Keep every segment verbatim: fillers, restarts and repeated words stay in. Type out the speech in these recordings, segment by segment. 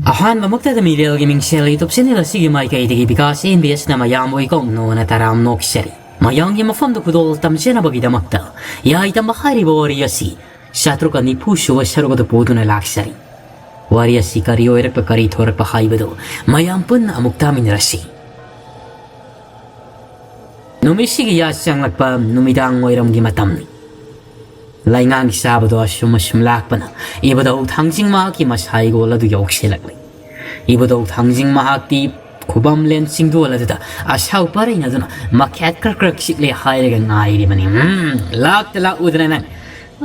ꯑꯍꯥꯟꯕꯃꯛꯇꯗ ꯃꯤꯔꯦꯜꯒꯤ ꯃꯤꯡꯁꯦꯜ YouTube channel ꯑꯁꯤꯒꯤ ꯃꯥꯏꯀꯩꯗꯒꯤ Vikas and B ꯑꯦꯁꯅ ꯃꯌꯥꯝꯕꯨ ꯏꯀꯧ ꯅꯣꯅ ꯇꯔꯥꯝ ꯅꯣꯛꯆꯔꯤ꯫ ꯃꯌꯥꯝꯒꯤ ꯃꯐꯝꯗ ꯈꯨꯗꯣꯜ ꯇꯝꯖꯅꯕꯒꯤꯗꯃꯛꯇ ꯌꯥꯏꯇꯝꯕ ꯍꯥꯏꯔꯤꯕ ꯋꯥꯔꯤ ꯑꯁꯤ ꯆꯥꯇ꯭ꯔꯨꯛꯀ ꯅꯤꯐꯨ ꯁꯨꯕ ꯁꯔꯨꯛ ꯑꯗꯨ ꯄꯨꯗꯨꯅ ꯂꯥꯛꯆꯔꯤ꯫ ꯋꯥꯔꯤ ꯑꯁꯤ ꯀꯔꯤ ꯑꯣꯏꯔꯛꯄ, ꯀꯔꯤ ꯊꯣꯔꯛꯄ ꯍꯥꯏꯕꯗꯨ ꯃꯌꯥꯝ ꯄꯨꯟꯅ ꯑꯃꯨꯛ ꯇꯥꯃꯤꯟꯅꯔꯁꯤ꯫ ꯅꯨꯃꯤꯠꯁꯤꯒꯤ ꯌꯥꯆꯪꯂꯛꯄ ꯅꯨꯃꯤꯗꯥꯡ ꯋꯥꯏꯔꯝꯒꯤ ꯃꯇꯝꯅꯤ꯫ ꯂꯩꯉꯥꯡ ꯆꯥꯕꯗꯣ ꯑꯁꯨꯝ ꯑꯁꯨꯝ ꯂꯥꯛꯄꯅ ꯏꯕꯨꯙꯧ ꯊꯥꯡꯖꯤꯡ ꯃꯍꯥꯛꯀꯤ ꯃꯁꯥꯏꯒꯣꯜ ꯑꯗꯨ ꯌꯧꯁꯤꯜꯂꯛꯂꯤ꯫ ꯏꯕꯨꯙꯧ ꯊꯥꯡꯖꯤꯡ ꯃꯍꯥꯛꯇꯤ ꯈꯨꯕꯝꯂꯦꯟ ꯆꯤꯡꯗꯣꯜ ꯑꯗꯨꯗ ꯑꯁꯥꯎ ꯄꯔꯩꯅꯗꯨꯅ ꯃꯈꯦꯠ ꯀ꯭ꯔꯛ ꯀ꯭ꯔꯛ ꯆꯤꯛꯂꯦ ꯍꯥꯏꯔꯒ ꯉꯥꯏꯔꯤꯕꯅꯤ꯫ ꯎꯝ, ꯂꯥꯛꯇ ꯂꯥꯛꯎꯗꯅ ꯅꯪ꯫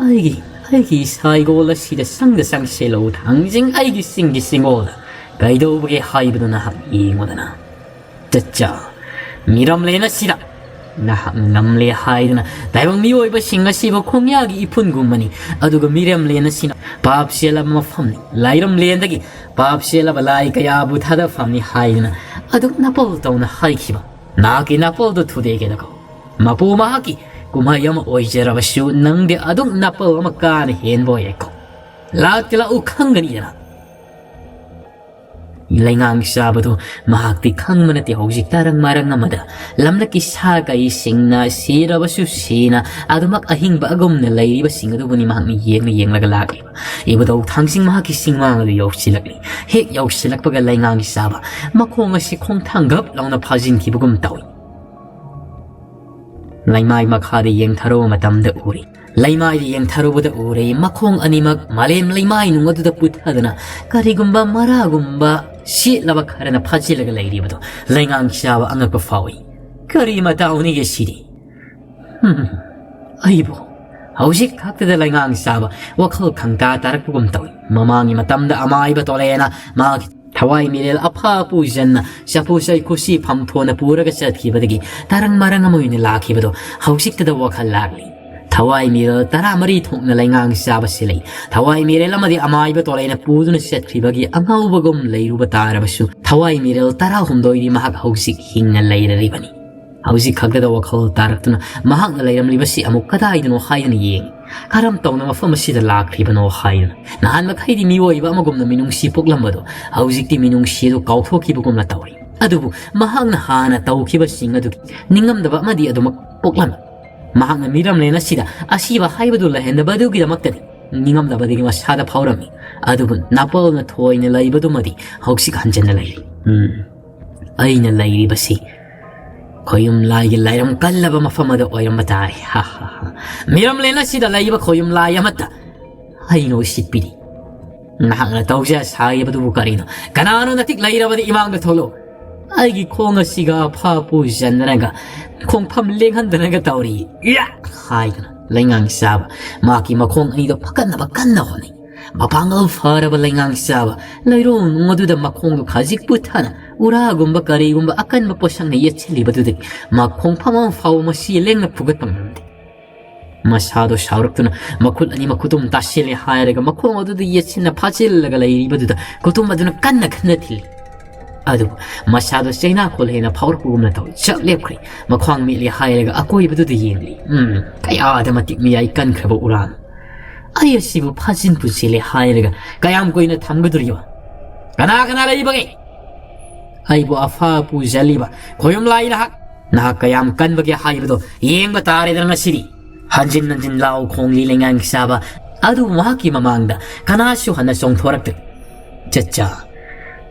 ꯑꯩꯒꯤ, ꯑꯩꯒꯤ ꯏꯁꯥꯏꯒꯣꯜ ꯑꯁꯤꯗ ꯆꯪꯗ ꯆꯪꯁꯤꯜꯂꯛꯎ ꯊꯥꯡꯖꯤꯡ, ꯑꯩꯒꯤ ꯆꯤꯡꯒꯤ ꯆꯤꯡꯒꯣꯜꯗ꯫ ꯀꯩꯗꯧꯕꯒꯦ ꯍꯥꯏꯕꯗꯨ ꯅꯍꯥꯛ ꯌꯦꯡꯉꯨꯗꯅ꯫ ꯆꯠꯆꯥ, ꯃꯤꯔꯝꯂꯦꯟ ꯑꯁꯤꯗ ꯅꯍꯥꯛ ꯉꯝꯂꯦ ꯍꯥꯏꯗꯨꯅ ꯇꯥꯏꯕꯪ ꯃꯤꯑꯣꯏꯕꯁꯤꯡ ꯑꯁꯤꯕꯨ ꯈꯣꯡꯌꯥꯒꯤ ꯏꯐꯨꯟꯒꯨꯝꯕꯅꯤ꯫ ꯑꯗꯨꯒ ꯃꯤꯔꯝꯂꯦꯟ ꯑꯁꯤꯅ ꯄꯥꯞ ꯆꯦꯜꯂꯕ ꯃꯐꯝꯅꯤ꯫ ꯂꯥꯏꯔꯝꯂꯦꯟꯗꯒꯤ ꯄꯥꯞ ꯆꯦꯜꯂꯕ ꯂꯥꯏ ꯀꯌꯥꯕꯨ ꯊꯥꯗꯐꯝꯅꯤ ꯍꯥꯏꯗꯨꯅ ꯑꯗꯨꯛ ꯅꯥꯄꯜ ꯇꯧꯅ ꯍꯥꯏꯈꯤꯕ꯫ ꯅꯍꯥꯛꯀꯤ ꯅꯥꯄꯜꯗꯨ ꯊꯨꯗꯦꯛꯀꯦꯗꯀꯣ꯫ ꯃꯄꯨ ꯃꯍꯥꯛꯀꯤ ꯀꯨꯝꯍꯩ ꯑꯃ ꯑꯣꯏꯖꯔꯕꯁꯨ ꯅꯪꯗꯤ ꯑꯗꯨꯛ ꯅꯥꯄꯜ ꯑꯃ ꯀꯥꯅ ꯍꯦꯟꯕ ꯑꯣꯏꯔꯦꯀꯣ꯫ ꯂꯥꯛꯇꯤ ꯂꯥꯛꯎ ꯈꯪꯒꯅꯤꯗꯅ꯫ ꯂꯩꯉꯥꯡ ꯆꯥꯕꯗꯨ ꯃꯍꯥꯛꯇꯤ ꯈꯪꯕ ꯅꯠꯇꯦ꯫ ꯍꯧꯖꯤꯛ ꯇꯔꯪ ꯃꯔꯪ ꯑꯃꯗ ꯂꯝꯂꯛꯀꯤ ꯁꯥ ꯀꯩꯁꯤꯡꯅ ꯁꯤꯔꯕꯁꯨ ꯁꯤꯅ ꯑꯗꯨꯃꯛ ꯑꯍꯤꯡꯕ ꯑꯒꯨꯝꯅ ꯂꯩꯔꯤꯕꯁꯤꯡ ꯑꯗꯨꯕꯨꯅꯤ ꯃꯍꯥꯛꯅ ꯌꯦꯡꯅ ꯌꯦꯡꯂꯒ ꯂꯥꯛꯂꯤꯕ꯫ ꯏꯕꯨꯙꯧ ꯊꯥꯡꯖꯤꯡ ꯃꯍꯥꯛꯀꯤ ꯁꯤꯡꯃꯥꯡ ꯑꯗꯨ ꯌꯧꯁꯤꯜꯂꯛꯂꯤ꯫ ꯍꯦꯛ ꯌꯧꯁꯤꯜꯂꯛꯄꯒ ꯂꯩꯉꯥꯡ ꯆꯥꯕ ꯃꯈꯣꯡ ꯑꯁꯤ ꯈꯣꯡꯊꯥꯡ ꯒꯞ ꯂꯥꯎꯅ ꯐꯥꯖꯤꯟꯈꯤꯕꯒꯨꯝ ꯇꯧꯏ꯫ ꯂꯩꯃꯥꯏ ꯃꯈꯥꯗ ꯌꯦꯡꯊꯔꯨꯕ ꯃꯇꯝꯗ ꯎꯔꯤ꯫ ꯂꯩꯃꯥꯏꯗ ꯌꯦꯡꯊꯔꯨꯕꯗ ꯎꯔꯦ, ꯃꯈꯣꯡ ꯑꯅꯤꯃꯛ ꯃꯥꯂꯦꯝ ꯂꯩꯃꯥꯏꯅꯨꯡ ꯑꯗꯨꯗ ꯄꯨꯊꯗꯨꯅ ꯀꯔꯤꯒꯨꯝꯕ ꯃꯔꯥꯒꯨꯝꯕ ꯁꯤꯠꯂꯕ ꯈꯔꯅ ꯐꯥꯖꯤꯜꯂꯒ ꯂꯩꯔꯤꯕꯗꯨ ꯂꯩꯉꯥꯡ ꯆꯥꯕ ꯑꯉꯛꯄ ꯐꯥꯎꯏ꯫ ꯀꯔꯤ ꯃꯇꯥꯎꯅꯤꯒꯦ ꯁꯤꯗꯤ? ꯍꯝ, ꯑꯩꯕꯨ ꯍꯧꯖꯤꯛ ꯈꯛꯇꯗ ꯂꯩꯉꯥꯡ ꯆꯥꯕ ꯋꯥꯈꯜ ꯈꯪꯇꯥ ꯇꯥꯔꯛꯄꯒꯨꯝ ꯇꯧꯏ꯫ ꯃꯃꯥꯡꯒꯤ ꯃꯇꯝꯗ ꯑꯃꯥꯏꯕ ꯇꯣꯂꯦꯅ ꯃꯥꯒꯤ ꯊꯋꯥꯏ ꯃꯤꯔꯦꯜ ꯑꯐ ꯄꯨꯖꯟꯅ ꯆꯐꯨ ꯆꯩꯈꯨꯁꯤ ꯐꯝꯊꯣꯟꯅ ꯄꯨꯔꯒ ꯆꯠꯈꯤꯕꯗꯒꯤ ꯇꯔꯪ ꯃꯔꯪ ꯑꯃ ꯑꯣꯏꯅ ꯂꯥꯛꯈꯤꯕꯗꯣ ꯍꯧꯖꯤꯛꯇꯗ ꯋꯥꯈꯜ ꯂꯥꯛꯂꯤ꯫ ꯊꯋꯥꯏ ꯃꯤꯔꯦꯜ ꯇꯔꯥꯃꯔꯤ ꯊꯣꯛꯅ ꯂꯩꯉꯥꯡ ꯆꯥꯕꯁꯤ ꯂꯩ꯫ ꯊꯋꯥꯏ ꯃꯤꯔꯦꯜ ꯑꯃꯗꯤ ꯑꯃꯥꯏꯕ ꯇꯣꯂꯩꯅ ꯄꯨꯗꯨꯅ ꯆꯠꯈꯤꯕꯒꯤ ꯑꯉꯥꯎꯕꯒꯨꯝ ꯂꯩꯔꯨꯕ ꯇꯥꯔꯕꯁꯨ ꯊꯋꯥꯏ ꯃꯤꯔꯦꯜ ꯇꯔꯥꯍꯨꯝꯗꯣꯏꯗꯤ ꯃꯍꯥꯛ ꯍꯧꯖꯤꯛ ꯍꯤꯡꯅ ꯂꯩꯔꯔꯤꯕꯅꯤ꯫ ꯍꯧꯖꯤꯛ ꯈꯛꯇꯗ ꯋꯥꯈꯜ ꯇꯥꯔꯛꯇꯨꯅ ꯃꯍꯥꯛꯅ ꯂꯩꯔꯝꯂꯤꯕꯁꯤ ꯑꯃꯨꯛ ꯀꯗꯥꯏꯗꯅꯣ ꯍꯥꯏꯗꯨꯅ ꯌꯦꯡꯏ꯫ ꯀꯔꯝ ꯇꯧꯅ ꯃꯐꯝ ꯑꯁꯤꯗ ꯂꯥꯛꯈ꯭ꯔꯤꯕꯅꯣ ꯍꯥꯏꯗꯨꯅ꯫ ꯅꯍꯥꯟ ꯃꯈꯩꯗꯤ ꯃꯤꯑꯣꯏꯕ ꯑꯃꯒꯨꯝꯅ ꯃꯤꯅꯨꯡꯁꯤ ꯄꯣꯛꯂꯝꯕꯗꯣ ꯍꯧꯖꯤꯛꯇꯤ ꯃꯤꯅꯨꯡꯁꯤ ꯑꯗꯨ ꯀꯥꯎꯊꯣꯛꯈꯤꯕꯒꯨꯝꯅ ꯇꯧꯔꯤ꯫ ꯑꯗꯨꯕꯨ ꯃꯍꯥꯛꯅ ꯍꯥꯟꯅ ꯇꯧꯈꯤꯕꯁꯤꯡ ꯑꯗꯨꯒꯤ ꯅꯤꯡꯉꯝꯗꯕ ꯑꯃꯗꯤ ꯑꯗꯨꯃꯛ ꯄꯣꯛꯂꯝꯃꯤ꯫ ꯃꯍꯥꯛꯅ ꯃꯤꯔꯝꯂꯦꯟ ꯑꯁꯤꯗ ꯑꯁꯤꯕ ꯍꯥꯏꯕꯗꯨ ꯂꯩꯍꯟꯗꯕ ꯑꯗꯨꯒꯤꯗꯃꯛꯇꯗꯤ ꯅꯤꯡꯉꯝꯗꯕꯗꯒꯤ ꯃꯁꯥꯗ ꯐꯥꯎꯔꯝꯃꯤ꯫ ꯑꯗꯨꯕꯨ ꯅꯥꯄꯜꯅ ꯊꯣꯏꯅ ꯂꯩꯕꯗꯨꯃꯗꯤ ꯍꯧꯖꯤꯛ ꯍꯟꯖꯤꯟꯅ ꯂꯩꯔꯤ꯫ ꯎꯝ, ꯑꯩꯅ ꯂꯩꯔꯤꯕꯁꯤ ꯈꯣꯌꯨꯝ ꯂꯥꯏꯒꯤ ꯂꯥꯏꯔꯝ ꯀꯜꯂꯕ ꯃꯐꯝ ꯑꯗꯨ ꯑꯣꯏꯔꯝꯕ ꯇꯥꯏ꯫ ꯍꯥ, ꯍꯥ, ꯍꯥ꯫ ꯃꯤꯔꯝꯂꯦꯟ ꯑꯁꯤꯗ ꯂꯩꯕ ꯈꯣꯌꯨꯝ ꯂꯥꯏ ꯑꯃꯠꯇ ꯑꯩꯅ ꯎꯁꯤꯠꯄꯤꯔꯤ꯫ ꯅꯍꯥꯛꯅ ꯇꯧꯖ ꯁꯥꯔꯤꯕꯗꯨꯕꯨ ꯀꯔꯤꯅꯣ? ꯀꯅꯥꯅꯣ ꯅꯇꯤꯛ ꯂꯩꯔꯕꯗꯤ ꯏꯃꯥꯡꯗ ꯊꯣꯛꯂꯛꯎ꯫ ꯑꯩꯒꯤ ꯈꯣꯡ ꯑꯁꯤꯒ ꯑꯐꯥ ꯄꯨꯖꯟꯗꯅꯒ ꯈꯣꯡꯐꯝ ꯂꯦꯡꯍꯟꯗꯅꯒ ꯇꯧꯔꯤ꯫ ꯏꯌꯥ! ꯍꯥꯏꯗꯨꯅ ꯂꯩꯉꯥꯡ ꯆꯥꯕ ꯃꯍꯥꯛꯀꯤ ꯃꯈꯣꯡ ꯑꯅꯤꯗꯣ ꯐꯒꯠꯅꯕ ꯀꯟꯅ ꯍꯣꯠꯅꯩ꯫ ꯃꯄꯥꯡꯒꯜ ꯐꯔꯕ ꯂꯩꯉꯥꯡ ꯆꯥꯕ ꯂꯩꯔꯣꯡ ꯑꯗꯨꯗ ꯃꯈꯣꯡꯗꯨ ꯈꯖꯤꯛ ꯄꯨꯊꯅ ꯎꯔꯥꯒꯨꯝꯕ ꯀꯔꯤꯒꯨꯝꯕ ꯑꯀꯟꯕ ꯄꯣꯠꯁꯛꯅ ꯌꯦꯠꯁꯤꯜꯂꯤꯕꯗꯨꯗꯒꯤ ꯃꯈꯣꯡ ꯐꯝ ꯑꯃ ꯐꯥꯎꯕ ꯃꯁꯤ ꯂꯦꯡꯅ ꯐꯨꯒꯠꯄ ꯉꯝꯗꯦ꯫ ꯃꯁꯥꯗꯣ ꯁꯥꯎꯔꯛꯇꯨꯅ ꯃꯈꯨꯠ ꯑꯅꯤ ꯃꯈꯨꯠ ꯑꯗꯨꯝ ꯇꯥꯁꯤꯜꯂꯦ ꯍꯥꯏꯔꯒ ꯃꯈꯣꯡ ꯑꯗꯨꯗ ꯌꯦꯠꯁꯤꯟꯅ ꯐꯥꯖꯤꯜꯂꯒ ꯂꯩꯔꯤꯕꯗꯨꯗ ꯈꯨꯇꯨꯝ ꯑꯗꯨꯅ ꯀꯟꯅ ꯀꯟꯅ ꯊꯤꯜꯂꯤ꯫ ꯑꯗꯨꯕꯨ ꯃꯁꯥꯗꯣ ꯆꯩꯅꯥꯈꯣꯜ ꯍꯦꯟꯅ ꯐꯥꯎꯔꯛꯄꯒꯨꯝꯅ ꯇꯧꯏ꯫ ꯆꯞ ꯂꯦꯞꯈ꯭ꯔꯦ꯫ ꯃꯈ꯭ꯋꯥꯡ ꯃꯦꯠꯂꯤ ꯍꯥꯏꯔꯒ ꯑꯀꯣꯏꯕꯗꯨꯗ ꯌꯦꯡꯂꯤ꯫ ꯎꯝ, ꯀꯌꯥꯗ ꯃꯇꯤꯛ ꯃꯤꯌꯥꯏ ꯀꯟꯈ꯭ꯔꯕ ꯎꯔꯥꯅꯣ꯫ ꯑꯩ ꯑꯁꯤꯕꯨ ꯐꯥꯖꯤꯟ ꯄꯨꯁꯤꯜꯂꯦ ꯍꯥꯏꯔꯒ ꯀꯌꯥꯝ ꯀꯨꯏꯅ ꯊꯝꯒꯗꯧꯔꯤꯕ? ꯀꯅꯥ ꯀꯅꯥ ꯂꯩꯕꯒꯦ? ꯑꯩꯕꯨ ꯑꯐ ꯄꯨꯖꯜꯂꯤꯕ ꯈꯣꯌꯨꯝ ꯂꯥꯏ ꯅꯍꯥꯛ, ꯅꯍꯥꯛ ꯀꯌꯥꯝ ꯀꯟꯕꯒꯦ ꯍꯥꯏꯕꯗꯣ ꯌꯦꯡꯕ ꯇꯥꯔꯦꯗꯅ ꯉꯁꯤꯗꯤ꯫ ꯍꯟꯖꯤꯟ ꯍꯟꯖꯤꯟ ꯂꯥꯎ ꯈꯣꯡꯂꯤ ꯂꯩꯉꯥꯡ ꯆꯥꯕ ꯑꯗꯨꯕꯨ ꯃꯍꯥꯛꯀꯤ ꯃꯃꯥꯡꯗ ꯀꯅꯥꯁꯨ ꯍꯟꯅ ꯆꯣꯡꯊꯣꯔꯛꯇꯦ꯫ ꯆꯠꯆꯥ,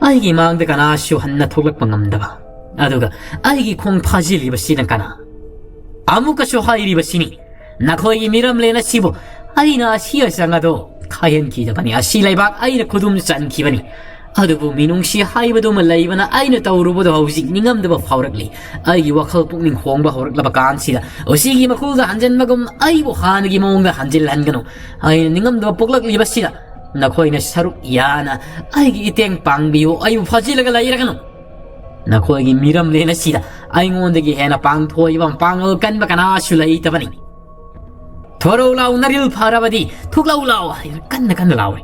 ꯑꯩꯒꯤ ꯃꯥꯡꯗ ꯀꯅꯥꯁꯨ ꯍꯟꯅ ꯊꯣꯛꯂꯛꯄ ꯉꯝꯗꯕ, ꯑꯗꯨꯒ ꯑꯩꯒꯤ ꯈꯣꯡ ꯐꯥꯖꯤꯜꯂꯤꯕꯁꯤꯅ ꯀꯅꯥ? ꯑꯃꯨꯛꯀꯁꯨ ꯍꯥꯏꯔꯤꯕꯁꯤꯅꯤ, ꯅꯈꯣꯏꯒꯤ ꯃꯤꯔꯝꯂꯦꯟ ꯑꯁꯤꯕꯨ ꯑꯩꯅ ꯑꯁꯤ ꯑꯆꯪ ꯑꯗꯣ ꯈꯥꯏꯍꯟꯈꯤꯗꯕꯅꯤ꯫ ꯑꯁꯤ ꯂꯩꯕꯥꯛ ꯑꯩꯅ ꯈꯨꯗꯨꯝ ꯆꯟꯈꯤꯕꯅꯤ꯫ ꯑꯗꯨꯕꯨ ꯃꯤꯅꯨꯡꯁꯤ ꯍꯥꯏꯕꯗꯨꯃ ꯂꯩꯕꯅ ꯑꯩꯅ ꯇꯧꯔꯨꯕꯗꯣ ꯍꯧꯖꯤꯛ ꯅꯤꯡꯉꯝꯗꯕ ꯐꯥꯎꯔꯛꯂꯤ꯫ ꯑꯩꯒꯤ ꯋꯥꯈꯜ ꯄꯨꯛꯅꯤꯡ ꯍꯣꯡꯕ ꯍꯧꯔꯛꯂꯕ ꯀꯥꯟꯁꯤꯗ ꯎꯆꯤꯒꯤ ꯃꯈꯨꯜꯗ ꯍꯟꯖꯤꯟꯕꯒꯨꯝ ꯑꯩꯕꯨ ꯍꯥꯟꯅꯒꯤ ꯃꯑꯣꯡꯗ ꯍꯟꯖꯤꯜꯍꯟꯒꯅꯨ꯫ ꯑꯩꯅ ꯅꯤꯡꯉꯝꯗꯕ ꯄꯣꯛꯂꯛꯂꯤꯕꯁꯤꯗ ꯅꯈꯣꯏꯅ ꯁꯔꯨꯛ ꯌꯥꯅ ꯑꯩꯒꯤ ꯏꯇꯦꯡ ꯄꯥꯡꯕꯤꯌꯨ, ꯑꯩꯕꯨ ꯐꯥꯖꯤꯜꯂꯒ ꯂꯩꯔꯒꯅꯨ꯫ ꯅꯈꯣꯏꯒꯤ ꯃꯤꯔꯝꯂꯦꯟ ꯑꯁꯤꯗ ꯑꯩꯉꯣꯟꯗꯒꯤ ꯍꯦꯟꯅ ꯄꯥꯡꯊꯣꯏꯕ ꯃꯄꯥꯡꯒꯜ ꯀꯟꯕ ꯀꯅꯥꯁꯨ ꯂꯩꯇꯕꯅꯤ꯫ ꯊꯣꯔꯧ ꯂꯥꯎ ꯅꯔꯤꯜ ꯐꯔꯕꯗꯤ ꯊꯣꯛꯂꯛꯎ ꯂꯥꯎ ꯍꯥꯏꯅ ꯀꯟꯅ ꯀꯟꯅ ꯂꯥꯎꯔꯤ꯫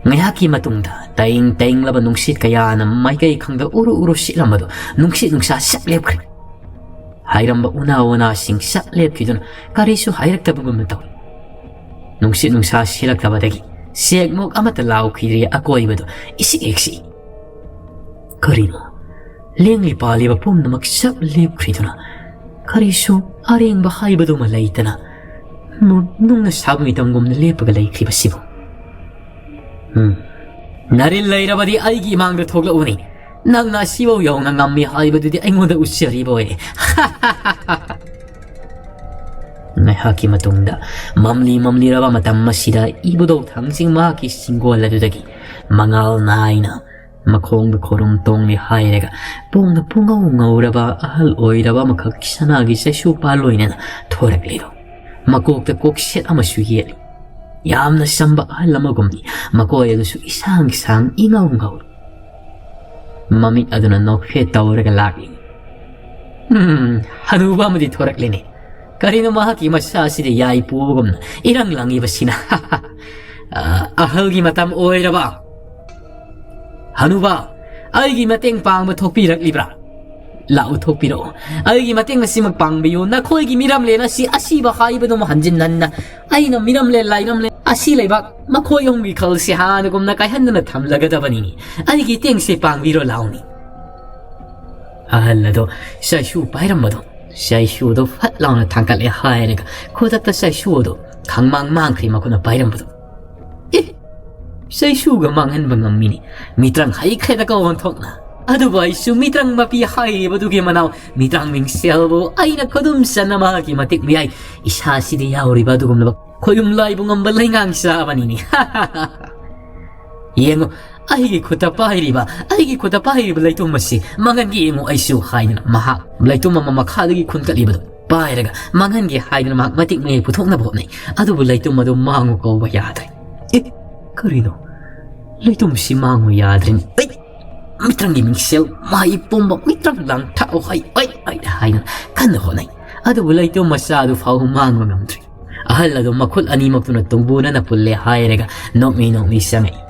ꯉꯥꯏꯍꯥꯛꯀꯤ ꯃꯇꯨꯡꯗ ꯇꯌꯤꯡ ꯇꯌꯤꯡꯂꯕ ꯅꯨꯡꯁꯤꯠ ꯀꯌꯥꯅ ꯃꯥꯏꯀꯩ ꯈꯪꯗ ꯎꯔꯨ ꯎꯔꯨ ꯁꯤꯠꯂꯝꯕꯗꯨ ꯅꯨꯡꯁꯤꯠ ꯅꯨꯡꯁꯥ ꯆꯞ ꯂꯦꯞꯈ꯭ꯔꯦ꯫ ꯍꯥꯏꯔꯝꯕ ꯎꯅꯥ ꯋꯥꯅꯥꯁꯤꯡ ꯆꯞ ꯂꯦꯞꯈꯤꯗꯨꯅ ꯀꯔꯤꯁꯨ ꯍꯥꯏꯔꯛꯇꯕꯒꯨꯝꯅ ꯇꯧꯏ꯫ ꯅꯨꯡꯁꯤꯠ ꯅꯨꯡꯁꯥ ꯁꯤꯠꯂꯛꯇꯕꯗꯒꯤ ꯆꯦꯛꯃꯣꯛ ꯑꯃꯠꯇ ꯂꯥꯎꯈꯤꯗ꯭ꯔꯤ꯫ ꯑꯀꯣꯏꯕꯗꯨ ꯏꯁꯤꯛ ꯍꯦꯛ ꯁꯤꯛꯏ꯫ ꯀꯔꯤꯅꯣ? ꯂꯦꯡꯂꯤ ꯄꯥꯜꯂꯤꯕ ꯄꯨꯝꯅꯃꯛ ꯆꯞ ꯂꯦꯞꯈ꯭ꯔꯤꯗꯨꯅ ꯀꯔꯤꯁꯨ ꯑꯔꯦꯡꯕ ꯍꯥꯏꯕꯗꯨꯃ ꯂꯩꯇꯅ ꯅꯨꯡꯅ ꯁꯥꯕ ꯃꯤꯇꯝꯒꯨꯝꯅ ꯂꯦꯞꯄꯒ ꯂꯩꯈ꯭ꯔꯤꯕꯁꯤꯕꯨ? ꯎꯝ꯫ ꯅꯔꯤꯜ ꯂꯩꯔꯕꯗꯤ ꯑꯩꯒꯤ ꯏꯃꯥꯡꯗ ꯊꯣꯛꯂꯛꯎꯅꯦ꯫ ꯅꯪꯅ ꯑꯁꯤꯐꯥꯎ ꯌꯧꯅ ꯉꯝꯃꯤ ꯍꯥꯏꯕꯗꯨꯗꯤ ꯑꯩꯉꯣꯟꯗ ꯎꯠꯆꯔꯤꯕ ꯑꯣꯏꯔꯦ꯫ ꯉꯥꯏꯍꯥꯛꯀꯤ ꯃꯇꯨꯡꯗ ꯃꯝꯂꯤ ꯃꯝꯂꯤꯔꯕ ꯃꯇꯝ ꯑꯁꯤꯗ ꯏꯕꯨꯙꯧ ꯊꯥꯡꯖꯤꯡ ꯃꯍꯥꯛꯀꯤ ꯁꯤꯡꯒꯣꯜ ꯑꯗꯨꯗꯒꯤ ꯃꯉꯥꯜ ꯅꯥꯏꯅ ꯃꯈꯣꯡꯗ ꯈꯨꯔꯨꯝ ꯇꯣꯡꯂꯤ ꯍꯥꯏꯔꯒ ꯄꯣꯡꯅ ꯄꯨꯡꯉꯧ ꯉꯧꯔꯕ ꯑꯍꯜ ꯑꯣꯏꯔꯕ ꯑꯃꯈꯛ ꯁꯅꯥꯒꯤ ꯆꯩꯁꯨꯄꯥ ꯂꯣꯏꯅꯅ ꯊꯣꯔꯛꯂꯤꯗꯣ꯫ ꯃꯀꯣꯛꯇ ꯀꯣꯛꯁꯦꯠ ꯑꯃꯁꯨ ꯌꯦꯠꯂꯤ꯫ ꯌꯥꯝꯅ ꯆꯝꯕ ꯑꯍꯜ ꯑꯃꯒꯨꯝꯅꯤ꯫ ꯃꯀꯣꯏ ꯑꯗꯨꯁꯨ ꯏꯁꯥꯡ ꯁꯥꯡ ꯏꯉꯧ ꯉꯧꯏ꯫ ꯃꯃꯤꯠ ꯑꯗꯨꯅ ꯅꯣꯛꯐꯦꯠ ꯇꯧꯔꯒ ꯂꯥꯛꯂꯤ꯫ "ꯎꯝ, ꯍꯅꯨꯕ ꯑꯃꯗꯤ ꯊꯣꯔꯛꯂꯤꯅꯦ꯫ ꯀꯔꯤꯅꯣ ꯃꯍꯥꯛꯀꯤ ꯃꯁꯥ ꯑꯁꯤꯗ ꯌꯥꯏ ꯄꯨꯕꯒꯨꯝꯅ ꯏꯔꯪ ꯂꯪꯉꯤꯕꯁꯤꯅ?" "ꯑ, ꯑꯍꯜꯒꯤ ꯃꯇꯝ ꯑꯣꯏꯔꯕ꯫ ꯍꯅꯨꯕ, ꯑꯩꯒꯤ ꯃꯇꯦꯡ ꯄꯥꯡꯕ ꯊꯣꯛꯄꯤꯔꯛꯂꯤꯕ꯭ꯔꯥ? ꯂꯥꯛꯎ, ꯊꯣꯛꯄꯤꯔꯛꯎ꯫ ꯑꯩꯒꯤ ꯃꯇꯦꯡ ꯑꯁꯤꯃꯛ ꯄꯥꯡꯕꯤꯌꯨ꯫ ꯅꯈꯣꯏꯒꯤ ꯃꯤꯔꯝꯂꯦꯟ ꯑꯁꯤ ꯑꯁꯤꯕ ꯍꯥꯏꯕꯗꯨꯃ ꯍꯟꯖꯤꯟ ꯍꯟꯅ ꯑꯩꯅ ꯃꯤꯔꯝꯂꯦꯟ ꯂꯥꯏꯔꯝꯂꯦꯟ ꯑꯁꯤ ꯂꯩꯕꯥꯛ ꯃꯈꯣꯏ ꯑꯍꯨꯝꯒꯤ ꯈꯜꯁꯦ ꯍꯥꯟꯅꯒꯨꯝꯅ ꯀꯥꯏꯍꯟꯗꯅ ꯊꯝꯂꯒꯗꯕꯅꯤꯅꯦ꯫ ꯑꯩꯒꯤ ꯇꯦꯡꯁꯦ ꯄꯥꯡꯕꯤꯔꯣ ꯂꯥꯎꯅꯤ꯫" ꯑꯍꯜ ꯑꯗꯣ ꯆꯩꯁꯨ ꯄꯥꯏꯔꯝꯕꯗꯣ, ꯆꯩꯁꯨꯗꯣ ꯐꯠ ꯂꯥꯎꯅ ꯊꯥꯡꯒꯠꯂꯦ ꯍꯥꯏꯔꯒ ꯈꯨꯗꯛꯇ ꯆꯩꯁꯨ ꯑꯗꯣ ꯈꯪꯃꯥꯡ ꯃꯥꯡꯈ꯭ꯔꯦ ꯃꯈꯨꯠꯅ ꯄꯥꯏꯔꯝꯕꯗꯣ꯫ ꯑꯦ, ꯆꯩꯁꯨꯒ ꯃꯥꯡꯍꯟꯕ ꯉꯝꯃꯤꯅꯤ꯫ ꯃꯤꯇ꯭ꯔꯪ ꯍꯩꯈ꯭ꯔꯦꯗꯀꯣ ꯑꯣꯟꯊꯣꯛꯅ꯫ ꯑꯗꯨꯕꯨ ꯑꯩꯁꯨ ꯃꯤꯇ꯭ꯔꯪ ꯃꯄꯤ ꯍꯥꯏꯔꯤꯕꯗꯨꯒꯤ ꯃꯅꯥꯎ ꯃꯤꯇ꯭ꯔꯪ ꯃꯤꯡꯁꯦꯜꯕꯨ ꯑꯩꯅ ꯈꯨꯗꯨꯝ ꯆꯟꯅ ꯃꯍꯥꯛꯀꯤ ꯃꯇꯤꯛ ꯃꯌꯥꯏ ꯏꯁꯥꯁꯤꯗ ꯌꯥꯎꯔꯤꯕ ꯑꯗꯨꯒꯨꯝꯂꯕ ꯈꯣꯌꯨꯝ ꯂꯥꯏꯕꯨ ꯉꯝꯕ ꯂꯩꯉꯥꯡ ꯆꯥꯕꯅꯤꯅꯦ꯫ "ꯌꯦꯡꯉꯨ, ꯑꯩꯒꯤ ꯈꯨꯠꯇ ꯄꯥꯏꯔꯤꯕ, ꯑꯩꯒꯤ ꯈꯨꯠꯇ ꯄꯥꯏꯔꯤꯕ ꯂꯩꯇꯨꯝ ꯑꯁꯤ ꯃꯉꯟꯒꯤ ꯌꯦꯡꯉꯨ ꯑꯩꯁꯨ," ꯍꯥꯏꯗꯨꯅ ꯃꯍꯥꯛ ꯂꯩꯇꯨꯝ ꯑꯃ ꯃꯈꯥꯗꯒꯤ ꯈꯨꯟꯒꯠꯂꯤꯕꯗꯨ ꯄꯥꯏꯔꯒ ꯃꯉꯟꯒꯤ ꯍꯥꯏꯗꯨꯅ ꯃꯍꯥꯛ ꯃꯇꯤꯛ ꯃꯌꯥꯏ ꯄꯨꯊꯣꯛꯅꯕ ꯍꯣꯠꯅꯩ꯫ ꯑꯗꯨꯕꯨ ꯂꯩꯇꯨꯝ ꯑꯗꯨ ꯃꯥꯡꯉꯨ ꯀꯧꯕ ꯌꯥꯗ꯭ꯔꯦ꯫ ꯑꯦ, ꯀꯔꯤꯅꯣ? ꯂꯩꯇꯨꯝꯁꯤ ꯃꯥꯡꯉꯨ ꯌꯥꯗ꯭ꯔꯦꯅꯦ꯫ ꯑꯩ, ꯃꯤꯇ꯭ꯔꯪꯒꯤ ꯃꯤꯡꯁꯦꯜ, ꯃꯍꯩ ꯄꯨꯝꯕ ꯃꯤꯇ꯭ꯔꯪ ꯂꯥꯡꯊꯛꯑꯣ, ꯍꯩ, ꯍꯩ, ꯍꯩ ꯍꯥꯏꯅ ꯀꯟꯅ ꯍꯣꯠꯅꯩ꯫ ꯑꯗꯨꯕꯨ ꯂꯩꯇꯨꯝ ꯃꯆꯥ ꯑꯗꯨ ꯐꯥꯎꯕ ꯃꯥꯡꯕ ꯉꯝꯗ꯭ꯔꯤ꯫ ꯑꯍꯜ ꯑꯗꯨ ꯃꯈꯨꯠ ꯑꯅꯤꯃꯛꯇꯨꯅ ꯇꯨꯡꯕꯨꯅꯅ ꯄꯨꯜꯂꯦ ꯍꯥꯏꯔꯒ ꯅꯣꯛꯃꯤ ꯅꯣꯛꯃꯤ ꯆꯪꯉꯛꯏ꯫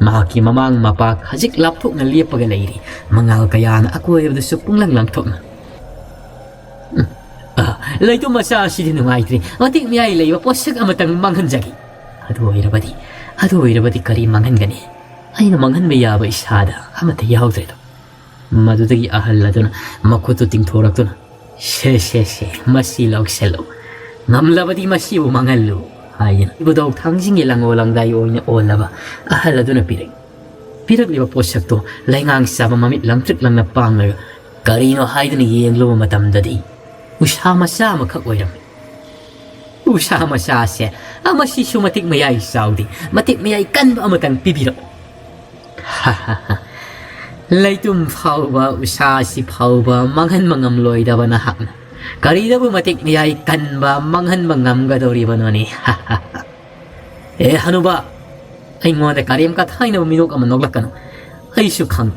ꯃꯍꯥꯛꯀꯤ ꯃꯃꯥꯡ ꯃꯄꯥ ꯈꯖꯤꯛ ꯂꯥꯞꯊꯣꯛꯅ ꯂꯦꯞꯄꯒ ꯂꯩꯔꯤ꯫ ꯃꯉꯥꯜ ꯀꯌꯥꯅ ꯑꯀꯣꯏꯕꯗꯁꯨ ꯄꯨꯡꯂꯪ ꯂꯪꯊꯣꯛꯅ꯫ "ꯂꯩꯇꯨꯝ ꯃꯆꯥ ꯑꯁꯤꯗꯤ ꯅꯨꯡꯉꯥꯏꯇ꯭ꯔꯦ, ꯃꯇꯤꯛ ꯃꯌꯥꯏ ꯂꯩꯕ ꯄꯣꯠꯁꯛ ꯑꯃꯇꯪ ꯃꯥꯡꯍꯟꯖꯒꯦ"꯫ "ꯑꯗꯨ ꯑꯣꯏꯔꯕꯗꯤ, ꯑꯗꯨ ꯑꯣꯏꯔꯕꯗꯤ ꯀꯔꯤ ꯃꯥꯡꯍꯟꯒꯅꯤ? ꯑꯩꯅ ꯃꯥꯡꯍꯟꯕ ꯌꯥꯕ ꯏꯁꯥꯗ ꯑꯃꯠꯇ ꯌꯥꯎꯗ꯭ꯔꯦꯗꯣ"꯫ ꯃꯗꯨꯗꯒꯤ ꯑꯍꯜ ꯑꯗꯨꯅ ꯃꯈꯨꯠꯇꯨ ꯇꯤꯡꯊꯣꯔꯛꯇꯨꯅ, "ꯁꯦ, ꯁꯦ, ꯁꯦ, ꯃꯁꯤ ꯂꯧꯁꯤꯜꯂꯨ, ꯉꯝꯂꯕꯗꯤ ꯃꯁꯤꯕꯨ ꯃꯥꯡꯍꯜꯂꯨ" ꯍꯥꯏꯗꯨꯅ ꯏꯕꯨꯙꯧ ꯊꯥꯡꯖꯤꯡꯒꯤ ꯂꯪꯉꯣ ꯂꯪꯗꯥꯏ ꯑꯣꯏꯅ ꯑꯣꯜꯂꯕ ꯑꯍꯜ ꯑꯗꯨꯅ ꯄꯤꯔꯛꯏ꯫ ꯄꯤꯔꯛꯂꯤꯕ ꯄꯣꯠꯁꯛꯇꯣ ꯂꯩꯉꯥꯡ ꯆꯥꯕ ꯃꯃꯤꯠ ꯂꯪꯇ꯭ꯔꯤꯛ ꯂꯪꯅ ꯄꯥꯡꯂꯒ ꯀꯔꯤꯅꯣ ꯍꯥꯏꯗꯨꯅ ꯌꯦꯡꯂꯨꯕ ꯃꯇꯝꯗꯗꯤ, ꯎꯁꯥ ꯃꯆꯥ ꯑꯃꯈꯛ ꯑꯣꯏꯔꯝꯃꯤ꯫ "ꯎꯁꯥ ꯃꯆꯥꯁꯦ, ꯃꯁꯤꯁꯨ ꯃꯇꯤꯛ ꯃꯌꯥꯏ ꯆꯥꯎꯗꯦ, ꯃꯇꯤꯛ ꯃꯌꯥꯏ ꯀꯟꯕ ꯑꯃꯇꯪ ꯄꯤꯕꯤꯔꯛꯎ"꯫ "ꯂꯩꯇꯨꯝ ꯐꯥꯎꯕ, ꯎꯁꯥꯁꯤ ꯐꯥꯎꯕ ꯃꯥꯡꯍꯟꯕ ꯉꯝꯂꯣꯏꯗꯕ ꯅꯍꯥꯛꯅ ꯀꯔꯤꯗꯕꯨ ꯃꯇꯤꯛ ꯃꯌꯥꯏ ꯀꯟꯕ ꯃꯥꯡꯍꯟꯕ ꯉꯝꯒꯗꯧꯔꯤꯕꯅꯣꯅꯦ?" "ꯑꯦ ꯍꯅꯨꯕ, ꯑꯩꯉꯣꯟꯗ ꯀꯔꯦꯝ ꯀꯊꯥꯏꯅꯕ ꯃꯤꯅꯣꯛ ꯑꯃ ꯅꯣꯛꯂꯛꯀꯅꯨ꯫ ꯑꯩꯁꯨ ꯈꯪ,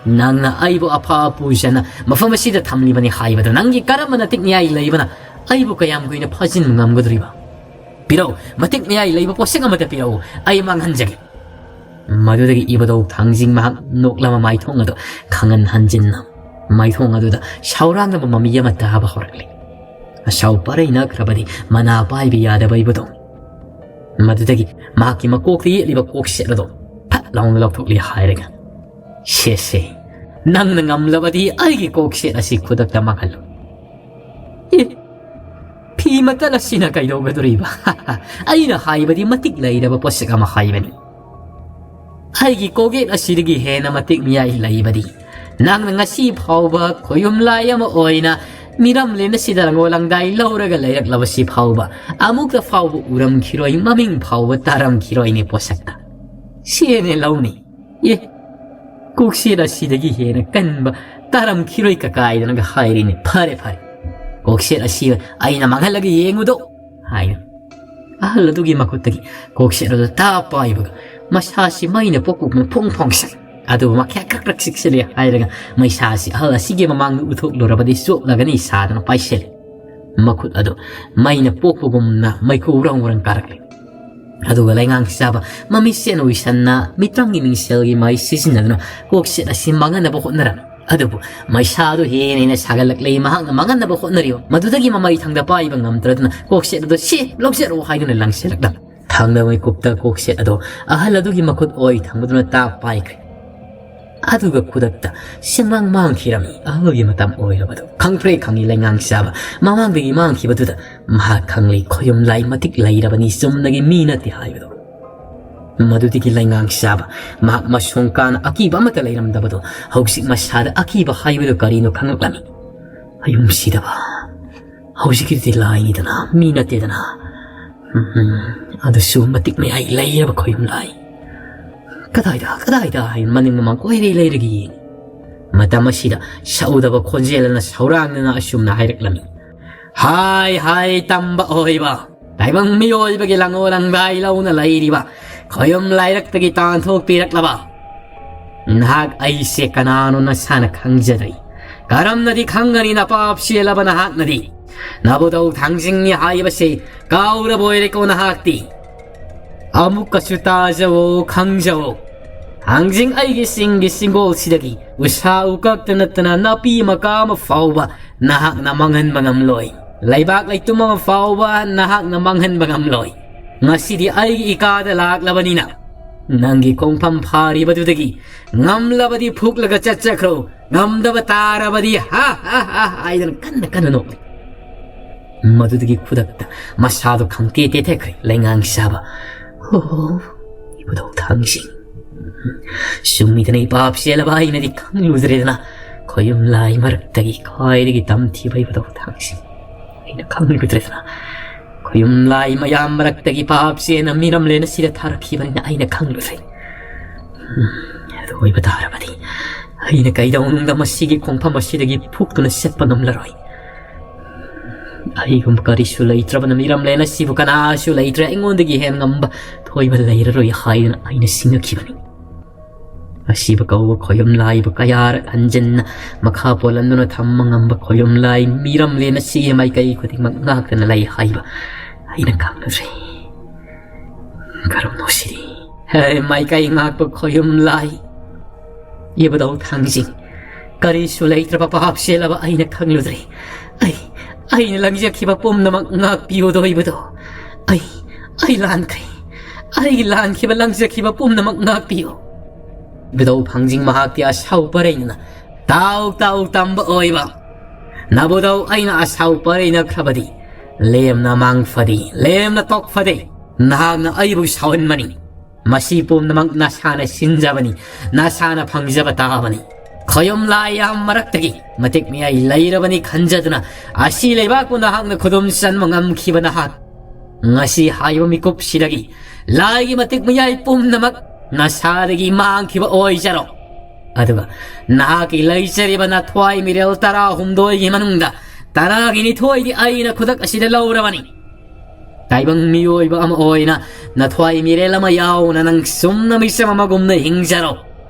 ꯅꯪꯅ ꯑꯩꯕꯨ ꯑꯐ ꯄꯨꯖꯅ ꯃꯐꯝ ꯑꯁꯤꯗ ꯊꯝꯂꯤꯕꯅꯤ ꯍꯥꯏꯕꯗ ꯅꯪꯒꯤ ꯀꯔꯝꯕ ꯅꯇꯤꯛ ꯅꯤꯌꯥꯏ ꯂꯩꯕꯅ ꯑꯩꯕꯨ ꯀꯌꯥꯝ ꯀꯨꯏꯅ ꯐꯥꯖꯤꯟꯕ ꯉꯝꯒꯗꯧꯔꯤꯕ? ꯄꯤꯔꯛꯎ, ꯃꯇꯤꯛ ꯃꯌꯥꯏ ꯂꯩꯕ ꯄꯣꯠꯁꯛ ꯑꯃꯠꯇ ꯄꯤꯔꯛꯎ, ꯑꯩ ꯃꯥꯡꯍꯟꯖꯒꯦ"꯫ ꯃꯗꯨꯗꯒꯤ ꯏꯕꯨꯙꯧ ꯊꯥꯡꯖꯤꯡ ꯃꯍꯥꯛ ꯅꯣꯛꯂꯕ ꯃꯥꯏꯊꯣꯡ ꯑꯗꯨ ꯈꯪꯍꯟ ꯍꯟꯖꯤꯟꯅ ꯃꯥꯏꯊꯣꯡ ꯑꯗꯨꯗ ꯁꯥꯎꯔꯥꯡꯅꯕ ꯃꯃꯤ ꯑꯃ ꯇꯥꯕ ꯍꯧꯔꯛꯂꯤ꯫ ꯑꯁꯥꯎ ꯄꯔꯩ ꯅꯛꯈ꯭ꯔꯕꯗꯤ ꯃꯅꯥ ꯄꯥꯏꯕ ꯌꯥꯗꯕ ꯏꯕꯨꯙꯧ꯫ ꯃꯗꯨꯗꯒꯤ ꯃꯍꯥꯛꯀꯤ ꯃꯀꯣꯛꯇ ꯌꯦꯠꯂꯤꯕ ꯀꯣꯛꯁꯦꯠ ꯑꯗꯨ ꯐꯠ ꯂꯥꯎꯅ ꯂꯧꯊꯣꯛꯂꯤ ꯍꯥꯏꯔꯒ, "ꯁꯦ, ꯁꯦ, ꯅꯪꯅ ꯉꯝꯂꯕꯗꯤ ꯑꯩꯒꯤ ꯀꯣꯛꯁꯦꯠ ꯑꯁꯤ ꯈꯨꯗꯛꯇ ꯃꯥꯡꯍꯜꯂꯨ"꯫ "ꯑꯦ, ꯐꯤ ꯃꯇꯠ ꯑꯁꯤꯅ ꯀꯩꯗꯧꯒꯗꯧꯔꯤꯕ? ꯑꯩꯅ ꯍꯥꯏꯕꯗꯤ ꯃꯇꯤꯛ ꯂꯩꯔꯕ ꯄꯣꯠꯁꯛ ꯑꯃ ꯍꯥꯏꯕꯅꯤ꯫ ꯑꯩꯒꯤ ꯀꯣꯛꯌꯦꯠ ꯑꯁꯤꯗꯒꯤ ꯍꯦꯟꯅ ꯃꯇꯤꯛ ꯃꯌꯥꯏ ꯂꯩꯕꯗꯤ ꯅꯪꯅ ꯉꯁꯤ ꯐꯥꯎꯕ ꯈꯣꯌꯨꯝ ꯂꯥꯏ ꯑꯃ ꯑꯣꯏꯅ ꯃꯤꯔꯝꯂꯦꯟ ꯑꯁꯤꯗ ꯂꯪꯒꯣ ꯂꯪꯗꯥꯏ ꯂꯧꯔꯒ ꯂꯩꯔꯛꯂꯕꯁꯤ ꯐꯥꯎꯕ ꯑꯃꯨꯛꯇ ꯐꯥꯎꯕ ꯎꯔꯝꯈꯤꯔꯣꯏ, ꯃꯃꯤꯡ ꯐꯥꯎꯕ ꯇꯥꯔꯝꯈꯤꯔꯣꯏꯅꯦ ꯄꯣꯠꯁꯛꯇ꯫ ꯁꯦꯅꯦ ꯂꯧꯅꯤ꯫ ꯑꯦ, ꯀꯣꯛꯁꯦꯠ ꯑꯁꯤꯗꯒꯤ ꯍꯦꯟꯅ ꯀꯟꯕ ꯇꯥꯔꯝꯈꯤꯔꯣꯏ ꯀꯀꯥꯏꯗꯅꯒ ꯍꯥꯏꯔꯤꯅꯦ꯫ ꯐꯔꯦ, ꯐꯔꯦ, ꯀꯣꯛꯁꯦꯠ ꯑꯁꯤ ꯑꯩꯅ ꯃꯥꯡꯍꯜꯂꯒ ꯌꯦꯡꯉꯨꯗꯣ" ꯍꯥꯏꯅ ꯑꯍꯜ ꯑꯗꯨꯒꯤ ꯃꯈꯨꯠꯇꯒꯤ ꯀꯣꯛꯁꯦꯠ ꯑꯗꯨ ꯇꯥꯞ ꯄꯥꯏꯕꯒ, ꯃꯁꯥꯁꯤ ꯃꯩꯅ ꯄꯣꯛꯄꯒꯨꯝꯅ ꯐꯣꯡ ꯐꯣꯡ ꯁꯛ ꯑꯗꯨꯕꯨ ꯃꯈ꯭ꯌꯥ ꯈ꯭ꯔꯛ ꯈ꯭ꯔꯛ ꯆꯤꯛꯁꯤꯜꯂꯦ ꯍꯥꯏꯔꯒ, ꯃꯩꯁꯥꯁꯤ ꯑꯍꯜ ꯑꯁꯤꯒꯤ ꯃꯃꯥꯡꯗ ꯎꯊꯣꯛꯂꯨꯔꯕꯗꯤ ꯆꯣꯞꯂꯒꯅꯤ ꯁꯥꯗꯅ ꯄꯥꯏꯁꯤꯜꯂꯤ꯫ ꯃꯈꯨꯠ ꯑꯗꯨ ꯃꯩꯅ ꯄꯣꯛꯄꯒꯨꯝꯅ ꯃꯩꯈꯨ ꯎꯔꯪ ꯎꯔꯪ ꯀꯥꯔꯛꯂꯤ꯫ ꯑꯗꯨꯒ ꯂꯩꯉꯥꯡ ꯆꯥꯕ ꯃꯃꯤꯠꯁꯦꯟ ꯎꯏꯁꯟꯅ ꯃꯤꯇ꯭ꯔꯪꯒꯤ ꯃꯤꯡꯁꯦꯜꯒꯤ ꯃꯩ ꯁꯤꯖꯤꯟꯅꯗꯨꯅ ꯀꯣꯛꯁꯦꯠ ꯑꯁꯤ ꯃꯥꯡꯍꯟꯅꯕ ꯍꯣꯠꯅꯔꯝꯃꯤ꯫ ꯑꯗꯨꯕꯨ ꯃꯩꯁꯥꯗꯨ ꯍꯦꯟꯅ ꯍꯦꯟꯅ ꯁꯥꯒꯠꯂꯛꯂꯦ꯫ ꯃꯍꯥꯛꯅ ꯃꯥꯡꯍꯟꯅꯕ ꯍꯣꯠꯅꯔꯤꯕ ꯃꯗꯨꯗꯒꯤ ꯃꯃꯩ ꯊꯪꯗ ꯄꯥꯏꯕ ꯉꯝꯗ꯭ꯔꯗꯨꯅ ꯀꯣꯛꯁꯦꯠ ꯑꯗꯨ "ꯁꯤ ꯂꯧꯖꯔꯛꯑꯣ" ꯍꯥꯏꯗꯨꯅ ꯂꯪꯁꯤꯜꯂꯛꯂꯝꯃꯤ꯫ ꯊꯪꯅꯕ ꯃꯤꯀꯨꯞꯇ ꯀꯣꯛꯁꯦꯠ ꯑꯗꯣ ꯑꯍꯜ ꯑꯗꯨꯒꯤ ꯃꯈꯨꯠ ꯑꯣꯏ ꯊꯪꯕꯗꯨꯅ ꯇꯥꯛ ꯄꯥꯏꯈ꯭ꯔꯦ꯫ ꯑꯗꯨꯒ ꯈꯨꯗꯛꯇ ꯁꯦꯡꯃꯥꯡ ꯃꯥꯡꯈꯤꯔꯝꯃꯤ꯫ ꯑꯍꯜꯒꯤ ꯃꯇꯝ ꯑꯣꯏꯔꯕꯗꯨ ꯈꯪꯄ꯭ꯔꯦꯛ ꯈꯪꯉꯤ ꯂꯩꯉꯥꯡ ꯆꯥꯕ꯫ ꯃꯃꯥꯡꯗꯒꯤ ꯃꯥꯡꯈꯤꯕꯗꯨꯗ ꯃꯍꯥꯛ ꯈꯪꯂꯤ ꯈꯣꯌꯨꯝ ꯂꯥꯏ ꯃꯇꯤꯛ ꯂꯩꯔꯕꯅꯤ, ꯆꯨꯝꯅꯒꯤ ꯃꯤ ꯅꯠꯇꯦ ꯍꯥꯏꯕꯗꯨ꯫ ꯃꯗꯨꯗꯒꯤ ꯂꯩꯉꯥꯡ ꯆꯥꯕ ꯃꯍꯥꯛ ꯃꯁꯣꯡ ꯀꯥꯅ ꯑꯀꯤꯕ ꯑꯃꯠꯇ ꯂꯩꯔꯝꯗꯕꯗꯨ ꯍꯧꯖꯤꯛ ꯃꯁꯥꯗ ꯑꯀꯤꯕ ꯍꯥꯏꯕꯗꯨ ꯀꯔꯤꯅꯣ ꯈꯪꯂꯛꯂꯝꯃꯤ꯫ ꯑꯌꯨꯝ ꯁꯤꯗꯕ ꯍꯧꯖꯤꯛꯀꯤꯗꯨꯗꯤ ꯂꯥꯏꯅꯤꯗꯅ, ꯃꯤ ꯅꯠꯇꯦꯗꯅ꯫ ꯎꯝ, ꯑꯗꯨꯁꯨ ꯃꯇꯤꯛ ꯃꯌꯥꯏ ꯂꯩꯔꯕ ꯈꯣꯌꯨꯝ ꯂꯥꯏ꯫ "ꯀꯗꯥꯏꯗ, ꯀꯗꯥꯏꯗ?" ꯍꯥꯏꯅ ꯃꯅꯤꯡ ꯃꯃꯥꯡ ꯀꯣꯏꯔꯦ ꯂꯩꯔꯒ ꯌꯦꯡꯉꯤ꯫ ꯃꯇꯝ ꯑꯁꯤꯗ ꯁꯛꯎꯗꯕ ꯈꯣꯟꯖꯦꯜ ꯑꯃꯅ ꯁꯧꯔꯥꯡꯗꯅ ꯑꯁꯨꯝꯅ ꯍꯥꯏꯔꯛꯂꯝꯃꯤ꯫ "ꯍꯥꯏ ꯍꯥꯏ ꯇꯝꯕ ꯑꯣꯏꯕ, ꯇꯥꯏꯕꯪ ꯃꯤꯑꯣꯏꯕꯒꯤ ꯂꯪꯉꯣ ꯂꯪꯗꯥꯏ ꯂꯧꯅ ꯂꯩꯔꯤꯕ ꯈꯣꯌꯨꯝ ꯂꯥꯏꯔꯛꯇꯒꯤ ꯇꯥꯟꯊꯣꯛꯄꯤꯔꯛꯂꯕ ꯅꯍꯥꯛ ꯑꯩꯁꯦ ꯀꯅꯥꯅꯣ ꯅꯁꯥꯅ ꯈꯪꯖꯗ꯭ꯔꯤ꯫ ꯀꯔꯝꯅꯗꯤ ꯈꯪꯒꯅꯤ ꯅꯄꯥꯞ ꯆꯦꯜꯂꯕ ꯅꯍꯥꯛꯅꯗꯤ? ꯅꯕꯨꯗꯧ ꯊꯥꯡꯖꯤꯡꯅꯤ ꯍꯥꯏꯕꯁꯦ ꯀꯥꯎꯔꯕ ꯑꯣꯏꯔꯦꯀꯣ ꯅꯍꯥꯛꯇꯤ? ꯑꯃꯨꯛꯀꯁꯨ ꯇꯥꯖꯋꯣ, ꯈꯪꯖꯋꯣ꯫ ꯊꯥꯡꯖꯤꯡ ꯑꯩꯒꯤ ꯆꯤꯡꯒꯤ ꯆꯤꯡꯒꯣꯜꯁꯤꯗꯒꯤ ꯎꯁꯥ ꯎꯀꯛꯇ ꯅꯠꯇꯅ ꯅꯥꯄꯤ ꯃꯀꯥ ꯑꯃ ꯐꯥꯎꯕ ꯅꯍꯥꯛꯅ ꯃꯥꯡꯍꯟꯕ ꯉꯝꯂꯣꯏ꯫ ꯂꯩꯕꯥꯛ ꯂꯩꯇꯨꯝ ꯑꯃ ꯐꯥꯎꯕ ꯅꯍꯥꯛꯅ ꯃꯥꯡꯍꯟꯕ ꯉꯝꯂꯣꯏ꯫ ꯉꯁꯤꯗꯤ ꯑꯩꯒꯤ ꯏꯀꯥꯗ ꯂꯥꯛꯂꯕꯅꯤꯅ ꯅꯪꯒꯤ ꯈꯣꯡꯐꯝ ꯐꯥꯔꯤꯕꯗꯨꯗꯒꯤ ꯉꯝꯂꯕꯗꯤ ꯐꯨꯛꯂꯒ ꯆꯠꯆꯈ꯭ꯔꯣ, ꯉꯝꯗꯕ ꯇꯥꯔꯕꯗꯤ ꯍꯥ ꯍꯥ ꯍꯥ ꯍꯥꯏꯗꯅ ꯀꯟꯅ ꯀꯟꯅ ꯅꯣꯛꯂꯤ꯫ ꯃꯗꯨꯗꯒꯤ ꯈꯨꯗꯛꯇ ꯃꯁꯥꯗꯣ ꯈꯪꯇꯦ ꯇꯦꯊꯈ꯭ꯔꯦ ꯂꯩꯉꯥꯡ ꯆꯥꯕ꯫ "ꯑꯣ, ꯏꯕꯨꯙꯧ ꯊꯥꯡꯖꯤꯡ, ꯆꯨꯝꯃꯤꯗꯅ ꯏꯄꯥꯞ ꯆꯦꯜꯂꯕ ꯑꯩꯅꯗꯤ ꯈꯪꯂꯨꯗ꯭ꯔꯦꯗꯅ, ꯈꯣꯌꯨꯝ ꯂꯥꯏ ꯃꯔꯛꯇꯒꯤ ꯈ꯭ꯋꯥꯏꯗꯒꯤ ꯇꯝꯊꯤꯕ ꯏꯕꯨꯙꯧ ꯊꯥꯡꯖꯤꯡ, ꯑꯩꯅ ꯈꯪꯂꯨꯗ꯭ꯔꯦꯗꯅ, ꯈꯣꯌꯨꯝ ꯂꯥꯏ ꯃꯌꯥꯝ ꯃꯔꯛꯇꯒꯤ ꯄꯥꯞ ꯆꯦꯟꯅ ꯃꯤꯔꯝꯂꯦꯟ ꯑꯁꯤꯗ ꯊꯥꯔꯛꯈꯤꯕꯅꯤꯅ ꯑꯩꯅ ꯈꯪꯂꯨꯗ꯭ꯔꯦ꯫ ꯎꯝ, ꯑꯗꯨ ꯑꯣꯏꯕ ꯇꯥꯔꯕꯗꯤ ꯑꯩꯅ ꯀꯩꯗꯧꯅꯨꯡꯗ ꯃꯁꯤꯒꯤ ꯈꯣꯡꯐꯝ ꯑꯁꯤꯗꯒꯤ ꯐꯨꯛꯇꯨꯅ ꯆꯠꯄ ꯉꯝꯂꯔꯣꯏ꯫ ꯑꯩꯒꯨꯝꯕ ꯀꯔꯤꯁꯨ ꯂꯩꯇ꯭ꯔꯕꯅ ꯃꯤꯔꯝꯂꯦꯟ ꯑꯁꯤꯕꯨ ꯀꯅꯥꯁꯨ ꯂꯩꯇ꯭ꯔꯦ, ꯑꯩꯉꯣꯟꯗꯒꯤ ꯍꯦꯟ ꯉꯝꯕ ꯊꯣꯏꯕ ꯂꯩꯔꯔꯣꯏ" ꯍꯥꯏꯗꯨꯅ ꯑꯩꯅ ꯁꯤꯡꯅꯈꯤꯕꯅꯤ꯫ ꯑꯁꯤꯕ ꯀꯧꯕ ꯈꯣꯌꯨꯝ ꯂꯥꯏꯕꯨ ꯀꯌꯥꯔꯛ ꯍꯟꯖꯤꯟꯅ ꯃꯈꯥ ꯄꯣꯜꯍꯟꯗꯨꯅ ꯊꯝꯕ ꯉꯝꯕ ꯈꯣꯌꯨꯝ ꯂꯥꯏ ꯃꯤꯔꯝꯂꯦꯟ ꯑꯁꯤꯒꯤ ꯃꯥꯏꯀꯩ ꯈꯨꯗꯤꯡꯃꯛ ꯉꯥꯛꯇꯨꯅ ꯂꯩ ꯍꯥꯏꯕ ꯑꯩꯅ ꯈꯪꯂꯨꯔꯦ꯫ ꯀꯔꯝꯅꯣ ꯁꯤꯗꯤ? ꯍꯦ, ꯃꯥꯏꯀꯩ ꯉꯥꯛꯄ ꯈꯣꯌꯨꯝ ꯂꯥꯏ, ꯏꯕꯨꯙꯧ ꯊꯥꯡꯖꯤꯡ, ꯀꯔꯤꯁꯨ ꯂꯩꯇ꯭ꯔꯕ ꯚꯥꯞ ꯆꯦꯜꯂꯕ ꯑꯩꯅ ꯈꯪꯂꯨꯗ꯭ꯔꯦ꯫ ꯑꯩ, ꯑꯩꯅ ꯂꯪꯖꯈꯤꯕ ꯄꯨꯝꯅꯃꯛ ꯉꯥꯛꯄꯤꯌꯨꯗꯣꯏꯕꯗꯣ꯫ ꯑꯩ, ꯑꯩ ꯂꯥꯟꯈ꯭ꯔꯦ꯫ ꯑꯩꯒꯤ ꯂꯥꯟꯈꯤꯕ, ꯂꯪꯖꯈꯤꯕ ꯄꯨꯝꯅꯃꯛ ꯉꯥꯛꯄꯤꯌꯨ꯫ ꯏꯕꯨꯙꯧ ꯊꯥꯡꯖꯤꯡ ꯃꯍꯥꯛꯀꯤ ꯑꯁꯥꯎ ꯄꯔꯩꯅꯅ, "ꯇꯥꯎ, ꯇꯥꯎ, ꯇꯝꯕ ꯑꯣꯏꯕ꯫ ꯅꯕꯨꯙꯧ ꯑꯩꯅ ꯑꯁꯥꯎ ꯄꯔꯩꯅꯈ꯭ꯔꯕꯗꯤ ꯂꯦꯝꯅ ꯃꯥꯡꯐꯗꯦ, ꯂꯦꯝꯅ ꯇꯣꯛꯐꯗꯦ꯫ ꯅꯍꯥꯛꯅ ꯑꯩꯕꯨ ꯁꯥꯎꯍꯟꯕꯅꯤ꯫ ꯃꯁꯤ ꯄꯨꯝꯅꯃꯛ ꯅꯁꯥꯅ ꯁꯤꯟꯖꯕꯅꯤ, ꯅꯁꯥꯅ ꯐꯪꯖꯕ ꯇꯥꯕꯅꯤ꯫ ꯈꯣꯌꯨꯝ ꯂꯥꯏ ꯌꯥꯝ ꯃꯔꯛꯇꯒꯤ ꯃꯇꯤꯛ ꯃꯌꯥꯏ ꯂꯩꯔꯕꯅꯤ ꯈꯟꯖꯗꯨꯅ ꯑꯁꯤ ꯂꯩꯕꯥꯛꯄꯨ ꯅꯍꯥꯛꯅ ꯈꯨꯗꯨꯝ ꯆꯟꯕ ꯉꯝꯈꯤꯕ ꯅꯍꯥꯛ, ꯉꯁꯤ ꯍꯥꯏꯕ ꯃꯤꯀꯨꯞꯁꯤꯗꯒꯤ ꯂꯥꯏꯒꯤ ꯃꯇꯤꯛ ꯃꯌꯥꯏ ꯄꯨꯝꯅꯃꯛ ꯅꯁꯥꯗꯒꯤ ꯃꯥꯡꯈꯤꯕ ꯑꯣꯏꯖꯔꯣ꯫ ꯑꯗꯨꯒ ꯅꯍꯥꯛꯀꯤ ꯂꯩꯖꯔꯤꯕ ꯅꯊ꯭ꯋꯥꯏ ꯃꯤꯔꯦꯜ ꯇꯔꯥꯍꯨꯝꯗꯣꯏꯒꯤ ꯃꯅꯨꯡꯗ ꯇꯔꯥꯒꯤ ꯅꯤꯊꯣꯏꯗꯤ ꯑꯩꯅ ꯈꯨꯗꯛ ꯑꯁꯤꯗ ꯂꯧꯔꯕꯅꯤ꯫ ꯇꯥꯏꯕꯪ ꯃꯤꯑꯣꯏꯕ ꯑꯃ ꯑꯣꯏꯅ ꯅꯊ꯭ꯋꯥꯏ ꯃꯤꯔꯦꯜ ꯑꯃ ꯌꯥꯎꯅ ꯅꯪ ꯆꯨꯝꯅ ꯃꯤꯆꯝ ꯑꯃꯒꯨꯝꯅ ꯍꯤꯡꯖꯔꯣ,"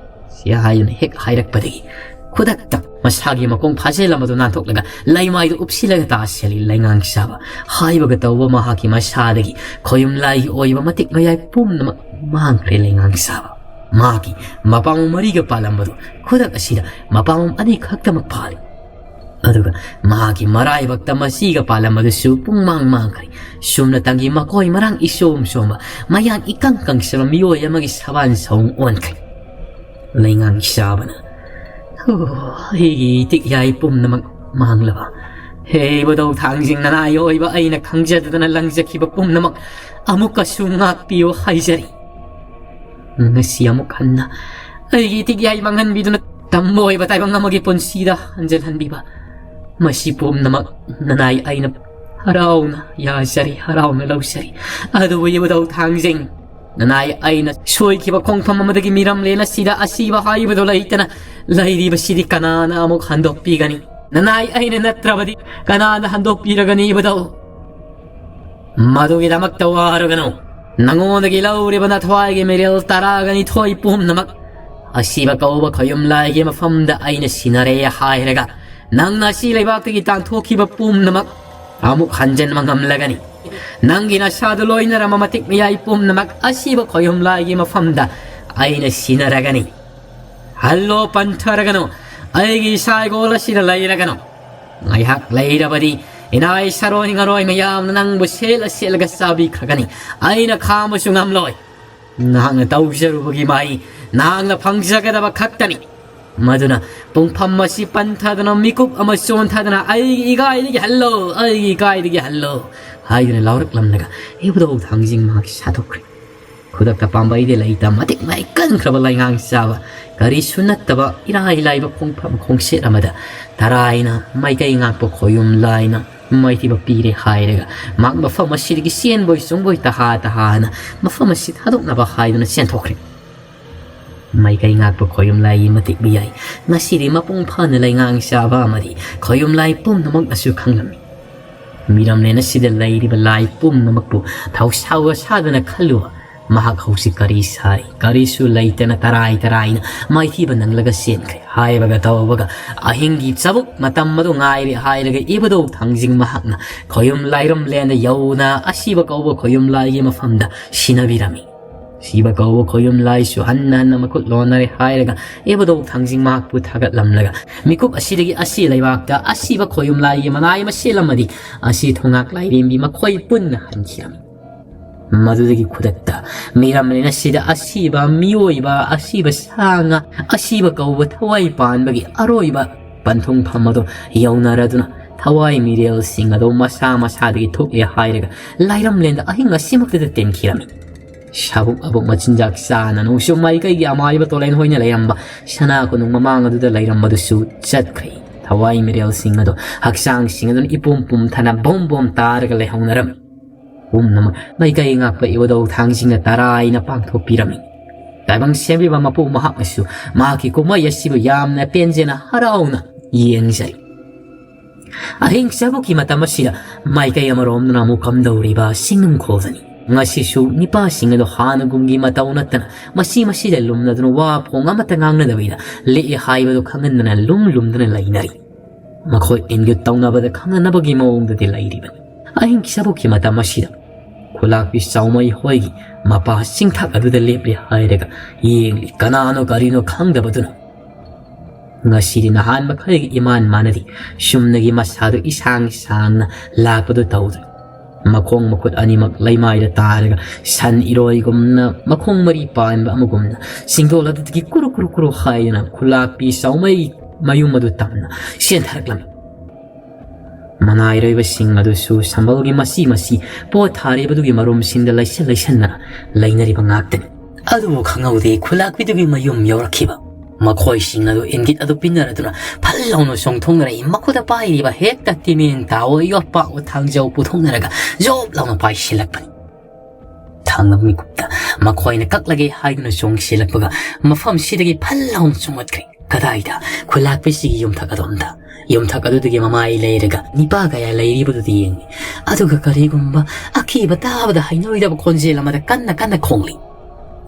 ꯁꯤ ꯍꯥꯏꯗꯨꯅ ꯍꯦꯛ ꯍꯥꯏꯔꯛꯄꯗꯒꯤ ꯈꯨꯗꯛꯇ ꯃꯁꯥꯒꯤ ꯃꯈꯣꯡ ꯐꯥꯖꯤꯜ ꯑꯃꯗꯨ ꯅꯥꯟꯊꯣꯛꯂꯒ ꯂꯩꯃꯥꯏꯗꯨ ꯎꯞꯁꯤꯜꯂꯒ ꯇꯥꯁꯤꯜꯂꯤ ꯂꯩꯉꯥꯡ ꯆꯥꯕ꯫ ꯍꯥꯏꯕꯒ ꯇꯧꯕ ꯃꯍꯥꯛꯀꯤ ꯃꯁꯥꯗꯒꯤ ꯈꯣꯌꯨꯝ ꯂꯥꯏꯒꯤ ꯑꯣꯏꯕ ꯃꯇꯤꯛ ꯃꯌꯥꯏ ꯄꯨꯝꯅꯃꯛ ꯃꯥꯡꯈ꯭ꯔꯦ ꯂꯩꯉꯥꯡ ꯆꯥꯕ꯫ ꯃꯍꯥꯛꯀꯤ ꯃꯄꯥꯡꯒꯜ ꯃꯔꯤꯒ ꯄꯥꯜꯂꯝꯕꯗꯨ ꯈꯨꯗꯛ ꯑꯁꯤꯗ ꯃꯄꯥꯡꯒꯜ ꯑꯅꯤ ꯈꯛꯇꯃꯛ ꯄꯥꯜꯂꯤ꯫ ꯑꯗꯨꯒ ꯃꯍꯥꯛꯀꯤ ꯃꯔꯥꯏꯕꯛꯇ ꯃꯁꯤꯒ ꯄꯥꯜꯂꯝꯕ ꯑꯗꯨꯁꯨ ꯄꯨꯡꯃꯥꯡ ꯃꯥꯡꯈ꯭ꯔꯦ꯫ ꯁꯨꯝꯅ ꯇꯪꯒꯤ ꯃꯀꯣꯏ ꯃꯔꯥꯡ ꯏꯆꯣꯝ ꯆꯣꯝꯕ, ꯃꯌꯥꯡ ꯏꯀꯪ ꯀꯪꯁꯕ ꯃꯤꯑꯣꯏ ꯑꯃꯒꯤ ꯁꯕꯥꯟ ꯁꯑꯣꯡ ꯑꯣꯟꯈ꯭ꯔꯦ꯫ ꯂꯩꯉꯥꯡ ꯆꯥꯕꯅ, "ꯍꯣ, ꯑꯩꯒꯤ ꯏꯇꯤꯛ ꯌꯥꯏ ꯄꯨꯝꯅꯃꯛ ꯃꯥꯡꯂꯕ꯫ ꯍꯦ ꯏꯕꯨꯙꯧ ꯊꯥꯡꯖꯤꯡ ꯅꯅꯥꯏ ꯑꯣꯏꯕ ꯑꯩꯅ ꯈꯪꯖꯗꯗꯅ ꯂꯪꯖꯈꯤꯕ ꯄꯨꯝꯅꯃꯛ ꯑꯃꯨꯛꯀꯁꯨ ꯉꯥꯛꯄꯤꯌꯨ ꯍꯥꯏꯖꯔꯤ꯫ ꯉꯁꯤ ꯑꯃꯨꯛ ꯍꯟꯅ ꯑꯩꯒꯤ ꯏꯇꯤꯛ ꯌꯥꯏ ꯃꯥꯡꯍꯟꯕꯤꯗꯨꯅ ꯇꯝꯕ ꯑꯣꯏꯕ ꯇꯥꯏꯕꯪ ꯑꯃꯒꯤ ꯄꯨꯟꯁꯤꯗ ꯍꯟꯖꯤꯜꯍꯟꯕꯤꯕ꯫ ꯃꯁꯤ ꯄꯨꯝꯅꯃꯛ ꯅꯅꯥꯏ ꯑꯩꯅ ꯍꯔꯥꯎꯅ ꯌꯥꯖꯔꯤ, ꯍꯔꯥꯎꯅ ꯂꯧꯖꯔꯤ꯫ ꯑꯗꯨꯕꯨ ꯏꯕꯨꯙꯧ ꯊꯥꯡꯖꯤꯡ, ꯅꯅꯥꯏ ꯑꯩꯅ ꯁꯣꯏꯈꯤꯕ ꯈꯣꯡꯐꯝ ꯑꯃꯗꯒꯤ ꯃꯤꯔꯝꯂꯦꯟ ꯑꯁꯤꯗ ꯑꯁꯤꯕ ꯍꯥꯏꯕꯗꯨ ꯂꯩꯇꯅ ꯂꯩꯔꯤꯕꯁꯤꯗꯤ ꯀꯅꯥꯅ ꯑꯃꯨꯛ ꯍꯟꯗꯣꯛꯄꯤꯒꯅꯤ? ꯅꯅꯥꯏ ꯑꯩꯅ ꯅꯠꯇ꯭ꯔꯕꯗꯤ ꯀꯅꯥꯅ ꯍꯟꯗꯣꯛꯄꯤꯔꯒꯅꯤ ꯏꯕꯨꯙꯧ? ꯃꯗꯨꯒꯤꯗꯃꯛꯇ ꯋꯥꯔꯨꯒꯅꯨ꯫ ꯅꯉꯣꯟꯗꯒꯤ ꯂꯧꯔꯤꯕ ꯅꯊ꯭ꯋꯥꯏꯒꯤ ꯃꯤꯔꯦꯜ ꯇꯔꯥꯒ ꯅꯤꯊꯣꯏ ꯄꯨꯝꯅꯃꯛ ꯑꯁꯤꯕ ꯀꯧꯕ ꯈꯣꯌꯨꯝ ꯂꯥꯏꯒꯤ ꯃꯐꯝꯗ ꯑꯩꯅ ꯁꯤꯟꯅꯔꯦ ꯍꯥꯏꯔꯒ ꯅꯪꯅ ꯑꯁꯤ ꯂꯩꯕꯥꯛꯇꯒꯤ ꯇꯥꯟꯊꯣꯛꯈꯤꯕ ꯄꯨꯝꯅꯃꯛ ꯑꯃꯨꯛ ꯍꯟꯖꯤꯟꯕ ꯉꯝꯂꯒꯅꯤ꯫ ꯅꯪꯒꯤ ꯅꯁꯥꯗꯨ ꯂꯣꯏꯅꯔꯝꯕ ꯃꯇꯤꯛ ꯃꯌꯥꯏ ꯄꯨꯝꯅꯃꯛ ꯑꯁꯤꯕ ꯈꯣꯌꯨꯝ ꯂꯥꯏꯒꯤ ꯃꯐꯝꯗ ꯑꯩꯅ ꯁꯤꯟꯅꯔꯒꯅꯤ꯫ ꯍꯜꯂꯣ, ꯄꯟꯊꯔꯒꯅꯨ꯫ ꯑꯩꯒꯤ ꯏꯁꯥ ꯏꯒꯣꯜ ꯑꯁꯤꯗ ꯂꯩꯔꯒꯅꯨ꯫ ꯉꯥꯏꯍꯥꯛ ꯂꯩꯔꯕꯗꯤ ꯏꯅꯥꯏ ꯁꯔꯣꯏ ꯉꯔꯣꯏ ꯃꯌꯥꯝꯅ ꯅꯪꯕꯨ ꯁꯦꯠꯂ ꯁꯦꯠꯂꯒ ꯆꯥꯕꯤꯈ꯭ꯔꯒꯅꯤ꯫ ꯑꯩꯅ ꯈꯥꯝꯕꯁꯨ ꯉꯝꯂꯣꯏ꯫ ꯅꯍꯥꯛꯅ ꯇꯧꯖꯔꯨꯕꯒꯤ ꯃꯍꯩ ꯅꯍꯥꯛꯅ ꯐꯪꯖꯒꯗꯕ ꯈꯛꯇꯅꯤ꯫ ꯃꯗꯨꯅ ꯄꯨꯡꯐꯝ ꯑꯁꯤ ꯄꯟꯊꯗꯅ ꯃꯤꯀꯨꯞ ꯑꯃ ꯆꯣꯟꯊꯗꯅ "ꯑꯩꯒꯤ ꯏꯀꯥꯏꯗꯒꯤ ꯍꯜꯂꯣ, ꯑꯩꯒꯤ ꯏꯀꯥꯏꯗꯒꯤ ꯍꯜꯂꯣ" ꯍꯥꯏꯗꯨꯅ ꯂꯥꯎꯔꯛꯂꯝꯂꯒ ꯏꯕꯨꯙꯧ ꯊꯥꯡꯖꯤꯡ ꯃꯍꯥꯛ ꯁꯥꯊꯣꯛꯈ꯭ꯔꯦ꯫ ꯈꯨꯗꯛꯇ ꯄꯥꯝꯕꯩꯗ ꯂꯩꯇ ꯃꯇꯤꯛ ꯃꯥꯏ ꯀꯟꯈ꯭ꯔꯕ ꯂꯩꯉꯥꯡ ꯆꯥꯕ, ꯀꯔꯤꯁꯨ ꯅꯠꯇꯕ ꯏꯔꯥꯏ ꯂꯥꯏꯕ ꯈꯣꯡꯐꯝ ꯈꯣꯡꯆꯦꯠ ꯑꯃꯗ ꯇꯔꯥꯏꯅ ꯃꯥꯏꯀꯩ ꯉꯥꯛꯄ ꯈꯣꯌꯨꯝ ꯂꯥꯏꯅ ꯃꯥꯏꯊꯤꯕ ꯄꯤꯔꯦ ꯍꯥꯏꯔꯒ ꯃꯍꯥꯛ ꯃꯐꯝ ꯑꯁꯤꯗꯒꯤ ꯆꯦꯟꯕꯣꯏ ꯆꯣꯡꯕꯣꯏ ꯇꯍꯥ ꯇꯍꯥꯅ ꯃꯐꯝ ꯑꯁꯤ ꯊꯥꯗꯣꯛꯅꯕ ꯍꯥꯏꯗꯨꯅ ꯆꯦꯟꯊꯣꯛꯈ꯭ꯔꯦ꯫ ꯃꯥꯏꯀꯩ ꯉꯥꯛꯄ ꯈꯣꯌꯨꯝ ꯂꯥꯏꯒꯤ ꯃꯇꯤꯛ ꯃꯌꯥꯏ ꯉꯁꯤꯗꯤ ꯃꯄꯨꯡ ꯐꯥꯅ ꯂꯩꯉꯥꯡ ꯆꯥꯕ ꯑꯃꯗꯤ ꯈꯣꯌꯨꯝ ꯂꯥꯏ ꯄꯨꯝꯅꯃꯛꯅꯁꯨ ꯈꯪꯂꯝꯃꯤ꯫ ꯃꯤꯔꯝꯂꯦꯟ ꯑꯁꯤꯗ ꯂꯩꯔꯤꯕ ꯂꯥꯏ ꯄꯨꯝꯅꯃꯛꯄꯨ ꯊꯧꯁꯥꯎ ꯑꯁꯥꯗꯅ ꯈꯜꯂꯨꯕ ꯃꯍꯥꯛ ꯍꯧꯖꯤꯛ ꯀꯔꯤ ꯁꯥꯔꯤ, ꯀꯔꯤꯁꯨ ꯂꯩꯇꯅ ꯇꯔꯥꯏ ꯇꯔꯥꯏꯅ ꯃꯥꯏꯊꯤꯕ ꯅꯪꯂꯒ ꯆꯦꯟꯈ꯭ꯔꯦ꯫ ꯍꯥꯏꯕꯒ ꯇꯧꯕꯒ ꯑꯍꯤꯡꯒꯤ ꯆꯕꯨꯛ ꯃꯇꯝ ꯑꯗꯨ ꯉꯥꯏꯔꯦ ꯍꯥꯏꯔꯒ ꯏꯕꯨꯙꯧ ꯊꯥꯡꯖꯤꯡ ꯃꯍꯥꯛꯅ ꯈꯣꯌꯨꯝ ꯂꯥꯏꯔꯝꯂꯦꯟꯗ ꯌꯧꯅ ꯑꯁꯤꯕ ꯀꯧꯕ ꯈꯣꯌꯨꯝ ꯂꯥꯏꯒꯤ ꯃꯐꯝꯗ ꯁꯤꯟꯅꯕꯤꯔꯝꯃꯤ꯫ ꯁꯤꯕ ꯀꯧꯕ ꯈꯣꯌꯨꯝ ꯂꯥꯏꯁꯨ ꯍꯟꯅ ꯍꯟꯅ ꯃꯈꯨꯠ ꯂꯣꯟꯅꯔꯦ ꯍꯥꯏꯔꯒ ꯏꯕꯨꯙꯧ ꯊꯥꯡꯖꯤꯡ ꯃꯍꯥꯛꯄꯨ ꯊꯥꯒꯠꯂꯝꯂꯒ ꯃꯤꯀꯨꯞ ꯑꯁꯤꯗꯒꯤ ꯑꯁꯤ ꯂꯩꯕꯥꯛꯇ ꯑꯁꯤꯕ ꯈꯣꯌꯨꯝ ꯂꯥꯏꯒꯤ ꯃꯅꯥꯏ ꯑꯃ ꯁꯦꯠꯂꯝꯃꯗꯤ ꯑꯁꯤ ꯊꯣꯉꯥꯛ ꯂꯥꯏꯔꯦꯝꯕꯤ ꯃꯈꯣꯏ ꯄꯨꯟꯅ ꯍꯟꯈꯤꯔꯝꯃꯤ꯫ ꯃꯗꯨꯗꯒꯤ ꯈꯨꯗꯛꯇ ꯃꯤꯔꯝꯂꯦꯟ ꯑꯁꯤꯗ ꯑꯁꯤꯕ ꯃꯤꯑꯣꯏꯕ, ꯑꯁꯤꯕ ꯁꯥ ꯉꯥ, ꯑꯁꯤꯕ ꯀꯧꯕ ꯊꯋꯥꯏ ꯄꯥꯟꯕꯒꯤ ꯑꯔꯣꯏꯕ ꯄꯟꯊꯨꯡꯐꯝ ꯑꯗꯨ ꯌꯧꯅꯔꯗꯨꯅ ꯊꯋꯥꯏ ꯃꯤꯔꯦꯜꯁꯤꯡ ꯑꯗꯨ ꯃꯁꯥ ꯃꯁꯥꯗꯒꯤ ꯊꯣꯛꯂꯦ ꯍꯥꯏꯔꯒ ꯂꯥꯏꯔꯝꯂꯦꯟꯗ ꯑꯍꯤꯡ ꯑꯁꯤꯃꯛꯇꯗ ꯇꯦꯟꯈꯤꯔꯝꯃꯤ꯫ ꯁꯥꯕꯨꯛ ꯑꯕꯨꯛ ꯃꯆꯤꯟꯖꯥꯛ ꯆꯥꯅ ꯅꯣꯡꯆꯨꯞ ꯃꯥꯏꯀꯩꯒꯤ ꯑꯃꯥꯏꯕ ꯇꯣꯂꯦꯟ ꯍꯣꯏꯅ ꯂꯩꯔꯝꯕ ꯁꯅꯥ ꯀꯣꯅꯨꯡ ꯃꯃꯥꯡ ꯑꯗꯨꯗ ꯂꯩꯔꯝꯕꯗꯨꯁꯨ ꯆꯠꯈ꯭ꯔꯦ꯫ ꯊꯋꯥꯏ ꯃꯤꯔꯦꯜꯁꯤꯡ ꯑꯗꯨ ꯍꯛꯆꯥꯡꯁꯤꯡ ꯑꯗꯨꯅ ꯏꯄꯨꯝ ꯄꯨꯝꯊꯅ ꯕꯣꯝ ꯕꯣꯝ ꯇꯥꯔꯒ ꯂꯩꯍꯧꯅꯔꯝꯃꯤ꯫ ꯄꯨꯝꯅꯃꯛ ꯃꯥꯏꯀꯩ ꯉꯥꯛꯄ ꯏꯕꯨꯙꯧ ꯊꯥꯡꯖꯤꯡꯅ ꯇꯔꯥꯏꯅ ꯄꯥꯡꯊꯣꯛꯄꯤꯔꯝꯃꯤ꯫ ꯇꯥꯏꯕꯪ ꯁꯦꯝꯕꯤꯕ ꯃꯄꯨ ꯃꯍꯥꯛꯅꯁꯨ ꯃꯍꯥꯛꯀꯤ ꯀꯨꯝꯍꯩ ꯑꯁꯤꯕꯨ ꯌꯥꯝꯅ ꯄꯦꯟꯖꯅ ꯍꯔꯥꯎꯅ ꯌꯦꯡꯖꯩ꯫ ꯑꯍꯤꯡ ꯆꯥꯕꯨꯛꯀꯤ ꯃꯇꯝ ꯑꯁꯤꯗ ꯃꯥꯏꯀꯩ ꯑꯃꯔꯣꯝꯗꯅ ꯑꯃꯨꯛ ꯀꯝꯗꯧꯔꯤꯕ ꯆꯤꯡꯅꯨꯡꯈꯣꯜꯗꯅꯤ꯫ ꯉꯁꯤꯁꯨ ꯅꯤꯄꯥꯁꯤꯡ ꯑꯗꯨ ꯍꯥꯟꯅꯒꯨꯝꯒꯤ ꯃꯇꯧ ꯅꯠꯇꯅ ꯃꯁꯤ ꯃꯁꯤꯗ ꯂꯨꯝꯅꯗꯨꯅ ꯋꯥ ꯐꯣꯡ ꯑꯃꯠꯇ ꯉꯥꯡꯅꯗꯕꯤꯗ ꯂꯦꯛꯑꯦ ꯍꯥꯏꯕꯗꯨ ꯈꯪꯍꯟꯗꯅ ꯂꯨꯝ ꯂꯨꯝꯗꯨꯅ ꯂꯩꯅꯔꯤ꯫ ꯃꯈꯣꯏ ꯏꯟꯒꯤꯠ ꯇꯧꯅꯕꯗ ꯈꯪꯅꯅꯕꯒꯤ ꯃꯑꯣꯡꯗꯗꯤ ꯂꯩꯔꯤꯕꯅꯤ꯫ ꯑꯍꯤꯡ ꯆꯥꯕꯨꯛꯀꯤ ꯃꯇꯝ ꯑꯁꯤꯗ ꯈꯨꯂꯥꯛꯄꯤ ꯆꯥꯎꯃꯩ ꯍꯣꯏꯒꯤ ꯃꯄꯥ ꯆꯤꯡꯊꯛ ꯑꯗꯨꯗ ꯂꯦꯞꯂꯦ ꯍꯥꯏꯔꯒ ꯌꯦꯡꯂꯤ꯫ ꯀꯅꯥꯅꯣ ꯀꯔꯤꯅꯣ ꯈꯪꯗꯕꯗꯨꯅ ꯉꯁꯤꯗꯤ ꯅꯍꯥꯟ ꯃꯈꯩꯒ ꯏꯃꯥꯟ ꯃꯥꯟꯅꯗꯦ꯫ ꯁꯨꯝꯅꯒꯤ ꯃꯁꯥꯗꯨ ꯏꯁꯥꯡ ꯁꯥꯡꯅ ꯂꯥꯛꯄꯗꯨ ꯇꯧꯗ꯭ꯔꯦ꯫ ꯃꯈꯣꯡ ꯃꯈꯨꯠ ꯑꯅꯤꯃꯛ ꯂꯩꯃꯥꯏꯗ ꯇꯥꯔꯒ ꯁꯟ ꯏꯔꯣꯏꯒꯨꯝꯅ, ꯃꯈꯣꯡ ꯃꯔꯤ ꯄꯥꯟꯕ ꯑꯃꯒꯨꯝꯅ ꯆꯤꯡꯗꯣꯜ ꯑꯗꯨꯗꯒꯤ ꯀꯨꯔꯨ ꯀꯨꯔꯨ ꯀꯨꯔꯨ ꯍꯥꯏꯗꯨꯅ ꯈꯨꯂꯥꯛꯄꯤ ꯆꯥꯎꯃꯩ ꯃꯌꯨꯝ ꯑꯗꯨ ꯇꯝꯅ ꯆꯦꯟꯊꯔꯛꯂꯝꯃꯤ꯫ ꯃꯅꯥꯏꯔꯣꯏꯕꯁꯤꯡ ꯑꯗꯨꯁꯨ ꯁꯝꯕꯜꯒꯤ ꯃꯆꯤ ꯃꯆꯤ ꯄꯣꯠ ꯊꯥꯔꯤꯕꯗꯨꯒꯤ ꯃꯔꯨꯝꯁꯤꯡꯗ ꯂꯩꯁꯟ ꯂꯩꯁꯟꯗꯅ ꯂꯩꯅꯔꯤꯕ ꯉꯥꯛꯇꯅꯤ꯫ ꯑꯗꯨꯕꯨ ꯈꯪꯍꯧꯗꯦ ꯈꯨꯂꯥꯛꯄꯤꯗꯨꯒꯤ ꯃꯌꯨꯝ ꯌꯧꯔꯛꯈꯤꯕ꯫ ꯃꯈꯣꯏꯁꯤꯡ ꯑꯗꯨ ꯏꯪꯒꯤꯠ ꯑꯗꯨ ꯄꯤꯟꯅꯔꯗꯨꯅ ꯐꯜ ꯂꯥꯎꯅ ꯆꯣꯡꯊꯣꯛꯅꯔꯛꯏ꯫ ꯃꯈꯨꯠꯇ ꯄꯥꯏꯔꯤꯕ ꯍꯦꯛꯇ ꯇꯤꯃꯦꯟ ꯇꯥꯑꯣ ꯌꯣꯠꯄꯥꯛꯑꯣ ꯊꯥꯡꯖꯧ ꯄꯨꯊꯣꯛꯅꯔꯒ ꯖꯣꯞ ꯂꯥꯎꯅ ꯄꯥꯏꯁꯤꯜꯂꯛꯄꯅꯤ꯫ ꯊꯥꯡꯂꯕ ꯃꯤꯀꯨꯞꯇ ꯃꯈꯣꯏꯅ ꯀꯛꯂꯒꯦ ꯍꯥꯏꯗꯨꯅ ꯆꯣꯡꯁꯤꯜꯂꯛꯄꯒ ꯃꯐꯝꯁꯤꯗꯒꯤ ꯐꯜ ꯂꯥꯎꯅ ꯆꯣꯡꯂꯛꯈ꯭ꯔꯦ꯫ ꯀꯗꯥꯏꯗ? ꯈꯨꯂꯥꯛꯄꯤꯁꯤꯒꯤ ꯌꯨꯝꯊꯛ ꯑꯗꯣꯝꯗ꯫ ꯌꯨꯝꯊꯛ ꯑꯗꯨꯗꯒꯤ ꯃꯃꯥꯏ ꯂꯩꯔꯒ ꯅꯤꯄꯥ ꯀꯌꯥ ꯂꯩꯔꯤꯕꯗꯨꯗꯤ ꯌꯦꯡꯉꯤ꯫ ꯑꯗꯨꯒ ꯀꯔꯤꯒꯨꯝꯕ ꯑꯀꯤꯕ ꯇꯥꯕꯗ ꯍꯩꯅꯔꯣꯏꯗꯕ ꯈꯣꯟꯖꯦꯜ ꯑꯃꯗ ꯀꯟꯅ ꯀꯟꯅ ꯈꯣꯡꯂꯤ꯫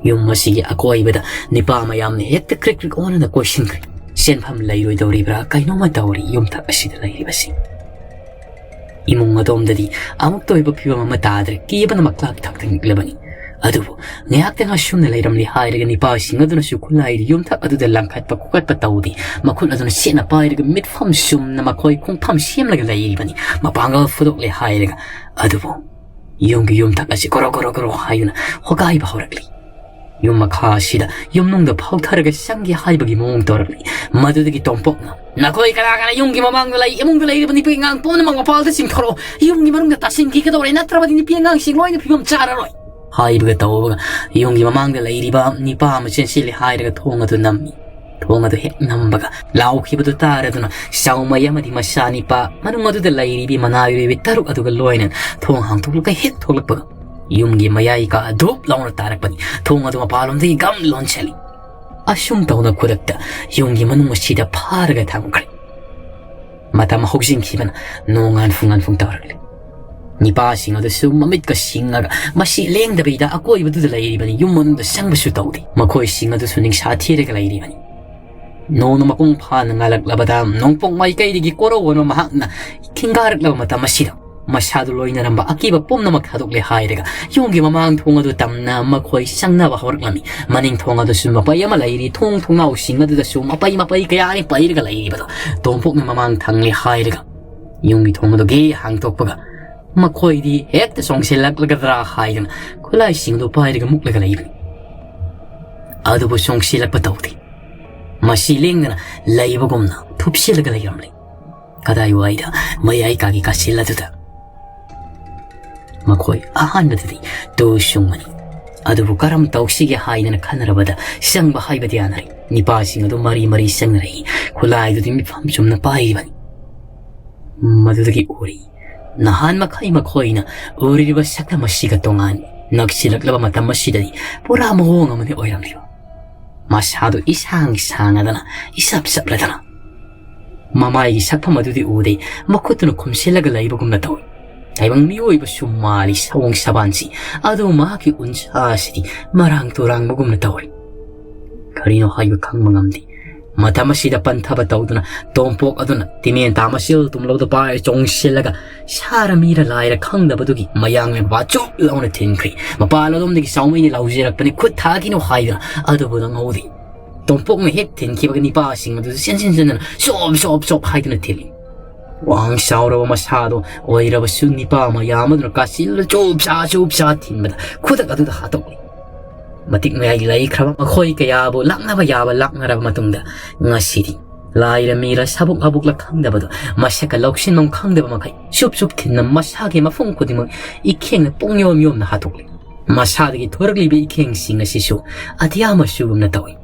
ꯌꯨꯝ ꯑꯁꯤꯒꯤ ꯑꯀꯣꯏꯕꯗ ꯅꯤꯄꯥ ꯃꯌꯥꯝꯅ ꯍꯦꯛꯇ ꯀ꯭ꯔꯤꯛ ꯀ꯭ꯔꯤꯛ ꯑꯣꯟꯅ ꯀꯣꯏꯁꯤꯟꯈ꯭ꯔꯦ꯫ ꯆꯦꯟꯐꯝ ꯂꯩꯔꯣꯏꯗꯧꯔꯤꯕ꯭ꯔꯥ ꯀꯩꯅꯣꯝꯃ ꯇꯧꯔꯤ ꯌꯨꯝꯊꯛ ꯑꯁꯤꯗ ꯂꯩꯔꯤꯕꯁꯤꯡ꯫ ꯏꯃꯨꯡ ꯑꯗꯣꯝꯗꯗꯤ ꯑꯃꯨꯛꯇ ꯑꯣꯏꯕ ꯐꯤꯕꯝ ꯑꯃ ꯇꯥꯗ꯭ꯔꯦ꯫ ꯀꯤꯕꯅ ꯃꯀ꯭ꯂꯥꯛ ꯊꯛꯇ ꯅꯤꯛꯂꯕꯅꯤ꯫ ꯑꯗꯨꯕꯨ ꯉꯥꯏꯍꯥꯛꯇꯪ ꯑꯁꯨꯝꯅ ꯂꯩꯔꯝꯂꯦ ꯍꯥꯏꯔꯒ ꯅꯤꯄꯥꯁꯤꯡ ꯑꯗꯨꯅꯁꯨ ꯈꯨꯠꯂꯥꯏꯗ ꯌꯨꯝꯊꯛ ꯑꯗꯨꯗ ꯂꯪꯈꯠꯄ ꯈꯣꯀꯠꯄ ꯇꯧꯗꯦ꯫ ꯃꯈꯨꯠ ꯑꯗꯨꯅ ꯁꯦꯠꯅ ꯄꯥꯏꯔꯒ ꯃꯤꯠꯐꯝ ꯆꯨꯝꯅ ꯃꯈꯣꯏ ꯈꯣꯡꯐꯝ ꯁꯦꯝꯂꯒ ꯂꯩꯔꯤꯕꯅꯤ꯫ ꯃꯄꯥꯡꯒꯜ ꯐꯨꯗꯣꯛꯂꯦ ꯍꯥꯏꯔꯒ꯫ ꯑꯗꯨꯕꯨ ꯌꯨꯝꯒꯤ ꯌꯨꯝꯊꯛ ꯑꯁꯤ ꯒꯣꯔꯣ ꯒꯣꯔꯣ ꯒꯣꯔꯣ ꯍꯥꯏꯗꯨꯅ ꯍꯣꯒꯥꯏꯕ ꯍꯧꯔꯛꯂꯤ꯫ ꯌꯨꯝ ꯃꯈꯥ ꯑꯁꯤꯗ ꯌꯨꯝꯅꯨꯡꯗ ꯐꯥꯎꯊꯔꯒ ꯆꯪꯒꯦ ꯍꯥꯏꯕꯒꯤ ꯃꯑꯣꯡ ꯇꯧꯔꯛꯂꯤ꯫ ꯃꯗꯨꯗꯒꯤ ꯇꯣꯝꯄꯣꯛꯅ, "ꯅꯈꯣꯏ ꯀꯅꯥ ꯀꯅꯥ ꯌꯨꯝꯒꯤ ꯃꯃꯥꯡꯗ ꯂꯩ, ꯏꯃꯨꯡꯗ ꯂꯩꯔꯤꯕ ꯅꯨꯄꯤ ꯑꯉꯥꯡ ꯄꯨꯝꯅꯃꯛ ꯃꯄꯥꯜꯗ ꯆꯤꯡꯊꯣꯔꯛꯑꯣ꯫ ꯌꯨꯝꯒꯤ ꯃꯅꯨꯡꯗ ꯇꯥꯁꯤꯟꯈꯤꯒꯗꯧꯔꯦ, ꯅꯠꯇ꯭ꯔꯕꯗꯤ ꯅꯨꯄꯤ ꯑꯉꯥꯡꯁꯤꯡ ꯂꯣꯏꯅ ꯐꯤꯕꯝ ꯆꯥꯔꯔꯣꯏ" ꯍꯥꯏꯕꯒ ꯇꯧꯕꯒ ꯌꯨꯝꯒꯤ ꯃꯃꯥꯡꯗ ꯂꯩꯔꯤꯕ ꯅꯤꯄꯥ ꯑꯃ ꯆꯦꯟꯁꯤꯜꯂꯦ ꯍꯥꯏꯔꯒ ꯊꯣꯡ ꯑꯗꯨ ꯅꯝꯃꯤ꯫ ꯊꯣꯡ ꯑꯗꯨ ꯍꯦꯛ ꯅꯝꯕꯒ ꯂꯥꯎꯈꯤꯕꯗꯨ ꯇꯥꯔꯗꯨꯅ ꯆꯥꯎꯃꯩ ꯑꯃꯗꯤ ꯃꯆꯥꯅꯤꯄꯥ ꯃꯅꯨꯡ ꯑꯗꯨꯗ ꯂꯩꯔꯤꯕꯤ ꯃꯅꯥꯏꯔꯣꯏꯕꯤ ꯇꯔꯨꯛ ꯑꯗꯨꯒ ꯂꯣꯏꯅꯅ ꯊꯣꯡ ꯍꯥꯡꯗꯣꯛꯂꯒ ꯍꯦꯛ ꯊꯣꯛꯂꯛꯄꯒ ꯌꯨꯝꯒꯤ ꯃꯌꯥꯏ ꯀꯥ ꯙꯨꯞ ꯂꯥꯎꯅ ꯇꯥꯔꯛꯄꯅꯤ꯫ ꯊꯣꯡ ꯑꯗꯨ ꯃꯄꯥꯟꯂꯣꯝꯗꯒꯤ ꯒꯝ ꯂꯣꯟꯁꯤꯜꯂꯤ꯫ ꯑꯁꯨꯝ ꯇꯧꯅ ꯈꯨꯗꯛꯇ ꯌꯨꯝꯒꯤ ꯃꯅꯨꯡ ꯑꯁꯤꯗ ꯐꯥꯔꯒ ꯊꯝꯈ꯭ꯔꯦ꯫ ꯃꯇꯝ ꯍꯧꯖꯤꯟꯈꯤꯕꯅ ꯅꯣꯡꯉꯥꯟꯐꯨ ꯉꯥꯟꯐꯨ ꯇꯧꯔꯛꯂꯦ꯫ ꯅꯤꯄꯥꯁꯤꯡ ꯑꯗꯨꯁꯨ ꯃꯃꯤꯠꯀ ꯁꯤꯡꯉꯒ ꯃꯁꯤ ꯂꯦꯡꯗꯕꯤꯗ ꯑꯀꯣꯏꯕꯗꯨꯗ ꯂꯩꯔꯤꯕꯅꯤ꯫ ꯌꯨꯝ ꯃꯅꯨꯡꯗ ꯆꯪꯕꯁꯨ ꯇꯧꯗꯦ꯫ ꯃꯈꯣꯏꯁꯤꯡ ꯑꯗꯨꯁꯨ ꯅꯤꯡꯁꯥ ꯊꯤꯔꯒ ꯂꯩꯔꯤꯕꯅꯤ꯫ ꯅꯣꯡꯅ ꯃꯄꯨꯡ ꯐꯥꯅ ꯉꯥꯜꯂꯛꯂꯕꯗ ꯅꯣꯡꯄꯣꯛ ꯃꯥꯏꯀꯩꯗꯒꯤ ꯀꯣꯔꯧ ꯑꯣꯟꯕ ꯃꯍꯥꯛꯅ ꯈꯤꯡꯒꯥꯔꯛꯂꯕ ꯃꯇꯝ ꯑꯁꯤꯗ ꯃꯁꯥꯗꯨ ꯂꯣꯏꯅꯔꯝꯕ ꯑꯀꯤꯕ ꯄꯨꯝꯅꯃꯛ ꯊꯥꯗꯣꯛꯂꯦ ꯍꯥꯏꯔꯒ ꯌꯨꯝꯒꯤ ꯃꯃꯥꯡ ꯊꯣꯡ ꯑꯗꯨ ꯇꯝꯅ ꯃꯈꯣꯏ ꯆꯪꯅꯕ ꯍꯧꯔꯛꯂꯝꯃꯤ꯫ ꯃꯅꯤꯡ ꯊꯣꯡ ꯑꯗꯨꯁꯨ ꯃꯄꯩ ꯑꯃ ꯂꯩꯔꯤ꯫ ꯊꯣꯡ ꯊꯣꯡꯅꯥꯎꯁꯤꯡ ꯑꯗꯨꯗꯁꯨ ꯃꯄꯩ ꯃꯄꯩ ꯀꯌꯥꯅꯤ ꯄꯩꯔꯒ ꯂꯩꯔꯤꯕꯗꯣ꯫ ꯇꯣꯝꯄꯣꯛꯅ ꯃꯃꯥꯡ ꯊꯪꯂꯦ ꯍꯥꯏꯔꯒ ꯌꯨꯝꯒꯤ ꯊꯣꯡ ꯑꯗꯨ ꯒꯦ ꯍꯥꯡꯗꯣꯛꯄꯒ ꯃꯈꯣꯏꯗꯤ ꯍꯦꯛꯇ ꯆꯣꯡꯁꯤꯜꯂꯛꯂꯒꯗ꯭ꯔꯥ ꯍꯥꯏꯗꯨꯅ ꯈꯨꯠꯂꯥꯏꯁꯤꯡꯗꯨ ꯄꯥꯏꯔꯒ ꯃꯨꯛꯂꯒ ꯂꯩꯕꯅꯤ꯫ ꯑꯗꯨꯕꯨ ꯆꯣꯡꯁꯤꯜꯂꯛꯄ ꯇꯧꯗꯦ꯫ ꯃꯁꯤ ꯂꯦꯡꯗꯅ ꯂꯩꯕꯒꯨꯝꯅ ꯊꯨꯞꯁꯤꯜꯂꯒ ꯂꯩꯔꯝꯂꯦ꯫ ꯀꯗꯥꯏꯋꯥꯏꯗ? ꯃꯌꯥꯏ ꯀꯥꯒꯤ ꯀꯥꯆꯤꯜ ꯑꯗꯨꯗ꯫ ꯃꯈꯣꯏ ꯑꯍꯥꯟꯕꯗꯗꯤ ꯇꯨ ꯁꯨꯡꯕꯅꯤ꯫ ꯑꯗꯨꯕꯨ ꯀꯔꯝ ꯇꯧꯁꯤꯒꯦ ꯍꯥꯏꯗꯅ ꯈꯟꯅꯔꯕꯗ ꯆꯪꯕ ꯍꯥꯏꯕꯗꯤ ꯌꯥꯅꯔꯦ꯫ ꯅꯤꯄꯥꯁꯤꯡ ꯑꯗꯨ ꯃꯔꯤ ꯃꯔꯤ ꯆꯪꯅꯔꯛꯏ꯫ ꯈꯨꯠꯂꯥꯏꯗꯨꯗꯤ ꯃꯤꯐꯝ ꯆꯨꯝꯅ ꯄꯥꯏꯔꯤꯕꯅꯤ꯫ ꯃꯗꯨꯗꯒꯤ ꯎꯔꯤ꯫ ꯅꯍꯥꯟ ꯃꯈꯩ ꯃꯈꯣꯏꯅ ꯎꯔꯤꯕ ꯁꯛꯇꯝ ꯑꯁꯤꯒ ꯇꯣꯉꯥꯟ ꯅꯛꯁꯤꯜꯂꯛꯂꯕ ꯃꯇꯝ ꯑꯁꯤꯗꯗꯤ ꯄꯨꯔꯥ ꯃꯑꯣꯡ ꯑꯃꯅꯤ ꯑꯣꯏꯔꯝꯂꯤꯕ꯫ ꯃꯁꯥꯗꯨ ꯏꯁꯥꯡ ꯁꯥꯡꯉꯗꯅ ꯏꯆꯞ ꯆꯞꯂꯗꯅ ꯃꯃꯥꯏꯒꯤ ꯁꯛꯐꯝ ꯑꯗꯨꯗꯤ ꯎꯗꯦ꯫ ꯃꯈꯨꯠꯇꯨꯅ ꯈꯨꯝꯁꯤꯜꯂꯒ ꯂꯩꯕꯒꯨꯝꯅ ꯇꯧꯏ꯫ ꯇꯥꯏꯕꯪ ꯃꯤꯑꯣꯏꯕꯁꯨ ꯃꯥꯜꯂꯤ ꯁꯑꯣꯡ ꯁꯥꯕꯥꯟꯁꯤ꯫ ꯑꯗꯨꯕꯨ ꯃꯍꯥꯛꯀꯤ ꯎꯟꯁꯥ ꯑꯁꯤꯗꯤ ꯃꯔꯥꯡ ꯇꯨꯔꯥꯡꯕꯒꯨꯝꯅ ꯇꯧꯔꯤ꯫ ꯀꯔꯤꯅꯣ ꯍꯥꯏꯕ ꯈꯪꯕ ꯉꯝꯗꯦ꯫ ꯃꯇꯝ ꯑꯁꯤꯗ ꯄꯟꯊꯕ ꯇꯧꯗꯨꯅ ꯇꯣꯝꯄꯣꯛ ꯑꯗꯨꯅ ꯇꯤꯃꯦꯟ ꯇꯥ ꯃꯆꯤꯜ ꯇꯨꯝꯂꯧꯗ ꯄꯥꯏꯔ ꯆꯣꯡꯁꯤꯜꯂꯒ ꯁꯥꯔ ꯃꯤꯔ ꯂꯥꯏꯔ ꯈꯪꯗꯕꯗꯨꯒꯤ ꯃꯌꯥꯡꯂꯦꯟ ꯃꯄꯥ ꯆꯨꯞ ꯂꯥꯎꯅ ꯊꯤꯟꯈ꯭ꯔꯤ꯫ ꯃꯄꯥꯟ ꯑꯗꯣꯝꯗꯒꯤ ꯆꯥꯎꯃꯩꯅ ꯂꯥꯎꯖꯔꯛꯄꯅꯤ, "ꯈꯨꯠ ꯊꯥꯈꯤꯅꯨ" ꯍꯥꯏꯗꯨꯅ꯫ ꯑꯗꯨꯕꯨ ꯅꯪꯍꯧꯗꯦ꯫ ꯇꯣꯝꯄꯣꯛꯅ ꯍꯦꯛ ꯊꯤꯟꯈꯤꯕꯒ ꯅꯤꯄꯥꯁꯤꯡ ꯑꯗꯨꯁꯨ ꯆꯦꯟꯁꯤꯟ ꯆꯦꯟꯗꯨꯅ ꯆꯣꯞ ꯆꯣꯞ ꯆꯣꯞ ꯍꯥꯏꯗꯨꯅ ꯊꯤꯜꯂꯤ꯫ ꯋꯥꯡ ꯆꯥꯎꯔꯕ ꯃꯁꯥꯗꯣ ꯑꯣꯏꯔꯕꯁꯨ ꯅꯤꯄꯥ ꯃꯌꯥꯝ ꯑꯗꯨꯅ ꯀꯥꯆꯤꯜꯗ ꯆꯨꯞ ꯆꯥ ꯆꯨꯞ ꯆꯥ ꯊꯤꯟꯕꯗ ꯈꯨꯗꯛ ꯑꯗꯨꯗ ꯍꯥꯠꯇꯣꯛꯂꯤ꯫ ꯃꯇꯤꯛ ꯃꯌꯥꯏ ꯂꯩꯈ꯭ꯔꯕ ꯃꯈꯣꯏ ꯀꯌꯥꯕꯨ ꯂꯥꯛꯅꯕ ꯌꯥꯕ ꯂꯥꯛꯅꯔꯕ ꯃꯇꯨꯡꯗ ꯉꯁꯤꯗꯤ ꯂꯥꯏꯔ ꯃꯤꯔ ꯁꯥꯕꯨꯛ ꯑꯕꯨꯛꯂ ꯈꯪꯗꯕꯗꯣ ꯃꯁꯛꯀ ꯂꯧꯁꯤꯟꯐꯝ ꯈꯪꯗꯕ ꯃꯈꯩ ꯆꯨꯞ ꯆꯨꯞ ꯊꯤꯟꯅ ꯃꯁꯥꯒꯤ ꯃꯐꯝ ꯈꯨꯗꯤꯡꯃꯛ ꯏꯈꯦꯡꯅ ꯄꯨꯡ ꯌꯣꯝ ꯌꯣꯝꯅ ꯍꯥꯠꯇꯣꯛꯂꯤ꯫ ꯃꯁꯥꯗꯒꯤ ꯊꯣꯔꯛꯂꯤꯕ ꯏꯈꯦꯡꯁꯤꯡ ꯑꯁꯤꯁꯨ ꯑꯇꯤꯌꯥ ꯃꯆꯨꯒꯨꯝꯅ ꯇꯧꯏ꯫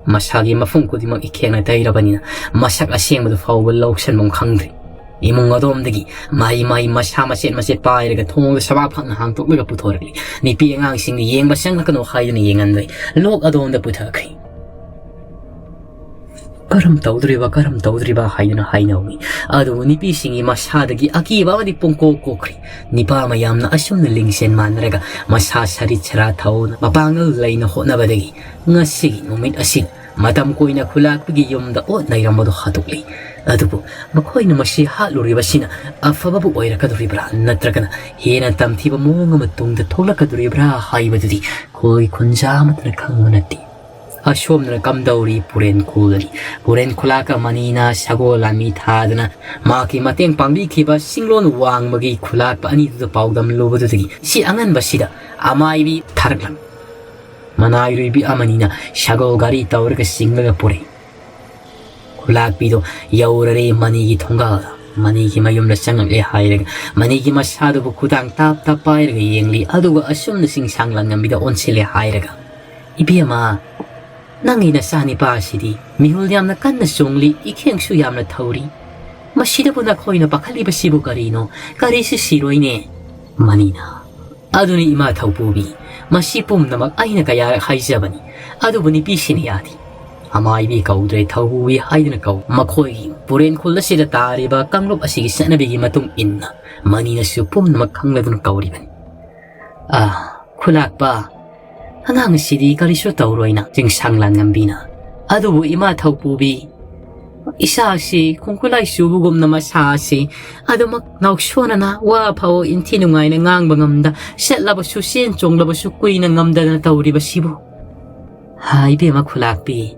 ꯃꯁꯥꯒꯤ ꯃꯐꯝ ꯈꯨꯗꯤꯡꯃꯛ ꯏꯈꯦꯡꯅ ꯇꯩꯔꯕꯅꯤꯅ ꯃꯁꯛ ꯑꯁꯦꯡꯕꯗꯨ ꯐꯥꯎꯕ ꯂꯧꯁꯤꯟꯐꯝ ꯈꯪꯗ꯭ꯔꯤ꯫ ꯏꯃꯨꯡ ꯑꯗꯣꯝꯗꯒꯤ ꯃꯍꯩ ꯃꯍꯩ ꯃꯁꯥ ꯃꯆꯦꯠ ꯃꯆꯦꯠ ꯄꯥꯏꯔꯒ ꯊꯣꯡꯗ ꯁꯕꯥꯛ ꯐꯪꯅ ꯍꯥꯡꯗꯣꯛꯂꯒ ꯄꯨꯊꯣꯔꯛꯂꯤ꯫ ꯅꯨꯄꯤ ꯑꯉꯥꯡꯁꯤꯡꯅ ꯌꯦꯡꯕ ꯆꯪꯂꯛꯀꯅꯨ ꯍꯥꯏꯗꯨꯅ ꯌꯦꯡꯍꯟꯗ꯭ꯔꯦ꯫ ꯂꯣꯛ ꯑꯗꯣꯝꯗ ꯄꯨꯊꯈ꯭ꯔꯤ꯫ "ꯀꯔꯝ ꯇꯧꯗ꯭ꯔꯤꯕ, ꯀꯔꯝ ꯇꯧꯗ꯭ꯔꯤꯕ?" ꯍꯥꯏꯗꯨꯅ ꯍꯥꯏꯅꯍꯧꯏ꯫ ꯑꯗꯨꯕꯨ ꯅꯨꯄꯤꯁꯤꯡꯒꯤ ꯃꯁꯥꯗꯒꯤ ꯑꯀꯤꯕ ꯑꯃꯗꯤ ꯄꯨꯡꯀꯣꯛ ꯀꯣꯛꯈ꯭ꯔꯤ꯫ ꯅꯤꯄꯥ ꯃꯌꯥꯝꯅ ꯑꯁꯨꯝꯅ ꯂꯤꯡꯖꯦꯜ ꯃꯥꯟꯅꯔꯒ ꯃꯁꯥ ꯁꯔꯤꯠ ꯁꯔꯥ ꯊꯧꯅ ꯃꯄꯥꯡꯒꯜ ꯂꯩꯅ ꯍꯣꯠꯅꯕꯗꯒꯤ ꯉꯁꯤꯒꯤ ꯅꯨꯃꯤꯠ ꯑꯁꯤ ꯃꯇꯝ ꯀꯨꯏꯅ ꯈꯨꯂꯥꯛꯄꯒꯤ ꯌꯨꯝꯗ ꯑꯣꯠ ꯅꯩꯔꯝꯕꯗꯨ ꯍꯥꯠꯇꯣꯛꯂꯤ꯫ ꯑꯗꯨꯕꯨ ꯃꯈꯣꯏꯅ ꯃꯁꯤ ꯍꯥꯠꯂꯨꯔꯤꯕꯁꯤꯅ ꯑꯐꯕꯕꯨ ꯑꯣꯏꯔꯛꯀꯗꯣꯔꯤꯕ꯭ꯔꯥ, ꯅꯠꯇ꯭ꯔꯒꯅ ꯍꯦꯟꯅ ꯇꯝꯊꯤꯕ ꯃꯑꯣꯡ ꯑꯃ ꯇꯨꯡꯗ ꯊꯣꯛꯂꯛꯀꯗꯣꯔꯤꯕ꯭ꯔꯥ ꯍꯥꯏꯕꯗꯨꯗꯤ ꯈꯣꯏ ꯈꯨꯟꯖꯥ ꯑꯃꯠꯇꯅ ꯈꯪꯕ ꯅꯠꯇꯦ꯫ ꯑꯁꯣꯝꯗꯅ ꯀꯝꯗꯧꯔꯤ ꯄꯨꯔꯦꯟ ꯈꯨꯜꯗꯅꯤ꯫ ꯄꯨꯔꯦꯟ ꯈꯨꯂꯥꯛꯀ ꯃꯅꯤꯅ ꯁꯒꯣꯜ ꯂꯥꯟꯃꯤ ꯊꯥꯗꯅ ꯃꯍꯥꯛꯀꯤ ꯃꯇꯦꯡ ꯄꯥꯡꯕꯤꯈꯤꯕ ꯁꯤꯡꯂꯣꯟ ꯋꯥꯡꯃꯒꯤ ꯈꯨꯂꯥꯛꯄ ꯑꯅꯤꯗꯨꯗ ꯄꯥꯎꯗꯝꯂꯨꯕꯗꯨꯗꯒꯤ ꯁꯤ ꯑꯉꯟꯕꯁꯤꯗ ꯑꯃꯥꯏꯕꯤ ꯊꯥꯔꯛꯂꯝꯃꯤ꯫ ꯃꯅꯥꯏꯔꯣꯏꯕꯤ ꯑꯃꯅꯤꯅ ꯁꯒꯣꯜ ꯒꯥꯔꯤ ꯇꯧꯔꯒ ꯆꯤꯡꯂꯒ ꯄꯨꯔꯛꯏ꯫ ꯈꯨꯂꯥꯛꯄꯤꯗꯣ ꯌꯧꯔꯔꯦ ꯃꯅꯤꯒꯤ ꯊꯣꯡꯒꯥꯜꯗ꯫ ꯃꯅꯤꯒꯤ ꯃꯌꯨꯝꯗ ꯆꯪꯉꯛꯂꯦ ꯍꯥꯏꯔꯒ ꯃꯅꯤꯒꯤ ꯃꯁꯥꯗꯨꯕꯨ ꯈꯨꯗꯥꯡ ꯇꯥꯞ ꯇꯥꯞ ꯄꯥꯏꯔꯒ ꯌꯦꯡꯂꯤ꯫ ꯑꯗꯨꯒ ꯑꯁꯨꯝꯅ ꯆꯤꯡꯁꯥꯡ ꯂꯥꯡꯉꯝꯕꯤꯗ ꯑꯣꯟꯁꯤꯜꯂꯦ ꯍꯥꯏꯔꯒ, "ꯏꯕꯦꯝꯃ, ꯅꯪꯒꯤ ꯅꯆꯥꯅꯤꯄꯥ ꯑꯁꯤꯗꯤ ꯃꯤꯍꯨꯜ ꯌꯥꯝꯅ ꯀꯟꯅ ꯆꯣꯡꯂꯤ, ꯏꯈꯦꯡꯁꯨ ꯌꯥꯝꯅ ꯊꯧꯔꯤ꯫ ꯃꯁꯤꯗꯕꯨ ꯅꯈꯣꯏꯅ ꯄꯥꯈꯠꯂꯤꯕꯁꯤꯕꯨ ꯀꯔꯤꯅꯣ? ꯀꯔꯤꯁꯨ ꯁꯤꯔꯣꯏꯅꯦ?" ꯃꯅꯤꯅ, "ꯑꯗꯨꯅꯤ ꯏꯃꯥ ꯊꯧꯄꯨꯕꯤ, ꯃꯁꯤ ꯄꯨꯝꯅꯃꯛ ꯑꯩꯅ ꯀꯌꯥꯔꯛ ꯍꯥꯏꯖꯕꯅꯤ, ꯑꯗꯨꯕꯨ ꯅꯨꯄꯤꯁꯤꯅ ꯌꯥꯗꯦ꯫ ꯑꯃꯥꯏꯕꯤ ꯀꯧꯗ꯭ꯔꯦ, ꯊꯧꯄꯨꯕꯤ ꯍꯥꯏꯗꯨꯅ ꯀꯧ꯫" ꯃꯈꯣꯏꯒꯤ ꯄꯨꯔꯦꯟ ꯈꯨꯜ ꯑꯁꯤꯗ ꯇꯥꯔꯤꯕ ꯀꯥꯡꯂꯨꯞ ꯑꯁꯤꯒꯤ ꯆꯠꯅꯕꯤꯒꯤ ꯃꯇꯨꯡ ꯏꯟꯅ ꯃꯅꯤꯅꯁꯨ ꯄꯨꯝꯅꯃꯛ ꯈꯪꯂꯗꯨꯅ ꯀꯧꯔꯤꯕꯅꯤ꯫ "ꯑꯥ, ꯈꯨꯂꯥꯛꯄ, ꯑꯉꯥꯡ ꯑꯁꯤꯗꯤ ꯀꯔꯤꯁꯨ ꯇꯧꯔꯣꯏꯅ", ꯆꯤꯡꯁꯥꯡ ꯂꯥꯟꯉꯝꯕꯤꯅ꯫ "ꯑꯗꯨꯕꯨ ꯏꯃꯥ ꯊꯧꯄꯨꯕꯤ, ꯏꯆꯥꯁꯤ ꯈꯣꯡꯀꯨꯂꯥꯏ ꯆꯨꯕꯒꯨꯝꯅ ꯃꯁꯥ ꯑꯁꯤ ꯑꯗꯨꯃꯛ ꯉꯥꯎꯁꯣꯟꯅꯅ ꯋꯥ ꯐꯥꯎ ꯏꯟꯊꯤ ꯅꯨꯡꯉꯥꯏꯅ ꯉꯥꯡꯕ ꯉꯝꯗ, ꯆꯠꯂꯕꯁꯨ ꯆꯦꯟ ꯆꯣꯡꯂꯕꯁꯨ ꯀꯨꯏꯅ ꯉꯝꯗꯗꯅ ꯇꯧꯔꯤꯕꯁꯤꯕꯨ?" "ꯍꯥ, ꯏꯕꯦꯝꯃ ꯈꯨꯂꯥꯛꯄꯤ,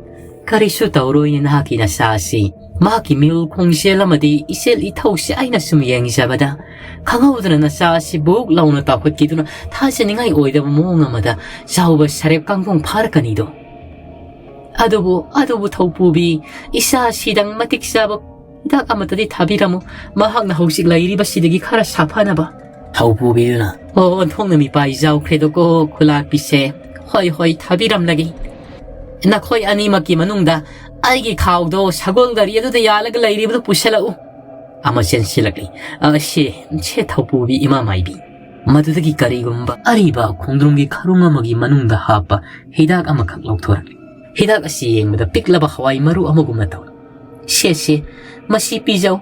ꯀꯔꯤꯁꯨ ꯇꯧꯔꯣꯏꯅꯦ ꯅꯍꯥꯛꯀꯤ ꯅꯆꯥ ꯑꯁꯤ꯫ ꯃꯍꯥꯛꯀꯤ ꯃꯤꯔꯨꯜ ꯈꯣꯡꯖꯦꯜ ꯑꯃꯗꯤ ꯏꯆꯦꯜ ꯏꯊꯧꯁꯤ ꯑꯩꯅ ꯁꯨꯝ ꯌꯦꯡꯖꯕꯗ, ꯈꯪꯍꯧꯗꯅ ꯅꯆꯥ ꯑꯁꯤ ꯕꯨꯛ ꯂꯥꯎꯅ ꯇꯥꯎꯈꯠꯈꯤꯗꯨꯅ ꯊꯥꯖꯅꯤꯡꯉꯥꯏ ꯑꯣꯏꯗꯕ ꯃꯑꯣꯡ ꯑꯃꯗ ꯆꯥꯎꯕ ꯁꯔꯦꯞ ꯀꯥꯡꯒꯣꯡ ꯐꯥꯔꯛꯀꯅꯤꯗꯣ꯫ ꯑꯗꯨꯕꯨ, ꯑꯗꯨꯕꯨ ꯊꯧꯄꯨꯕꯤ, ꯏꯆꯥ ꯑꯁꯤꯗꯪ ꯃꯇꯤꯛ ꯆꯥꯕ ꯍꯤꯗꯥꯛ ꯑꯃꯠꯇꯗꯤ ꯊꯥꯕꯤꯔꯝꯃꯨ, ꯃꯍꯥꯛꯅ ꯍꯧꯖꯤꯛ ꯂꯩꯔꯤꯕꯁꯤꯗꯒꯤ ꯈꯔ ꯁꯥꯐꯅꯕ꯫" ꯊꯧꯄꯨꯕꯤꯗꯨꯅ, "ꯑꯣ, ꯑꯣꯟꯊꯣꯛꯅ ꯃꯤꯄꯥꯏ ꯌꯥꯎꯈ꯭ꯔꯦꯗꯀꯣ ꯈꯨꯂꯥꯛꯄꯤꯁꯦ꯫ ꯍꯣꯏ, ꯍꯣꯏ, ꯊꯥꯕꯤꯔꯝꯂꯒꯦ꯫ ꯅꯈꯣꯏ ꯑꯅꯤꯃꯛꯀꯤ ꯃꯅꯨꯡꯗ ꯑꯩꯒꯤ ꯈꯥꯎꯗꯣ ꯁꯒꯣꯜ ꯒꯥꯔꯤ ꯑꯗꯨꯗ ꯌꯥꯜꯂꯒ ꯂꯩꯔꯤꯕꯗꯨ ꯄꯨꯁꯤꯜꯂꯛꯎ꯫" ꯑꯃ ꯆꯦꯟꯁꯤꯜꯂꯛꯂꯤ꯫ "ꯑ, ꯁꯦ, ꯁꯦ ꯊꯧꯄꯨꯕꯤ ꯏꯃꯥ ꯃꯥꯏꯕꯤ, ꯃꯗꯨꯗꯒꯤ ꯀꯔꯤꯒꯨꯝꯕ ꯑꯔꯤꯕ ꯈꯣꯡꯗ꯭ꯔꯨꯝꯒꯤ ꯈꯔꯨꯡ ꯑꯃꯒꯤ ꯃꯅꯨꯡꯗ ꯍꯥꯞꯄ ꯍꯤꯗꯥꯛ ꯑꯃꯈꯛ ꯂꯧꯊꯣꯔꯛꯂꯤ꯫ ꯍꯤꯗꯥꯛ ꯑꯁꯤ ꯌꯦꯡꯕꯗ ꯄꯤꯛꯂꯕ ꯍꯋꯥꯏ ꯃꯔꯨ ꯑꯃꯒꯨꯝꯅ ꯇꯧꯏ꯫ ꯁꯦ, ꯁꯦ, ꯃꯁꯤ ꯄꯤꯖꯧ꯫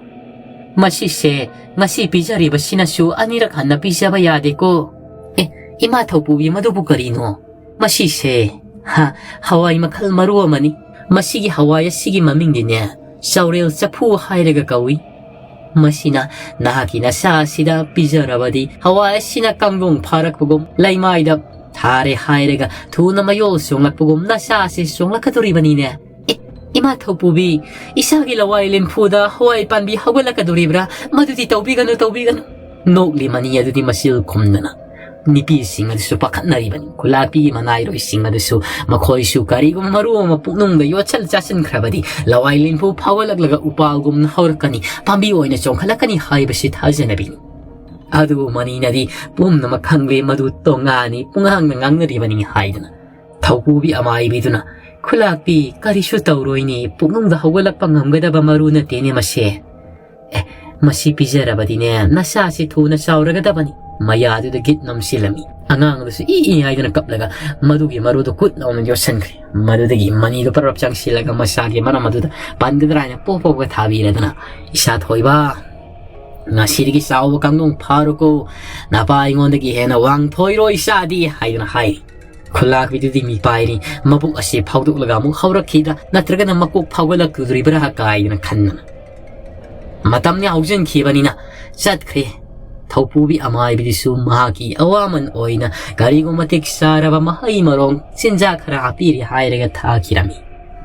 ꯃꯁꯤꯁꯦ ꯉꯁꯤ ꯄꯤꯖꯔꯤꯕꯁꯤꯅꯁꯨ ꯑꯅꯤꯔꯛ ꯍꯟꯅ ꯄꯤꯖꯕ ꯌꯥꯗꯦꯀꯣ꯫" "ꯑꯦ, ꯏꯃꯥ ꯊꯧꯄꯨꯕꯤ, ꯃꯗꯨꯕꯨ ꯀꯔꯤꯅꯣ?" "ꯃꯁꯤꯁꯦ, ꯍꯥ, ꯍꯋꯥꯏ ꯃꯈꯜ ꯃꯔꯨ ꯑꯃꯅꯤ꯫ ꯃꯁꯤꯒꯤ ꯍꯋꯥꯏ ꯑꯁꯤꯒꯤ ꯃꯃꯤꯡꯗꯤꯅꯦ, ꯆꯥꯎꯔꯦꯜ ꯆꯐꯨ ꯍꯥꯏꯔꯒ ꯀꯧꯏ꯫ ꯃꯁꯤꯅ ꯅꯍꯥꯛꯀꯤ ꯅꯁꯥ ꯑꯁꯤꯗ ꯄꯤꯖꯔꯕꯗꯤ ꯍꯋꯥꯏ ꯑꯁꯤꯅ ꯀꯥꯡꯗꯣꯡ ꯐꯥꯔꯛꯄꯒꯨꯝ ꯂꯩꯃꯥꯏꯗ ꯊꯥꯔꯦ ꯍꯥꯏꯔꯒ ꯊꯨꯅ ꯃꯌꯣꯜ ꯆꯣꯡꯂꯛꯄꯒꯨꯝ ꯅꯁꯥ ꯑꯁꯤ ꯆꯣꯡꯂꯛꯀꯗꯣꯔꯤꯕꯅꯤꯅꯦ꯫ ꯑꯦ, ꯏꯃꯥ ꯊꯧꯄꯨꯕꯤ, ꯏꯁꯥꯒꯤ ꯂꯋꯥꯏ ꯂꯦꯝꯐꯨꯗ ꯍꯋꯥꯏ ꯄꯥꯟꯕꯤ ꯍꯧꯒꯠꯂꯛꯀꯗꯣꯔꯤꯕ꯭ꯔꯥ? ꯃꯗꯨꯗꯤ ꯇꯧꯕꯤꯒꯅꯨ, ꯇꯧꯕꯤꯒꯅꯨ꯫ ꯅꯣꯛꯂꯤ ꯃꯅꯤ ꯑꯗꯨꯗꯤ ꯃꯆꯤꯜ ꯈꯨꯝꯗꯅ꯫ ꯅꯨꯄꯤꯁꯤꯡ ꯑꯗꯨꯁꯨ ꯄꯥꯈꯠꯅꯔꯤꯕꯅꯤ꯫ ꯈꯨꯂꯥꯛꯄꯤꯒꯤ ꯃꯅꯥꯏꯔꯣꯏꯁꯤꯡ ꯑꯗꯨꯁꯨ ꯃꯈꯣꯏꯁꯨ ꯀꯔꯤꯒꯨꯝꯕ ꯃꯔꯨ ꯑꯃ ꯄꯨꯛꯅꯨꯡꯗ ꯌꯣꯠꯁꯤꯜ ꯆꯥꯁꯤꯟꯈ꯭ꯔꯕꯗꯤ ꯂꯋꯥꯏ ꯂꯦꯝꯐꯨ ꯐꯥꯎꯒꯠꯂꯛꯂꯒ ꯎꯄꯥꯜꯒꯨꯝꯅ ꯍꯧꯔꯛꯀꯅꯤ, ꯄꯥꯝꯕꯤ ꯑꯣꯏꯅ ꯆꯣꯡꯈꯠꯂꯛꯀꯅꯤ ꯍꯥꯏꯕꯁꯤ ꯊꯥꯖꯅꯕꯤꯅꯤ꯫ ꯑꯗꯨꯕꯨ ꯃꯅꯤꯅꯗꯤ ꯄꯨꯝꯅꯃꯛ ꯈꯪꯂꯦ, ꯃꯗꯨ ꯇꯣꯉꯥꯅꯤ, ꯄꯨꯡꯉꯥꯡꯅ ꯉꯥꯡꯅꯔꯤꯕꯅꯤ ꯍꯥꯏꯗꯅ꯫ ꯊꯧꯄꯨꯕꯤ ꯑꯃꯥꯏꯕꯤꯗꯨꯅ, "ꯈꯨꯂꯥꯛꯄꯤ, ꯀꯔꯤꯁꯨ ꯇꯧꯔꯣꯏꯅꯦ, ꯄꯨꯛꯅꯨꯡꯗ ꯍꯧꯒꯠꯂꯛꯄ ꯉꯝꯒꯗꯕ ꯃꯔꯨ ꯅꯠꯇꯦꯅꯦ ꯃꯁꯦ꯫ ꯑꯦ, ꯃꯁꯤ ꯄꯤꯖꯔꯕꯗꯤꯅꯦ, ꯅꯁꯥꯁꯤ ꯊꯨꯅ ꯆꯥꯎꯔꯒꯗꯕꯅꯤ"꯫ ꯃꯌꯥꯗꯨꯗ ꯒꯤꯠ ꯅꯝꯁꯤꯜꯂꯝꯃꯤ꯫ ꯑꯉꯥꯡꯗꯨꯁꯨ ꯏ ꯏ ꯍꯥꯏꯗꯅ ꯀꯞꯂꯒ ꯃꯗꯨꯒꯤ ꯃꯔꯨꯗꯨ ꯀꯨꯠ ꯂꯥꯎꯅ ꯌꯣꯠꯁꯟꯈ꯭ꯔꯦ꯫ ꯃꯗꯨꯗꯒꯤ ꯃꯅꯤꯗꯨ ꯄꯔꯞ ꯆꯪꯁꯤꯜꯂꯒ ꯃꯁꯥꯒꯤ ꯃꯔꯝ ꯑꯗꯨꯗ ꯄꯟꯒꯗ꯭ꯔꯥ ꯍꯥꯏꯅ ꯄꯣꯞ ꯄꯣꯞꯀ ꯊꯥꯕꯤꯔꯗꯅ, "ꯏꯁꯥ ꯊꯣꯏꯕ, ꯉꯁꯤꯗꯒꯤ ꯆꯥꯎꯕ ꯀꯥꯡꯗꯣꯡ ꯐꯥꯔꯨꯀꯣ, ꯅꯄꯥ ꯑꯩꯉꯣꯟꯗꯒꯤ ꯍꯦꯟꯅ ꯋꯥꯡ ꯊꯣꯏꯔꯣꯏ ꯏꯆꯥꯗꯤ" ꯍꯥꯏꯗꯨꯅ ꯍꯥꯏꯔꯤ꯫ ꯈꯨꯂꯥꯛꯄꯤꯗꯨꯗꯤ ꯃꯤꯄꯥꯏꯔꯤ, ꯃꯕꯨꯛ ꯑꯁꯤ ꯐꯥꯎꯗꯣꯛꯂꯒ ꯑꯃꯨꯛ ꯍꯧꯔꯛꯈꯤꯗ꯭ꯔꯥ ꯅꯠꯇ꯭ꯔꯒꯅ ꯃꯀꯣꯛ ꯐꯥꯎꯒꯠꯂꯛꯀꯗꯣꯔꯤꯕ꯭ꯔꯥ ꯀꯥꯏꯗꯅ ꯈꯟꯗꯅ꯫ ꯃꯇꯝꯅꯤ ꯍꯧꯖꯤꯟꯈꯤꯕꯅꯤꯅ ꯆꯠꯈ꯭ꯔꯦ꯫ ꯊꯧꯄꯨꯕꯤ ꯑꯃꯥꯏꯕꯤꯗꯨꯁꯨ ꯃꯍꯥꯛꯀꯤ ꯑꯋꯥꯃꯟ ꯑꯣꯏꯅ ꯀꯔꯤꯒꯨꯝꯕ ꯃꯇꯤꯛ ꯆꯥꯔꯕ ꯃꯍꯩ ꯃꯔꯣꯡ ꯆꯤꯟꯖꯥꯛ ꯈꯔ ꯍꯥꯞꯄꯤꯔꯦ ꯍꯥꯏꯔꯒ ꯊꯥꯈꯤꯔꯝꯃꯤ꯫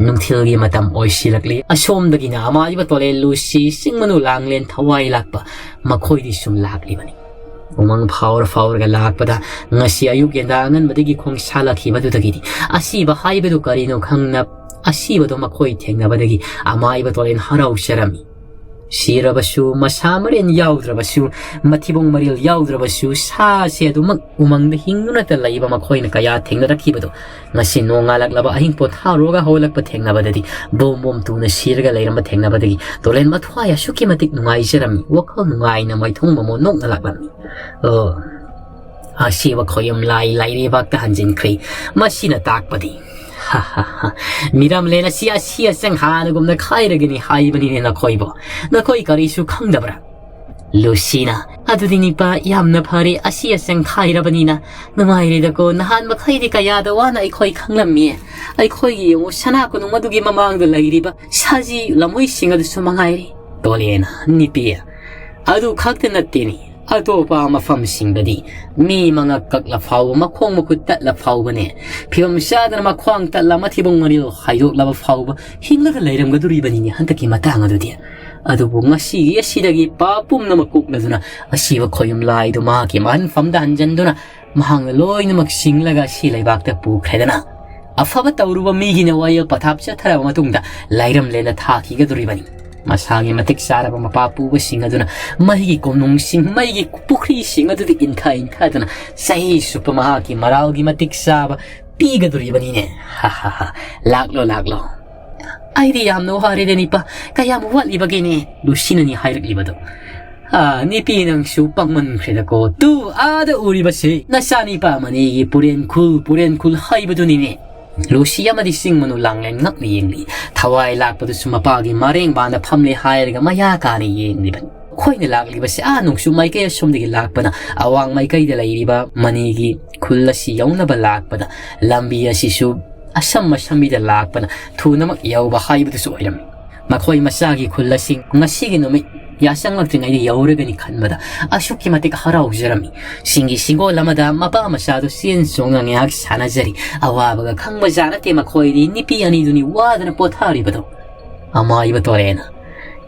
ꯅꯨꯡꯊꯤꯜꯒꯤ ꯃꯇꯝ ꯑꯣꯏꯁꯤꯜꯂꯛꯂꯤ꯫ ꯑꯁꯣꯝꯗꯒꯤꯅ ꯑꯃꯥꯏꯕ ꯇꯣꯂꯦꯜ ꯂꯨꯁꯤ ꯆꯤꯡ ꯃꯅꯨ ꯂꯥꯡꯂꯦꯟ ꯊꯋꯥꯏ ꯂꯥꯛꯄ ꯃꯈꯣꯏꯗꯤ ꯁꯨꯝ ꯂꯥꯛꯂꯤꯕꯅꯤ꯫ ꯎꯃꯪ ꯐꯥꯎꯔ ꯐꯥꯎꯔꯒ ꯂꯥꯛꯄꯗ ꯉꯁꯤ ꯑꯌꯨꯛ ꯌꯦꯟꯗꯥ ꯑꯉꯟꯕꯗꯒꯤ ꯈꯣꯡꯁꯥꯜꯂꯛꯈꯤꯕꯗꯨꯗꯒꯤꯗꯤ ꯑꯁꯤꯕ ꯍꯥꯏꯕꯗꯨ ꯀꯔꯤꯅꯣ ꯈꯪꯅ ꯑꯁꯤꯕꯗꯣ ꯃꯈꯣꯏ ꯊꯦꯡꯅꯕꯗꯒꯤ ꯑꯃꯥꯏꯕ ꯇꯣꯂꯦꯟ ꯍꯔꯥꯎꯖꯔꯝꯃꯤ꯫ ꯁꯤꯔꯕꯁꯨ, ꯃꯁꯥ ꯃꯔꯦꯟ ꯌꯥꯎꯗ꯭ꯔꯕꯁꯨ, ꯃꯊꯤꯕꯣꯡ ꯃꯔꯤꯜ ꯌꯥꯎꯗ꯭ꯔꯕꯁꯨ, ꯁꯥꯁꯦ ꯑꯗꯨꯃꯛ ꯎꯃꯪꯗ ꯍꯤꯡꯗꯨꯅꯇ ꯂꯩꯕ ꯃꯈꯣꯏꯅ ꯀꯌꯥ ꯊꯦꯡꯅꯔꯛꯈꯤꯕꯗꯣ, ꯉꯁꯤ ꯅꯣꯡꯉꯥꯜꯂꯛꯂꯕ ꯑꯍꯤꯡ ꯄꯣꯊꯥꯔꯨꯔꯒ ꯍꯧꯒꯠꯂꯛꯄ ꯊꯦꯡꯅꯕꯗꯗꯤ ꯕꯣꯝ ꯕꯣꯝ ꯇꯨꯅ ꯁꯤꯔꯒ ꯂꯩꯔꯝꯕ ꯊꯦꯡꯅꯕꯗꯒꯤ ꯇꯣꯂꯦꯟ ꯃꯊ꯭ꯋꯥꯏ ꯑꯁꯨꯛꯀꯤ ꯃꯇꯤꯛ ꯅꯨꯡꯉꯥꯏꯖꯔꯝꯃꯤ꯫ ꯋꯥꯈꯜ ꯅꯨꯡꯉꯥꯏꯅ ꯃꯥꯏꯊꯣꯡ ꯃꯃꯣꯟ ꯅꯣꯛꯅ ꯂꯥꯛꯂꯝꯃꯤ꯫ ꯑꯣ, ꯑꯁꯤꯕ ꯈꯣꯌꯨꯝ ꯂꯥꯏ ꯂꯥꯏꯔꯩꯕꯥꯛꯇ ꯍꯟꯖꯤꯟꯈ꯭ꯔꯦ꯫ ꯃꯁꯤꯅ ꯇꯥꯛꯄꯗꯤ, ꯍꯥ, ꯍꯥ, ꯍꯥ, ꯃꯤꯔꯝꯂꯦꯟ ꯑꯁꯤ ꯑꯁꯤ ꯑꯁꯪ ꯍꯥꯟꯅꯒꯨꯝꯅ ꯈꯥꯏꯔꯒꯅꯤ ꯍꯥꯏꯕꯅꯤꯅꯦ ꯅꯈꯣꯏꯕꯨ꯫ ꯅꯈꯣꯏ ꯀꯔꯤꯁꯨ ꯈꯪꯗꯕ꯭ꯔꯥ? ꯂꯨꯁꯤꯅ, "ꯑꯗꯨꯗꯤ ꯅꯤꯄꯥ, ꯌꯥꯝꯅ ꯐꯔꯦ, ꯑꯁꯤ ꯑꯁꯪ ꯈꯥꯏꯔꯕꯅꯤꯅ ꯅꯨꯡꯉꯥꯏꯔꯦꯗꯀꯣ꯫ ꯅꯍꯥꯟ ꯃꯈꯩꯗꯤ ꯀꯌꯥꯗ ꯋꯥꯅ ꯑꯩꯈꯣꯏ ꯈꯪꯂꯝꯃꯤ꯫ ꯑꯩꯈꯣꯏꯒꯤ ꯌꯦꯡꯉꯨ, ꯁꯅꯥ ꯀꯣꯅꯨꯡ ꯑꯗꯨꯒꯤ ꯃꯃꯥꯡꯗ ꯂꯩꯔꯤꯕ ꯁꯖꯤ ꯂꯝꯃꯣꯏꯁꯤꯡ ꯑꯗꯨꯁꯨ ꯃꯉꯥꯏꯔꯦ꯫" ꯇꯣꯂꯦꯅ, "ꯅꯤꯄꯤ, ꯑꯗꯨ ꯈꯛꯇ ꯅꯠꯇꯦꯅꯤ, ꯑꯇꯣꯞꯄ ꯃꯐꯝꯁꯤꯡꯗꯗꯤ ꯃꯤ ꯃꯉꯛ ꯀꯛꯂ ꯐꯥꯎꯕ, ꯃꯈꯣꯡ ꯃꯈꯨꯠ ꯇꯠꯂ ꯐꯥꯎꯕꯅꯦ, ꯐꯤꯕꯝ ꯆꯥꯗꯅ ꯃꯈ꯭ꯋꯥꯡ ꯇꯠꯂ ꯃꯊꯤꯕꯣꯡ ꯃꯔꯤꯜ ꯍꯥꯏꯗꯣꯛꯂꯕ ꯐꯥꯎꯕ ꯍꯤꯡꯂꯒ ꯂꯩꯔꯝꯒꯗꯣꯔꯤꯕꯅꯤꯅꯦ ꯍꯟꯗꯛꯀꯤ ꯃꯇꯥꯡ ꯑꯗꯨꯗꯤ꯫ ꯑꯗꯨꯕꯨ ꯉꯁꯤꯒꯤ ꯑꯁꯤꯗꯒꯤ ꯄꯥꯞ ꯄꯨꯝꯅꯃꯛ ꯀꯣꯛꯂꯗꯨꯅ ꯑꯁꯤꯕ ꯈꯣꯌꯨꯝ ꯂꯥꯏꯗꯨ ꯃꯍꯥꯛꯀꯤ ꯃꯍꯟꯐꯝꯗ ꯍꯟꯖꯟꯗꯨꯅ ꯃꯍꯥꯛꯅ ꯂꯣꯏꯅꯃꯛ ꯁꯤꯡꯂꯒ ꯁꯤ ꯂꯩꯕꯥꯛꯇ ꯄꯨꯈ꯭ꯔꯦꯗꯅ꯫ ꯑꯐꯕ ꯇꯧꯔꯨꯕ ꯃꯤꯒꯤꯅ ꯋꯥꯌꯦꯜ ꯄꯊꯥꯞ ꯆꯠꯊꯔꯕ ꯃꯇꯨꯡꯗ ꯂꯥꯏꯔꯝꯂꯦꯟꯗ ꯊꯥꯈꯤꯒꯗꯧꯔꯤꯕꯅꯤ꯫ ꯃꯁꯥꯒꯤ ꯃꯇꯤꯛ ꯆꯥꯔꯕ ꯃꯄꯥ ꯄꯨꯕꯁꯤꯡ ꯑꯗꯨꯅ ꯃꯩꯒꯤ ꯀꯣꯅꯨꯡꯁꯤꯡ, ꯃꯩꯒꯤ ꯄꯨꯈ꯭ꯔꯤꯁꯤꯡ ꯑꯗꯨꯗ ꯏꯟꯊ ꯏꯟꯊꯗꯨꯅ ꯆꯍꯤ ꯆꯨꯞꯄ ꯃꯍꯥꯛꯀꯤ ꯃꯔꯥꯜꯒꯤ ꯃꯇꯤꯛ ꯆꯥꯕ ꯄꯤꯒꯗꯧꯔꯤꯕꯅꯤꯅꯦ꯫ ꯍꯥ ꯍꯥ ꯍꯥ꯫ "ꯂꯥꯛꯂꯣ, ꯂꯥꯛꯂꯣ꯫" "ꯑꯩꯗꯤ ꯌꯥꯝꯅ ꯋꯥꯔꯦꯗ ꯅꯤꯄꯥ, ꯀꯌꯥꯝ ꯋꯥꯠꯂꯤꯕꯒꯦꯅꯦ?" ꯂꯨꯁꯤꯅꯅꯤ ꯍꯥꯏꯔꯛꯂꯤꯕꯗꯣ꯫ "ꯑꯥ, ꯅꯤꯄꯤ ꯅꯪꯁꯨ ꯄꯪꯃꯟꯈ꯭ꯔꯦꯗꯀꯣ꯫ ꯇꯨ, ꯑꯥꯗ ꯎꯔꯤꯕꯁꯤ ꯅꯆꯥꯅꯤꯄꯥ ꯃꯅꯤꯒꯤ ꯄꯨꯔꯦꯟ ꯈꯨꯜ, ꯄꯨꯔꯦꯟ ꯈꯨꯜ ꯍꯥꯏꯕꯗꯨꯅꯤꯅꯦ꯫" ꯂꯨꯁꯤ ꯑꯃꯗꯤ ꯆꯤꯡ ꯃꯅꯨ ꯂꯥꯡꯂꯦꯟ ꯉꯛꯅ ꯌꯦꯡꯂꯤ꯫ ꯊꯋꯥꯏ ꯂꯥꯛꯄꯗꯨꯁꯨ ꯃꯄꯥꯒꯤ ꯃꯔꯦꯡꯕꯥꯟꯗ ꯐꯝꯂꯦ ꯍꯥꯏꯔꯒ ꯃꯌꯥ ꯀꯥꯅ ꯌꯦꯡꯂꯤꯕꯅꯤ꯫ ꯑꯩꯈꯣꯏꯅ ꯂꯥꯛꯂꯤꯕꯁꯤ ꯑꯥ ꯅꯣꯡꯆꯨꯞ ꯃꯥꯏꯀꯩ ꯑꯁꯣꯝꯗꯒꯤ ꯂꯥꯛꯄꯅ ꯑꯋꯥꯡ ꯃꯥꯏꯀꯩꯗ ꯂꯩꯔꯤꯕ ꯃꯅꯤꯒꯤ ꯈꯨꯜ ꯑꯁꯤ ꯌꯧꯅꯕ ꯂꯥꯛꯄꯗ ꯂꯝꯕꯤ ꯑꯁꯤꯁꯨ ꯑꯁꯝ ꯑꯁꯝꯕꯤꯗ ꯂꯥꯛꯄꯅ ꯊꯨꯅꯃꯛ ꯌꯧꯕ ꯍꯥꯏꯕꯗꯨꯁꯨ ꯑꯣꯏꯔꯝꯃꯤ꯫ ꯃꯈꯣꯏ ꯃꯆꯥꯒꯤ ꯈꯨꯜ ꯑꯁꯤ ꯉꯁꯤꯒꯤ ꯅꯨꯃꯤꯠ ꯌꯥꯆꯪꯂꯛꯇ꯭ꯔꯤꯉꯩꯗ ꯌꯧꯔꯒꯅꯤ ꯈꯟꯕꯗ ꯑꯁꯨꯛꯀꯤ ꯃꯇꯤꯛ ꯍꯔꯥꯎꯖꯔꯝꯃꯤ꯫ ꯁꯤꯡꯒꯤ ꯁꯤꯡꯒꯣꯜ ꯑꯃꯗ ꯃꯄꯥ ꯃꯆꯥꯗꯨ ꯆꯦꯟ ꯆꯣꯡꯗꯨꯅ ꯉꯥꯏꯍꯥꯛ ꯁꯥꯟꯅꯖꯔꯤ꯫ ꯑꯋꯥꯕꯒ ꯈꯪꯕ ꯖꯥꯠ ꯅꯠꯇꯦ ꯃꯈꯣꯏꯗꯤ, ꯅꯨꯄꯤ ꯑꯅꯤꯗꯨꯅꯤ ꯋꯥꯗꯅ ꯄꯣꯊꯥꯔꯤꯕꯗꯣ꯫ ꯑꯃꯥꯏꯕ ꯇꯣꯔꯦꯅ,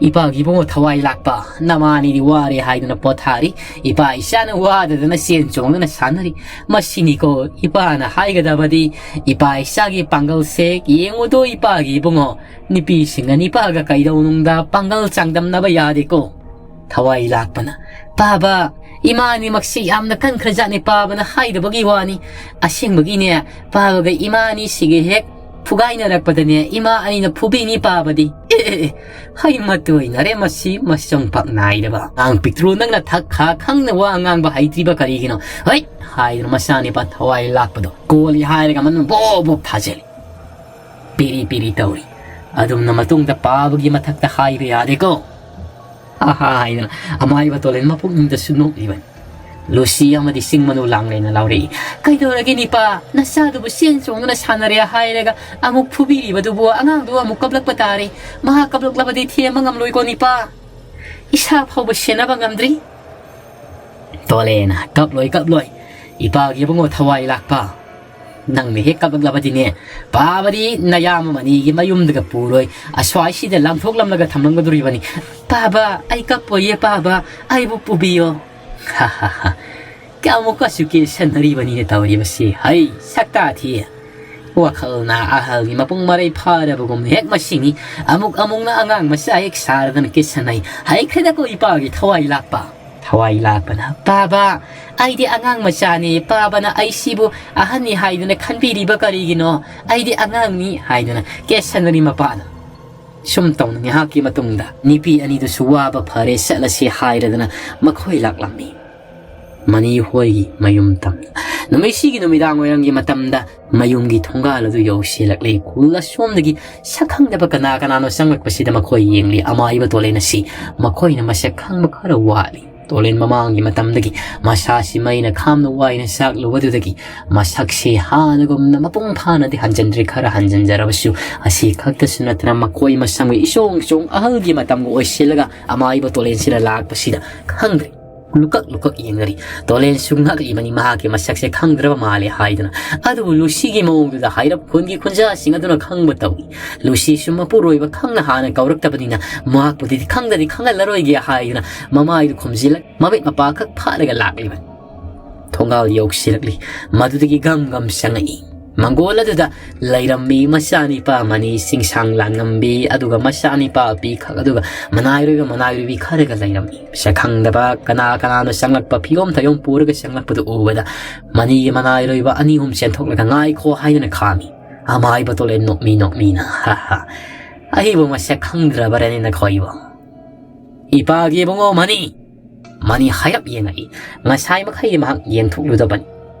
"ꯏꯄꯥꯒꯤ ꯏꯕꯨꯡꯉꯣ ꯊꯋꯥꯏ ꯂꯥꯛꯄ, ꯅꯃꯥꯅꯤꯗꯤ ꯋꯥꯔꯦ ꯍꯥꯏꯗꯨꯅ ꯄꯣꯊꯥꯔꯤ, ꯏꯄꯥ ꯏꯆꯥꯅ ꯋꯥꯗꯗꯅ ꯆꯦꯟ ꯆꯣꯡꯗꯨꯅ ꯁꯥꯟꯅꯔꯤ꯫ ꯃꯁꯤꯅꯤꯀꯣ ꯏꯄꯥꯅ ꯍꯥꯏꯒꯗꯕꯗꯤ, ꯏꯄꯥ ꯏꯆꯥꯒꯤ ꯄꯥꯡꯒꯜꯁꯦ ꯌꯦꯡꯉꯨꯗꯣ ꯏꯄꯥꯒꯤ ꯏꯕꯨꯡꯉꯣ, ꯅꯨꯄꯤꯁꯤꯡꯅ ꯅꯤꯄꯥꯒ ꯀꯩꯗꯧꯅꯨꯡꯗ ꯄꯥꯡꯒꯜ ꯆꯥꯡꯗꯝꯅꯕ ꯌꯥꯗꯦꯀꯣ꯫" ꯊꯋꯥꯏ ꯂꯥꯛꯄꯅ, "ꯄꯥꯕ, ꯏꯃꯥ ꯑꯅꯤꯃꯛꯁꯤ ꯌꯥꯝꯅ ꯀꯟꯈ꯭ꯔꯖꯥꯠꯅꯤ, ꯄꯥꯕꯅ ꯍꯥꯏꯗꯕꯒꯤ ꯋꯥꯅꯤ꯫ ꯑꯁꯦꯡꯕꯒꯤꯅꯦ, ꯄꯥꯕꯒ ꯏꯃꯥ ꯑꯅꯤꯁꯤꯒꯤ ꯍꯦꯛ ꯐꯨꯒꯥꯏꯅꯔꯛꯄꯗꯅꯦ, ꯏꯃꯥ ꯑꯅꯤꯅ ꯐꯨꯕꯤꯅꯤ ꯄꯥꯕꯗꯤ꯫" "ꯑꯦ, ꯑꯦ, ꯑꯦ, ꯍꯩ ꯃꯇꯣꯏꯅꯔꯦ ꯃꯁꯤ ꯃꯆꯪ ꯄꯥꯛ ꯅꯥꯏꯗꯕ꯫ ꯑꯉꯥꯡ ꯄꯤꯛꯇ꯭ꯔꯨ ꯅꯪꯅ ꯊꯛ ꯈꯥ ꯈꯪꯅ ꯋꯥ ꯉꯥꯡꯕ ꯍꯩꯇ꯭ꯔꯤꯕ ꯀꯔꯤꯒꯤꯅꯣ? ꯍꯩꯠ!" ꯍꯥꯏꯗꯨꯅ ꯃꯆꯥꯅꯤꯄꯥ ꯊꯋꯥꯏ ꯂꯥꯛꯄꯗꯣ ꯀꯣꯜꯂꯤ ꯍꯥꯏꯔꯒ ꯃꯅꯨꯡ ꯕꯣꯞ ꯕꯣꯞ ꯊꯥꯖꯤꯜꯂꯤ꯫ ꯄꯤꯔꯤ ꯄꯤꯔꯤ ꯇꯧꯔꯤ꯫ ꯑꯗꯨꯝꯅ ꯃꯇꯨꯡꯗ ꯄꯥꯕꯒꯤ ꯃꯊꯛꯇ ꯍꯥꯏꯕ ꯌꯥꯗꯦꯀꯣ꯫ ꯍꯥꯏꯗꯨꯅ ꯑꯃꯥꯏꯕ ꯇꯣꯂꯦꯟ ꯃꯄꯨꯛꯅꯤꯡꯗꯁꯨ ꯅꯣꯛꯂꯤꯕꯅꯤ꯫ ꯂꯨꯁꯤ ꯑꯃꯗꯤ ꯆꯤꯡ ꯃꯅꯨ ꯂꯥꯡꯂꯦꯅ ꯂꯥꯎꯔꯛꯏ꯫ "ꯀꯩꯗꯧꯔꯒꯦ ꯅꯤꯄꯥ? ꯅꯆꯥꯗꯨꯕꯨ ꯆꯦꯟ ꯆꯣꯡꯗꯨꯅ ꯁꯥꯟꯅꯔꯦ ꯍꯥꯏꯔꯒ ꯑꯃꯨꯛ ꯐꯨꯕꯤꯔꯤꯕꯗꯨꯕꯨ ꯑꯉꯥꯡꯗꯨ ꯑꯃꯨꯛ ꯀꯞꯂꯛꯄ ꯇꯥꯔꯦ꯫ ꯃꯍꯥꯛ ꯀꯞꯂꯛꯂꯕꯗꯤ ꯊꯦꯝꯕ ꯉꯝꯂꯣꯏꯀꯣ ꯅꯤꯄꯥ꯫ ꯏꯁꯥ ꯐꯥꯎꯕ ꯁꯦꯟꯅꯕ ꯉꯝꯗ꯭ꯔꯤ꯫" ꯇꯣꯂꯦꯅ, "ꯀꯞꯂꯣꯏ, ꯀꯞꯂꯣꯏ꯫ ꯏꯄꯥꯒꯤ ꯏꯕꯨꯡꯉꯣ ꯊꯋꯥꯏ ꯂꯥꯛꯄ꯫ ꯅꯪꯅ ꯍꯦꯛ ꯀꯞꯂꯛꯂꯕꯗꯤꯅꯦ, ꯄꯥꯕꯗꯤ ꯅꯌꯥꯝꯕ ꯃꯅꯤꯒꯤ ꯃꯌꯨꯝꯗꯒ ꯄꯨꯔꯣꯏ꯫ ꯑꯁ꯭ꯋꯥꯏꯁꯤꯗ ꯂꯪꯊꯣꯛꯂꯝꯂꯒ ꯊꯝꯂꯝꯒꯗꯣꯔꯤꯕꯅꯤ꯫ ꯄꯥꯕ, ꯑꯩ ꯀꯞꯄꯣꯏꯌꯦ ꯄꯥꯕ, ꯑꯩꯕꯨ ꯄꯨꯕꯤꯌꯣ꯫" ꯍꯥ ꯍꯥ ꯍꯥ꯫ ꯀꯌꯥꯃꯨꯛꯀꯁꯨ ꯀꯦꯁꯟꯅꯔꯤꯕꯅꯤꯅ ꯇꯧꯔꯤꯕꯁꯤ꯫ ꯍꯩ, ꯁꯛꯇꯥ ꯊꯤ꯫ ꯋꯥꯈꯜꯅ ꯑꯍꯜꯒꯤ ꯃꯄꯨꯡ ꯃꯔꯩ ꯐꯥꯔꯕꯒꯨꯝ ꯍꯦꯛ ꯃꯁꯤꯡꯏ꯫ ꯑꯃꯨꯛ ꯑꯃꯨꯛꯅ ꯑꯉꯥꯡ ꯃꯆꯥ ꯍꯦꯛ ꯁꯥꯔꯗꯅ ꯀꯦꯁꯟꯅꯩ꯫ ꯍꯩꯈ꯭ꯔꯦꯗꯀꯣ ꯏꯄꯥꯒꯤ ꯊꯋꯥꯏ ꯂꯥꯛꯄ꯫ ꯊꯋꯥꯏ ꯂꯥꯛꯄꯅ, "ꯄꯥꯕ, ꯑꯩꯗꯤ ꯑꯉꯥꯡ ꯃꯆꯥꯅꯤ꯫ ꯄꯥꯕꯅ ꯑꯩꯁꯤꯕꯨ ꯑꯍꯟꯅꯤ ꯍꯥꯏꯗꯨꯅ ꯈꯟꯕꯤꯔꯤꯕ ꯀꯔꯤꯒꯤꯅꯣ? ꯑꯩꯗꯤ ꯑꯉꯥꯡꯅꯤ" ꯍꯥꯏꯗꯨꯅ ꯀꯦꯁꯟꯅꯔꯤ ꯃꯄꯥꯅ꯫ ꯁꯨꯝ ꯇꯧꯅ ꯉꯥꯏꯍꯥꯛꯀꯤ ꯃꯇꯨꯡꯗ ꯅꯨꯄꯤ ꯑꯅꯤꯗꯨꯁꯨ ꯋꯥꯕ ꯐꯔꯦ, ꯆꯠꯂꯁꯤ ꯍꯥꯏꯔꯗꯅ ꯃꯈꯣꯏ ꯂꯥꯛꯂꯝꯃꯤ꯫ ꯃꯅꯤ ꯍꯣꯏꯒꯤ ꯃꯌꯨꯝ ꯇꯝꯅ꯫ ꯅꯨꯃꯤꯠꯁꯤꯒꯤ ꯅꯨꯃꯤꯗꯥꯡ ꯋꯥꯏꯔꯝꯒꯤ ꯃꯇꯝꯗ ꯃꯌꯨꯝꯒꯤ ꯊꯣꯡꯒꯥꯜ ꯑꯗꯨ ꯌꯧꯁꯤꯜꯂꯛꯂꯦ꯫ ꯈꯨꯜ ꯑꯁꯣꯝꯗꯒꯤ ꯁꯛꯈꯪꯗꯕ ꯀꯅꯥ ꯀꯅꯥꯅꯣ ꯆꯪꯂꯛꯄꯁꯤꯗ ꯃꯈꯣꯏ ꯌꯦꯡꯂꯤ꯫ ꯑꯃꯥꯏꯕ ꯇꯣꯂꯦꯟ ꯑꯁꯤ ꯃꯈꯣꯏꯅ ꯃꯁꯛ ꯈꯪꯕ ꯈꯔ ꯋꯥꯠꯂꯤ꯫ ꯇꯣꯂꯦꯟ ꯃꯃꯥꯡꯒꯤ ꯃꯇꯝꯗꯒꯤ ꯃꯁꯥꯁꯤ ꯃꯩꯅ ꯈꯥꯝꯅ ꯋꯥꯏꯅ ꯆꯥꯛꯂꯨꯕꯗꯨꯗꯒꯤ ꯃꯁꯛꯁꯤ ꯍꯥꯟꯅꯒꯨꯝꯅ ꯃꯄꯨꯡ ꯐꯥꯅꯗꯤ ꯍꯟꯖꯤꯟꯗ꯭ꯔꯤ꯫ ꯈꯔ ꯍꯟꯖꯤꯟꯖꯔꯕꯁꯨ ꯑꯁꯤ ꯈꯛꯇꯁꯨ ꯅꯠꯇꯅ ꯃꯈꯣꯏ ꯃꯁꯝꯒꯤ ꯏꯆꯣꯡ ꯆꯣꯡ ꯑꯍꯜꯒꯤ ꯃꯇꯝꯒ ꯑꯣꯏꯁꯤꯜꯂꯒ ꯑꯃꯥꯏꯕ ꯇꯣꯂꯦꯟꯁꯤꯅ ꯂꯥꯛꯄꯁꯤꯗ ꯈꯪꯗ꯭ꯔꯦ꯫ ꯂꯨꯀꯛ ꯂꯨꯀꯛ ꯌꯦꯡꯅꯔꯤ꯫ ꯇꯣꯂꯦꯟꯁꯨ ꯉꯛꯂꯤꯕꯅꯤ ꯃꯍꯥꯛꯀꯤ ꯃꯁꯛꯁꯦ ꯈꯪꯗ꯭ꯔꯕ ꯃꯥꯜꯂꯦ ꯍꯥꯏꯗꯨꯅ꯫ ꯑꯗꯨꯕꯨ ꯂꯨꯁꯤꯒꯤ ꯃꯑꯣꯡꯗꯨꯗ ꯍꯥꯏꯔꯞ ꯈꯨꯟꯒꯤ ꯈꯨꯟꯖꯥꯁꯤꯡ ꯑꯗꯨꯅ ꯈꯪꯕ ꯇꯧꯏ꯫ ꯂꯨꯁꯤꯁꯨ ꯃꯄꯨꯔꯣꯏꯕ ꯈꯪꯅ ꯍꯥꯟꯅ ꯀꯧꯔꯛꯇꯕꯅꯤꯅ ꯃꯍꯥꯛꯄꯨꯗꯤ ꯈꯪꯗꯗꯤ ꯈꯪꯍꯜꯂꯔꯣꯏꯒꯦ ꯍꯥꯏꯗꯨꯅ ꯃꯃꯥꯏꯗꯨ ꯈꯨꯝꯖꯤꯜꯂ ꯃꯃꯤꯠ ꯃꯄꯥ ꯈꯛ ꯐꯥꯠꯂꯒ ꯂꯥꯛꯂꯤꯕꯅꯤ꯫ ꯊꯣꯡꯒꯥꯜ ꯌꯧꯁꯤꯜꯂꯛꯂꯤ꯫ ꯃꯗꯨꯗꯒꯤ ꯒꯝ ꯒꯝ ꯆꯪꯉꯛꯏ꯫ ꯃꯪꯒꯣꯜ ꯑꯗꯨꯗ ꯂꯩꯔꯝꯃꯤ ꯃꯆꯥꯅꯤꯄꯥ ꯃꯅꯤ ꯆꯤꯡꯁꯥꯡ ꯂꯥꯡꯉꯝꯕꯤ, ꯑꯗꯨꯒ ꯃꯆꯥꯅꯤꯄꯥ ꯑꯄꯤ ꯈꯛ, ꯑꯗꯨꯒ ꯃꯅꯥꯏꯔꯣꯏꯕ ꯃꯅꯥꯏꯔꯣꯏꯕꯤ ꯈꯔꯒ ꯂꯩꯔꯝꯃꯤ꯫ ꯁꯛꯈꯪꯗꯕ ꯀꯅꯥ ꯀꯅꯥꯅꯣ ꯆꯪꯂꯛꯄ, ꯐꯤꯌꯣꯝ ꯊꯌꯣꯝ ꯄꯨꯔꯒ ꯆꯪꯂꯛꯄꯗꯨ ꯎꯕꯗ ꯃꯅꯤꯒꯤ ꯃꯅꯥꯏꯔꯣꯏꯕ ꯑꯅꯤ ꯑꯍꯨꯝ ꯆꯦꯟꯊꯣꯛꯂꯒ "ꯉꯥꯏꯈꯣ" ꯍꯥꯏꯗꯨꯅ ꯈꯥꯝꯃꯤ꯫ ꯑꯃꯥꯏꯕ ꯇꯣꯂꯦꯟ ꯅꯣꯛꯃꯤ ꯅꯣꯛꯃꯤꯅ, "ꯍꯥ ꯍꯥ, ꯑꯩꯕꯨ ꯃꯁꯛ ꯈꯪꯗ꯭ꯔꯕꯔꯅꯦ ꯅꯈꯣꯏꯕꯨ?" "ꯏꯄꯥꯒꯤ ꯏꯕꯨꯡꯉꯣ ꯃꯅꯤ!" ꯃꯅꯤ ꯍꯥꯏꯔꯞ ꯌꯦꯡꯉꯛꯏ꯫ ꯉꯁꯥꯏ ꯃꯈꯩ ꯃꯍꯥꯛ ꯌꯦꯡꯊꯣꯛꯂꯨꯗꯕꯅꯤ꯫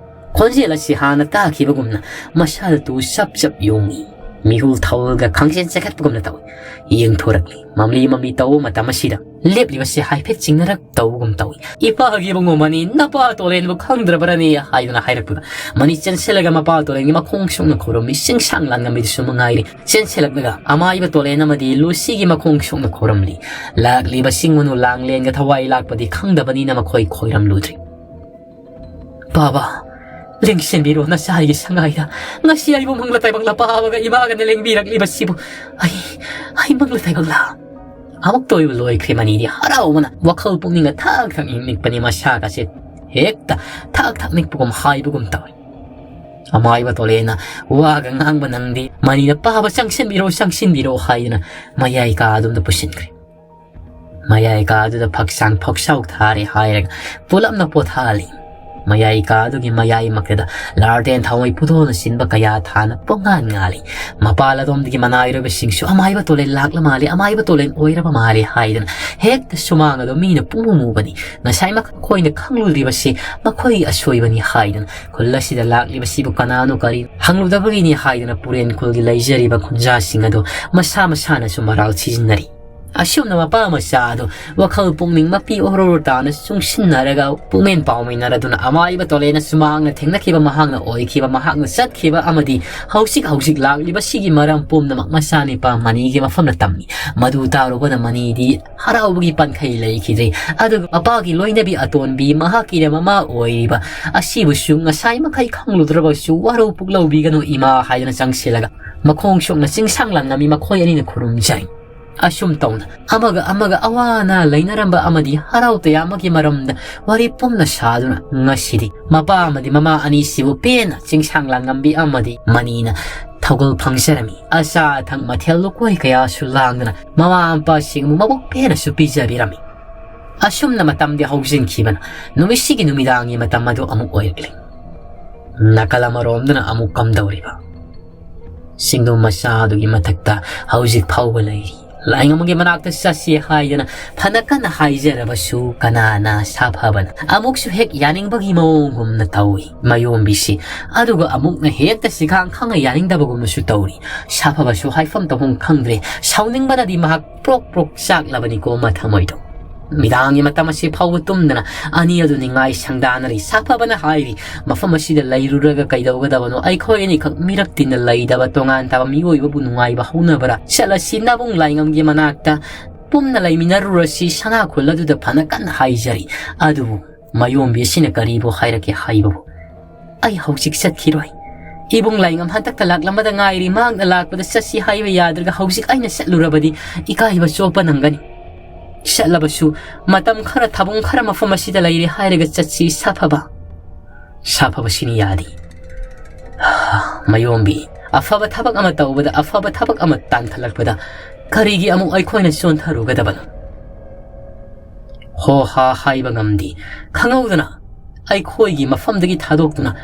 ꯈꯣꯟꯖꯦꯜ ꯑꯁꯤ ꯍꯥꯟꯅ ꯇꯥꯈꯤꯕꯒꯨꯝꯅ ꯃꯁꯥꯗ ꯇꯨ ꯆꯞ ꯆꯞ ꯌꯣꯡꯏ꯫ ꯃꯤꯍꯨꯜ ꯊꯧꯜꯒ ꯈꯪꯆꯦꯟ ꯆꯦꯟꯈꯠꯄꯒꯨꯝꯅ ꯇꯧꯏ꯫ ꯌꯦꯡꯊꯣꯔꯛꯂꯤ꯫ ꯃꯝꯂꯤ ꯃꯝꯂꯤ ꯇꯧꯕ ꯃꯇꯝ ꯑꯁꯤꯗ ꯂꯦꯞꯂꯤꯕꯁꯦ ꯍꯥꯏꯐꯦꯠ ꯆꯤꯡꯅꯔꯞ ꯇꯧꯕꯒꯨꯝ ꯇꯧꯏ꯫ "ꯏꯄꯥꯒꯤ ꯏꯕꯨꯡꯉꯣ ꯃꯅꯤ, ꯅꯄꯥ ꯇꯣꯂꯦꯟꯕꯨ ꯈꯪꯗ꯭ꯔꯕꯔꯅꯦ?" ꯍꯥꯏꯗꯨꯅ ꯍꯥꯏꯔꯛꯄꯗ, ꯃꯅꯤ ꯆꯦꯟꯁꯤꯜꯂꯒ ꯃꯄꯥ ꯇꯣꯂꯦꯟꯒꯤ ꯃꯈꯣꯡ ꯁꯣꯛꯅ ꯈꯨꯔꯨꯝꯃꯤ꯫ ꯆꯤꯡꯁꯥꯡ ꯂꯥꯟꯉꯝꯕꯤꯗꯨꯁꯨ ꯃꯉꯥꯏꯔꯦ꯫ ꯆꯦꯟꯁꯤꯜꯂꯛꯂꯒ ꯑꯃꯥꯏꯕ ꯇꯣꯂꯦꯟ ꯑꯃꯗꯤ ꯂꯨꯁꯤꯒꯤ ꯃꯈꯣꯡ ꯁꯣꯛꯅ ꯈꯨꯔꯨꯝꯂꯤ꯫ ꯂꯥꯛꯂꯤꯕ ꯆꯤꯡ ꯃꯅꯨ ꯂꯥꯡꯂꯦꯟꯒ ꯊꯋꯥꯏ ꯂꯥꯛꯄꯗꯤ ꯈꯪꯗꯕꯅꯤꯅ ꯃꯈꯣꯏ ꯈꯣꯏꯔꯝꯂꯨꯗ꯭ꯔꯤ꯫ "ꯄꯥꯕ, ꯂꯦꯡꯁꯤꯟꯕꯤꯔꯣ ꯅꯆꯥ ꯑꯩꯒꯤ ꯁꯉꯥꯏꯗ꯫ ꯉꯁꯤ ꯑꯩꯕꯨ ꯃꯪꯂ ꯇꯥꯏꯕꯪꯂ ꯄꯥꯕꯒ ꯏꯃꯥꯒꯅ ꯂꯦꯡꯕꯤꯔꯛꯂꯤꯕꯁꯤꯕꯨ꯫ ꯑꯩ, ꯑꯩ ꯃꯪꯂ ꯇꯥꯏꯕꯪꯂ?" ꯑꯃꯨꯛꯇ ꯑꯣꯏꯕ ꯂꯣꯏꯈ꯭ꯔꯦ ꯃꯅꯤꯗꯤ ꯍꯔꯥꯎꯕꯅ꯫ ꯋꯥꯈꯜ ꯄꯨꯛꯅꯤꯡꯅ ꯊꯛ ꯊꯛ ꯏꯪꯅꯤꯡꯄꯅꯤ꯫ ꯃꯁꯥꯒꯁꯦ ꯍꯦꯛꯇ ꯊꯛ ꯊꯛ ꯅꯤꯛꯄꯒꯨꯝ ꯍꯥꯏꯕꯒꯨꯝ ꯇꯧꯏ꯫ ꯑꯃꯥꯏꯕ ꯇꯣꯂꯦꯟꯅ ꯋꯥꯒ ꯉꯥꯡꯕ ꯅꯪꯗꯦ꯫ ꯃꯅꯤꯅ "ꯄꯥꯕ ꯆꯪꯁꯤꯟꯕꯤꯔꯣ, ꯆꯪꯁꯤꯟꯕꯤꯔꯣ" ꯍꯥꯏꯗꯨꯅ ꯃꯌꯥꯏ ꯀꯥ ꯑꯗꯣꯝꯗ ꯄꯨꯁꯤꯟꯈ꯭ꯔꯦ꯫ ꯃꯌꯥꯏ ꯀꯥ ꯑꯗꯨꯗ ꯐꯛꯁꯥꯡ ꯐꯛꯁꯥꯎ ꯊꯥꯔꯦ ꯍꯥꯏꯔꯒ ꯄꯨꯂꯞꯅ ꯄꯣꯊꯥꯍꯜꯂꯤ꯫ ꯃꯌꯥꯏ ꯀꯥ ꯑꯗꯨꯒꯤ ꯃꯌꯥꯏꯃꯛꯇꯗ ꯂꯥꯔꯇꯦꯟ ꯊꯥꯎꯃꯩ ꯄꯨꯗꯣꯟꯅ ꯁꯤꯟꯕ ꯀꯌꯥ ꯊꯥꯅ ꯄꯣꯉꯥꯟ ꯉꯥꯜꯂꯤ꯫ ꯃꯄꯥꯜ ꯑꯗꯣꯝꯗꯒꯤ ꯃꯅꯥꯏꯔꯣꯏꯕꯁꯤꯡꯁꯨ "ꯑꯃꯥꯏꯕ ꯇꯣꯂꯦꯟ ꯂꯥꯛꯂ ꯃꯥꯜꯂꯦ, ꯑꯃꯥꯏꯕ ꯇꯣꯂꯦꯟ ꯑꯣꯏꯔꯕ ꯃꯥꯜꯂꯦ" ꯍꯥꯏꯗꯅ ꯍꯦꯛꯇ ꯁꯨꯃꯥꯡ ꯑꯗꯣ ꯃꯤꯅ ꯄꯨꯡꯃꯨ ꯃꯨꯕꯅꯤ꯫ ꯉꯁꯥꯏ ꯃꯈꯣꯏꯅ ꯈꯪꯂꯨꯗ꯭ꯔꯤꯕꯁꯤ ꯃꯈꯣꯏꯒꯤ ꯑꯁꯣꯏꯕꯅꯤ ꯍꯥꯏꯗꯨꯅ, ꯈꯨꯜ ꯑꯁꯤꯗ ꯂꯥꯛꯂꯤꯕꯁꯤꯕꯨ ꯀꯅꯥꯅꯣ ꯀꯔꯤ ꯍꯪꯂꯨꯗꯕꯒꯤꯅꯤ ꯍꯥꯏꯗꯨꯅ ꯄꯨꯔꯦꯟ ꯈꯨꯜꯒꯤ ꯂꯩꯖꯔꯤꯕ ꯈꯨꯟꯖꯥꯁꯤꯡ ꯑꯗꯨ ꯃꯁꯥ ꯃꯁꯥꯅꯁꯨ ꯃꯔꯥꯜ ꯊꯤꯖꯤꯟꯅꯔꯤ꯫ ꯑꯁꯨꯝꯅ ꯃꯄꯥ ꯃꯆꯥ ꯑꯗꯨ ꯋꯥꯈꯜ ꯄꯨꯛꯅꯤꯡ ꯃꯄꯤ ꯑꯣꯔꯣꯔꯣ ꯇꯥꯅ ꯆꯨꯡꯁꯤꯟꯅꯔꯒ ꯄꯨꯛꯃꯦꯟ ꯄꯥꯎꯃꯤꯟꯅꯔꯗꯨꯅ ꯑꯃꯥꯏꯕ ꯇꯣꯂꯦꯟꯅ ꯁꯨꯃꯥꯡꯅ ꯊꯦꯡꯅꯈꯤꯕ, ꯃꯍꯥꯛꯅ ꯑꯣꯏꯈꯤꯕ, ꯃꯍꯥꯛꯅ ꯆꯠꯈꯤꯕ ꯑꯃꯗꯤ ꯍꯧꯖꯤꯛ ꯍꯧꯖꯤꯛ ꯂꯥꯛꯂꯤꯕ ꯁꯤꯒꯤ ꯃꯔꯝ ꯄꯨꯝꯅꯃꯛ ꯃꯆꯥꯅꯤꯄꯥ ꯃꯅꯤꯒꯤ ꯃꯐꯝꯗ ꯇꯝꯃꯤ꯫ ꯃꯗꯨ ꯇꯥꯔꯨꯕꯗ ꯃꯅꯤꯗꯤ ꯍꯔꯥꯎꯕꯒꯤ ꯄꯟꯈꯩ ꯂꯩꯈꯤꯗ꯭ꯔꯦ꯫ ꯑꯗꯨꯒ ꯃꯄꯥꯒꯤ ꯂꯣꯏꯅꯕꯤ ꯑꯇꯣꯟꯕꯤ, ꯃꯍꯥꯛꯀꯤꯅ ꯃꯃꯥ ꯑꯣꯏꯔꯤꯕ ꯑꯁꯤꯕꯨꯁꯨ ꯉꯁꯥꯏ ꯃꯈꯩ ꯈꯪꯂꯨꯗ꯭ꯔꯕꯁꯨ "ꯋꯥꯔꯧ ꯄꯨꯛꯂꯧꯕꯤꯒꯅꯨ ꯏꯃꯥ" ꯍꯥꯏꯗꯨꯅ ꯆꯪꯁꯤꯜꯂꯒ ꯃꯈꯣꯡ ꯁꯣꯛꯅ ꯆꯤꯡꯁꯥꯡ ꯂꯥꯟꯉꯝꯃꯤ ꯃꯈꯣꯏ ꯑꯅꯤꯅ ꯈꯨꯔꯨꯝꯖꯩ꯫ ꯑꯁꯨꯝ ꯇꯧꯅ ꯑꯃꯒ ꯑꯃꯒ ꯑꯋꯥ ꯑꯅꯥ ꯂꯩꯅꯔꯝꯕ ꯑꯃꯗꯤ ꯍꯔꯥꯎ ꯇꯌꯥꯝꯕꯒꯤ ꯃꯔꯝꯗ ꯋꯥꯔꯤ ꯄꯨꯝꯅ ꯁꯥꯗꯨꯅ ꯉꯁꯤꯗꯤ ꯃꯄꯥ ꯑꯃꯗꯤ ꯃꯃꯥ ꯑꯅꯤꯁꯤꯕꯨ ꯄꯦꯟꯅ ꯆꯤꯡꯁꯥꯡ ꯂꯥꯟꯉꯝꯕꯤ ꯑꯃꯗꯤ ꯃꯅꯤꯅ ꯊꯧꯒꯜ ꯐꯪꯖꯔꯝꯃꯤ꯫ ꯑꯆꯥ ꯑꯊꯛ ꯃꯊꯦꯜ ꯂꯨꯀꯣꯏ ꯀꯌꯥꯁꯨ ꯂꯥꯡꯗꯨꯅ ꯃꯃꯥ ꯃꯄꯥꯁꯤꯡꯕꯨ ꯃꯕꯨꯛ ꯄꯦꯟꯅꯁꯨ ꯄꯤꯖꯕꯤꯔꯝꯃꯤ꯫ ꯑꯁꯨꯝꯅ ꯃꯇꯝꯗꯤ ꯍꯧꯖꯤꯟꯈꯤꯕꯅ ꯅꯨꯃꯤꯠꯁꯤꯒꯤ ꯅꯨꯃꯤꯗꯥꯡꯒꯤ ꯃꯇꯝ ꯑꯗꯨ ꯑꯃꯨꯛ ꯑꯣꯏꯔꯛꯂꯤ꯫ ꯅꯥꯀꯜ ꯑꯃꯔꯣꯝꯗꯅ ꯑꯃꯨꯛ ꯀꯝꯗꯧꯔꯤꯕ? ꯆꯤꯡꯗꯨꯝ ꯃꯆꯥ ꯑꯗꯨꯒꯤ ꯃꯊꯛꯇ ꯍꯧꯖꯤꯛ ꯐꯥꯎꯕ ꯂꯩꯔꯤ꯫ ꯂꯥꯏꯉꯝꯒꯤ ꯃꯅꯥꯛꯇ ꯆꯠꯁꯤ ꯍꯥꯏꯗꯅ ꯐꯅ ꯀꯟꯅ ꯍꯥꯏꯖꯔꯕꯁꯨ ꯀꯅꯥꯅ ꯁꯥꯐꯕꯅ ꯑꯃꯨꯛꯁꯨ ꯍꯦꯛ ꯌꯥꯅꯤꯡꯕꯒꯤ ꯃꯑꯣꯡꯒꯨꯝꯅ ꯇꯧꯏ ꯃꯌꯣꯝꯕꯤꯁꯤ꯫ ꯑꯗꯨꯒ ꯑꯃꯨꯛꯅ ꯍꯦꯛꯇ ꯁꯤꯈꯥꯡ ꯈꯪꯅ ꯌꯥꯅꯤꯡꯗꯕꯒꯨꯝꯅꯁꯨ ꯇꯧꯔꯤ꯫ ꯁꯥꯐꯕꯁꯨ ꯍꯥꯏꯐꯝ ꯇꯧꯐꯝ ꯈꯪꯗ꯭ꯔꯦ꯫ ꯁꯥꯎꯅꯤꯡꯕꯅꯗꯤ ꯃꯍꯥꯛ ꯄ꯭ꯔꯣꯛ ꯄ꯭ꯔꯣꯛ ꯆꯥꯛꯂꯕꯅꯤꯀꯣ ꯃꯊꯃꯣꯏꯗꯣ꯫ ꯃꯤꯗꯥꯡꯒꯤ ꯃꯇꯝ ꯑꯁꯤ ꯐꯥꯎꯕ ꯇꯨꯝꯗꯅ ꯑꯅꯤ ꯑꯗꯨ ꯅꯤꯡꯉꯥꯏ ꯁꯪꯗꯥꯅꯔꯤ꯫ ꯁꯥꯐꯕꯅ ꯍꯥꯏꯔꯤ, "ꯃꯐꯝ ꯑꯁꯤꯗ ꯂꯩꯔꯨꯔꯒ ꯀꯩꯗꯧꯒꯗꯕꯅꯣ? ꯑꯩꯈꯣꯏ ꯑꯅꯤꯈꯛ ꯃꯤꯔꯛ ꯇꯤꯟꯅ ꯂꯩꯗꯕ ꯇꯣꯉꯥꯟ ꯇꯥꯕ ꯃꯤꯑꯣꯏꯕꯕꯨ ꯅꯨꯡꯉꯥꯏꯕ ꯍꯧꯅꯕ꯭ꯔꯥ? ꯆꯠꯂꯁꯤ ꯅꯕꯨꯡ ꯂꯥꯏꯉꯝꯒꯤ ꯃꯅꯥꯛꯇ ꯄꯨꯟꯅ ꯂꯩꯃꯤꯟꯅꯔꯨꯔꯁꯤ," ꯁꯅꯥꯈꯣꯜ ꯑꯗꯨꯗ ꯐꯅ ꯀꯟꯅ ꯍꯥꯏꯖꯔꯤ꯫ ꯑꯗꯨꯕꯨ ꯃꯌꯣꯝꯕꯤ ꯑꯁꯤꯅ ꯀꯔꯤꯕꯨ ꯍꯥꯏꯔꯛꯀꯦ ꯍꯥꯏꯕꯕꯨ, "ꯑꯩ ꯍꯧꯖꯤꯛ ꯆꯠꯈꯤꯔꯣꯏ꯫ ꯏꯕꯨꯡ ꯂꯥꯏꯉꯝ ꯍꯟꯗꯛꯇ ꯂꯥꯛꯂꯝꯕꯗ ꯉꯥꯏꯔꯤ꯫ ꯃꯍꯥꯛꯅ ꯂꯥꯛꯄꯗ ꯆꯠꯁꯤ ꯍꯥꯏꯕ ꯌꯥꯗ꯭ꯔꯒ ꯍꯧꯖꯤꯛ ꯑꯩꯅ ꯆꯠꯂꯨꯔꯕꯗꯤ ꯏꯀꯥꯏꯕ ꯆꯣꯞꯄ ꯅꯪꯒꯅꯤ꯫ ꯆꯠꯂꯕꯁꯨ ꯃꯇꯝ ꯈꯔ ꯊꯥꯕꯨꯡ ꯈꯔ ꯃꯐꯝ ꯑꯁꯤꯗ ꯂꯩꯔꯦ ꯍꯥꯏꯔꯒ ꯆꯠꯁꯤ ꯁꯥꯐꯕ꯫" ꯁꯥꯐꯕꯁꯤꯅ ꯌꯥꯗꯦ꯫ ꯃꯌꯣꯝꯕꯤ, ꯑꯐꯕ ꯊꯕꯛ ꯑꯃ ꯇꯧꯕꯗ, ꯑꯐꯕ ꯊꯕꯛ ꯑꯃ ꯇꯥꯟꯊꯜꯂꯛꯄꯗ ꯀꯔꯤꯒꯤ ꯑꯃꯨꯛ ꯑꯩꯈꯣꯏꯅ ꯆꯣꯟꯊꯔꯨꯒꯗꯕꯅꯣ? ꯍꯣ ꯍꯥ ꯍꯥꯏꯕ ꯉꯝꯗꯦ꯫ ꯈꯪꯍꯧꯗꯅ ꯑꯩꯈꯣꯏꯒꯤ ꯃꯐꯝꯗꯒꯤ ꯊꯥꯗꯣꯛꯇꯨꯅ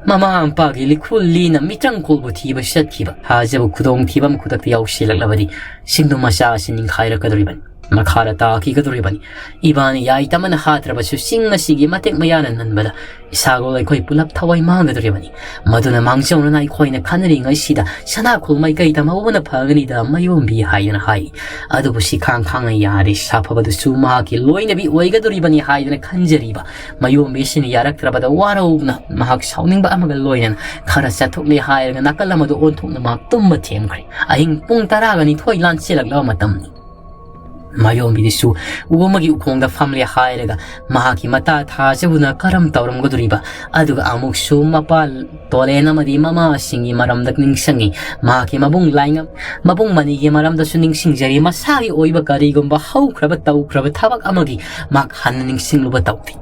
ꯃꯃꯥ ꯃꯄꯥꯒꯤ ꯂꯤꯈꯨꯜ ꯂꯤꯅ ꯃꯤꯇ꯭ꯔꯪ ꯀꯣꯜꯕꯨ ꯊꯤꯕ ꯆꯠꯈꯤꯕ ꯊꯥꯖꯕ ꯈꯨꯗꯣꯡꯊꯤꯕ ꯑꯃ ꯈꯨꯗꯛꯇ ꯌꯥꯎꯁꯤꯜꯂꯛꯂꯕꯗꯤ ꯁꯤꯡꯅꯨ ꯃꯆꯥ ꯑꯁꯤ ꯅꯤꯡꯈꯥꯏꯔꯛꯀꯗꯧꯔꯤꯕꯅꯤ꯫ ꯃꯈꯥꯗ ꯇꯥꯈꯤꯒꯗꯧꯔꯤꯕꯅꯤ꯫ ꯏꯕꯥꯅꯤ ꯌꯥꯏꯇꯝꯃꯅ ꯍꯥꯠꯇ꯭ꯔꯕꯁꯨ ꯆꯤꯡ ꯑꯁꯤꯒꯤ ꯃꯇꯦꯛ ꯃꯌꯥꯅ ꯅꯟꯕꯗ ꯏꯁꯥꯒꯣꯜ ꯑꯩꯈꯣꯏ ꯄꯨꯂꯞ ꯊꯋꯥꯏ ꯃꯥꯡꯒꯗꯧꯔꯤꯕꯅꯤ꯫ ꯃꯗꯨꯅ ꯃꯥꯡꯖꯧꯅꯅ ꯑꯩꯈꯣꯏꯅ ꯈꯟꯅꯔꯤꯉꯩꯁꯤꯗ ꯁꯅꯥꯈꯣꯜ ꯃꯥꯏꯀꯩ ꯇꯝꯍꯧꯕꯅ ꯐꯒꯅꯤꯗ ꯃꯌꯣꯝꯕꯤ ꯍꯥꯏꯗꯅ ꯍꯥꯏ꯫ ꯑꯗꯨꯕꯨ ꯁꯤꯈꯥꯡ ꯈꯥꯡꯅ ꯌꯥꯔꯦ꯫ ꯁꯥꯐꯕꯗꯨꯁꯨ ꯃꯍꯥꯛꯀꯤ ꯂꯣꯏꯅꯕꯤ ꯑꯣꯏꯒꯗꯧꯔꯤꯕꯅꯤ ꯍꯥꯏꯗꯅ ꯈꯟꯖꯔꯤꯕ ꯃꯌꯣꯝꯕꯤꯁꯤꯅ ꯌꯥꯔꯛꯇ꯭ꯔꯕꯗ ꯋꯥꯔꯧꯅ ꯃꯍꯥꯛ ꯁꯥꯎꯅꯤꯡꯕ ꯑꯃꯒ ꯂꯣꯏꯅꯅ ꯈꯔ ꯆꯠꯊꯣꯛꯂꯦ ꯍꯥꯏꯔꯒ ꯅꯥꯀꯜ ꯑꯃꯗ ꯑꯣꯟꯊꯣꯛꯅ ꯃꯍꯥꯛ ꯇꯨꯝꯕ ꯊꯦꯝꯈ꯭ꯔꯦ꯫ ꯑꯍꯤꯡ ꯄꯨꯡ ꯇꯔꯥꯒ ꯅꯤꯊꯣꯏ ꯂꯥꯟꯁꯤꯜꯂꯛꯂꯕ ꯃꯇꯝꯅꯤ꯫ ꯃꯌꯣꯝꯕꯤꯗꯨꯁꯨ ꯎ ꯑꯃꯒꯤ ꯎꯈꯣꯡꯗ ꯐꯝꯂꯦ ꯍꯥꯏꯔꯒ ꯃꯍꯥꯛꯀꯤ ꯃꯇꯥ ꯊꯥꯖꯕꯅ ꯀꯔꯝ ꯇꯧꯔꯝꯒꯗꯧꯔꯤꯕ? ꯑꯗꯨꯒ ꯑꯃꯨꯛꯁꯨ ꯃꯄꯥ ꯇꯣꯂꯦꯟ ꯑꯃꯗꯤ ꯃꯃꯥꯁꯤꯡꯒꯤ ꯃꯔꯝꯗ ꯅꯤꯡꯁꯤꯡꯉꯤ꯫ ꯃꯍꯥꯛꯀꯤ ꯃꯕꯨꯡ ꯂꯥꯏꯉꯝ, ꯃꯕꯨꯡ ꯃꯅꯤꯒꯤ ꯃꯔꯝꯗꯁꯨ ꯅꯤꯡꯁꯤꯡꯖꯔꯤ꯫ ꯃꯁꯥꯒꯤ ꯑꯣꯏꯕ ꯀꯔꯤꯒꯨꯝꯕ ꯍꯧꯈ꯭ꯔꯕ ꯇꯧꯈ꯭ꯔꯕ ꯊꯕꯛ ꯑꯃꯒꯤ ꯃꯍꯥꯛ ꯍꯟꯅ ꯅꯤꯡꯁꯤꯡꯂꯨꯕ ꯇꯧꯗꯦ꯫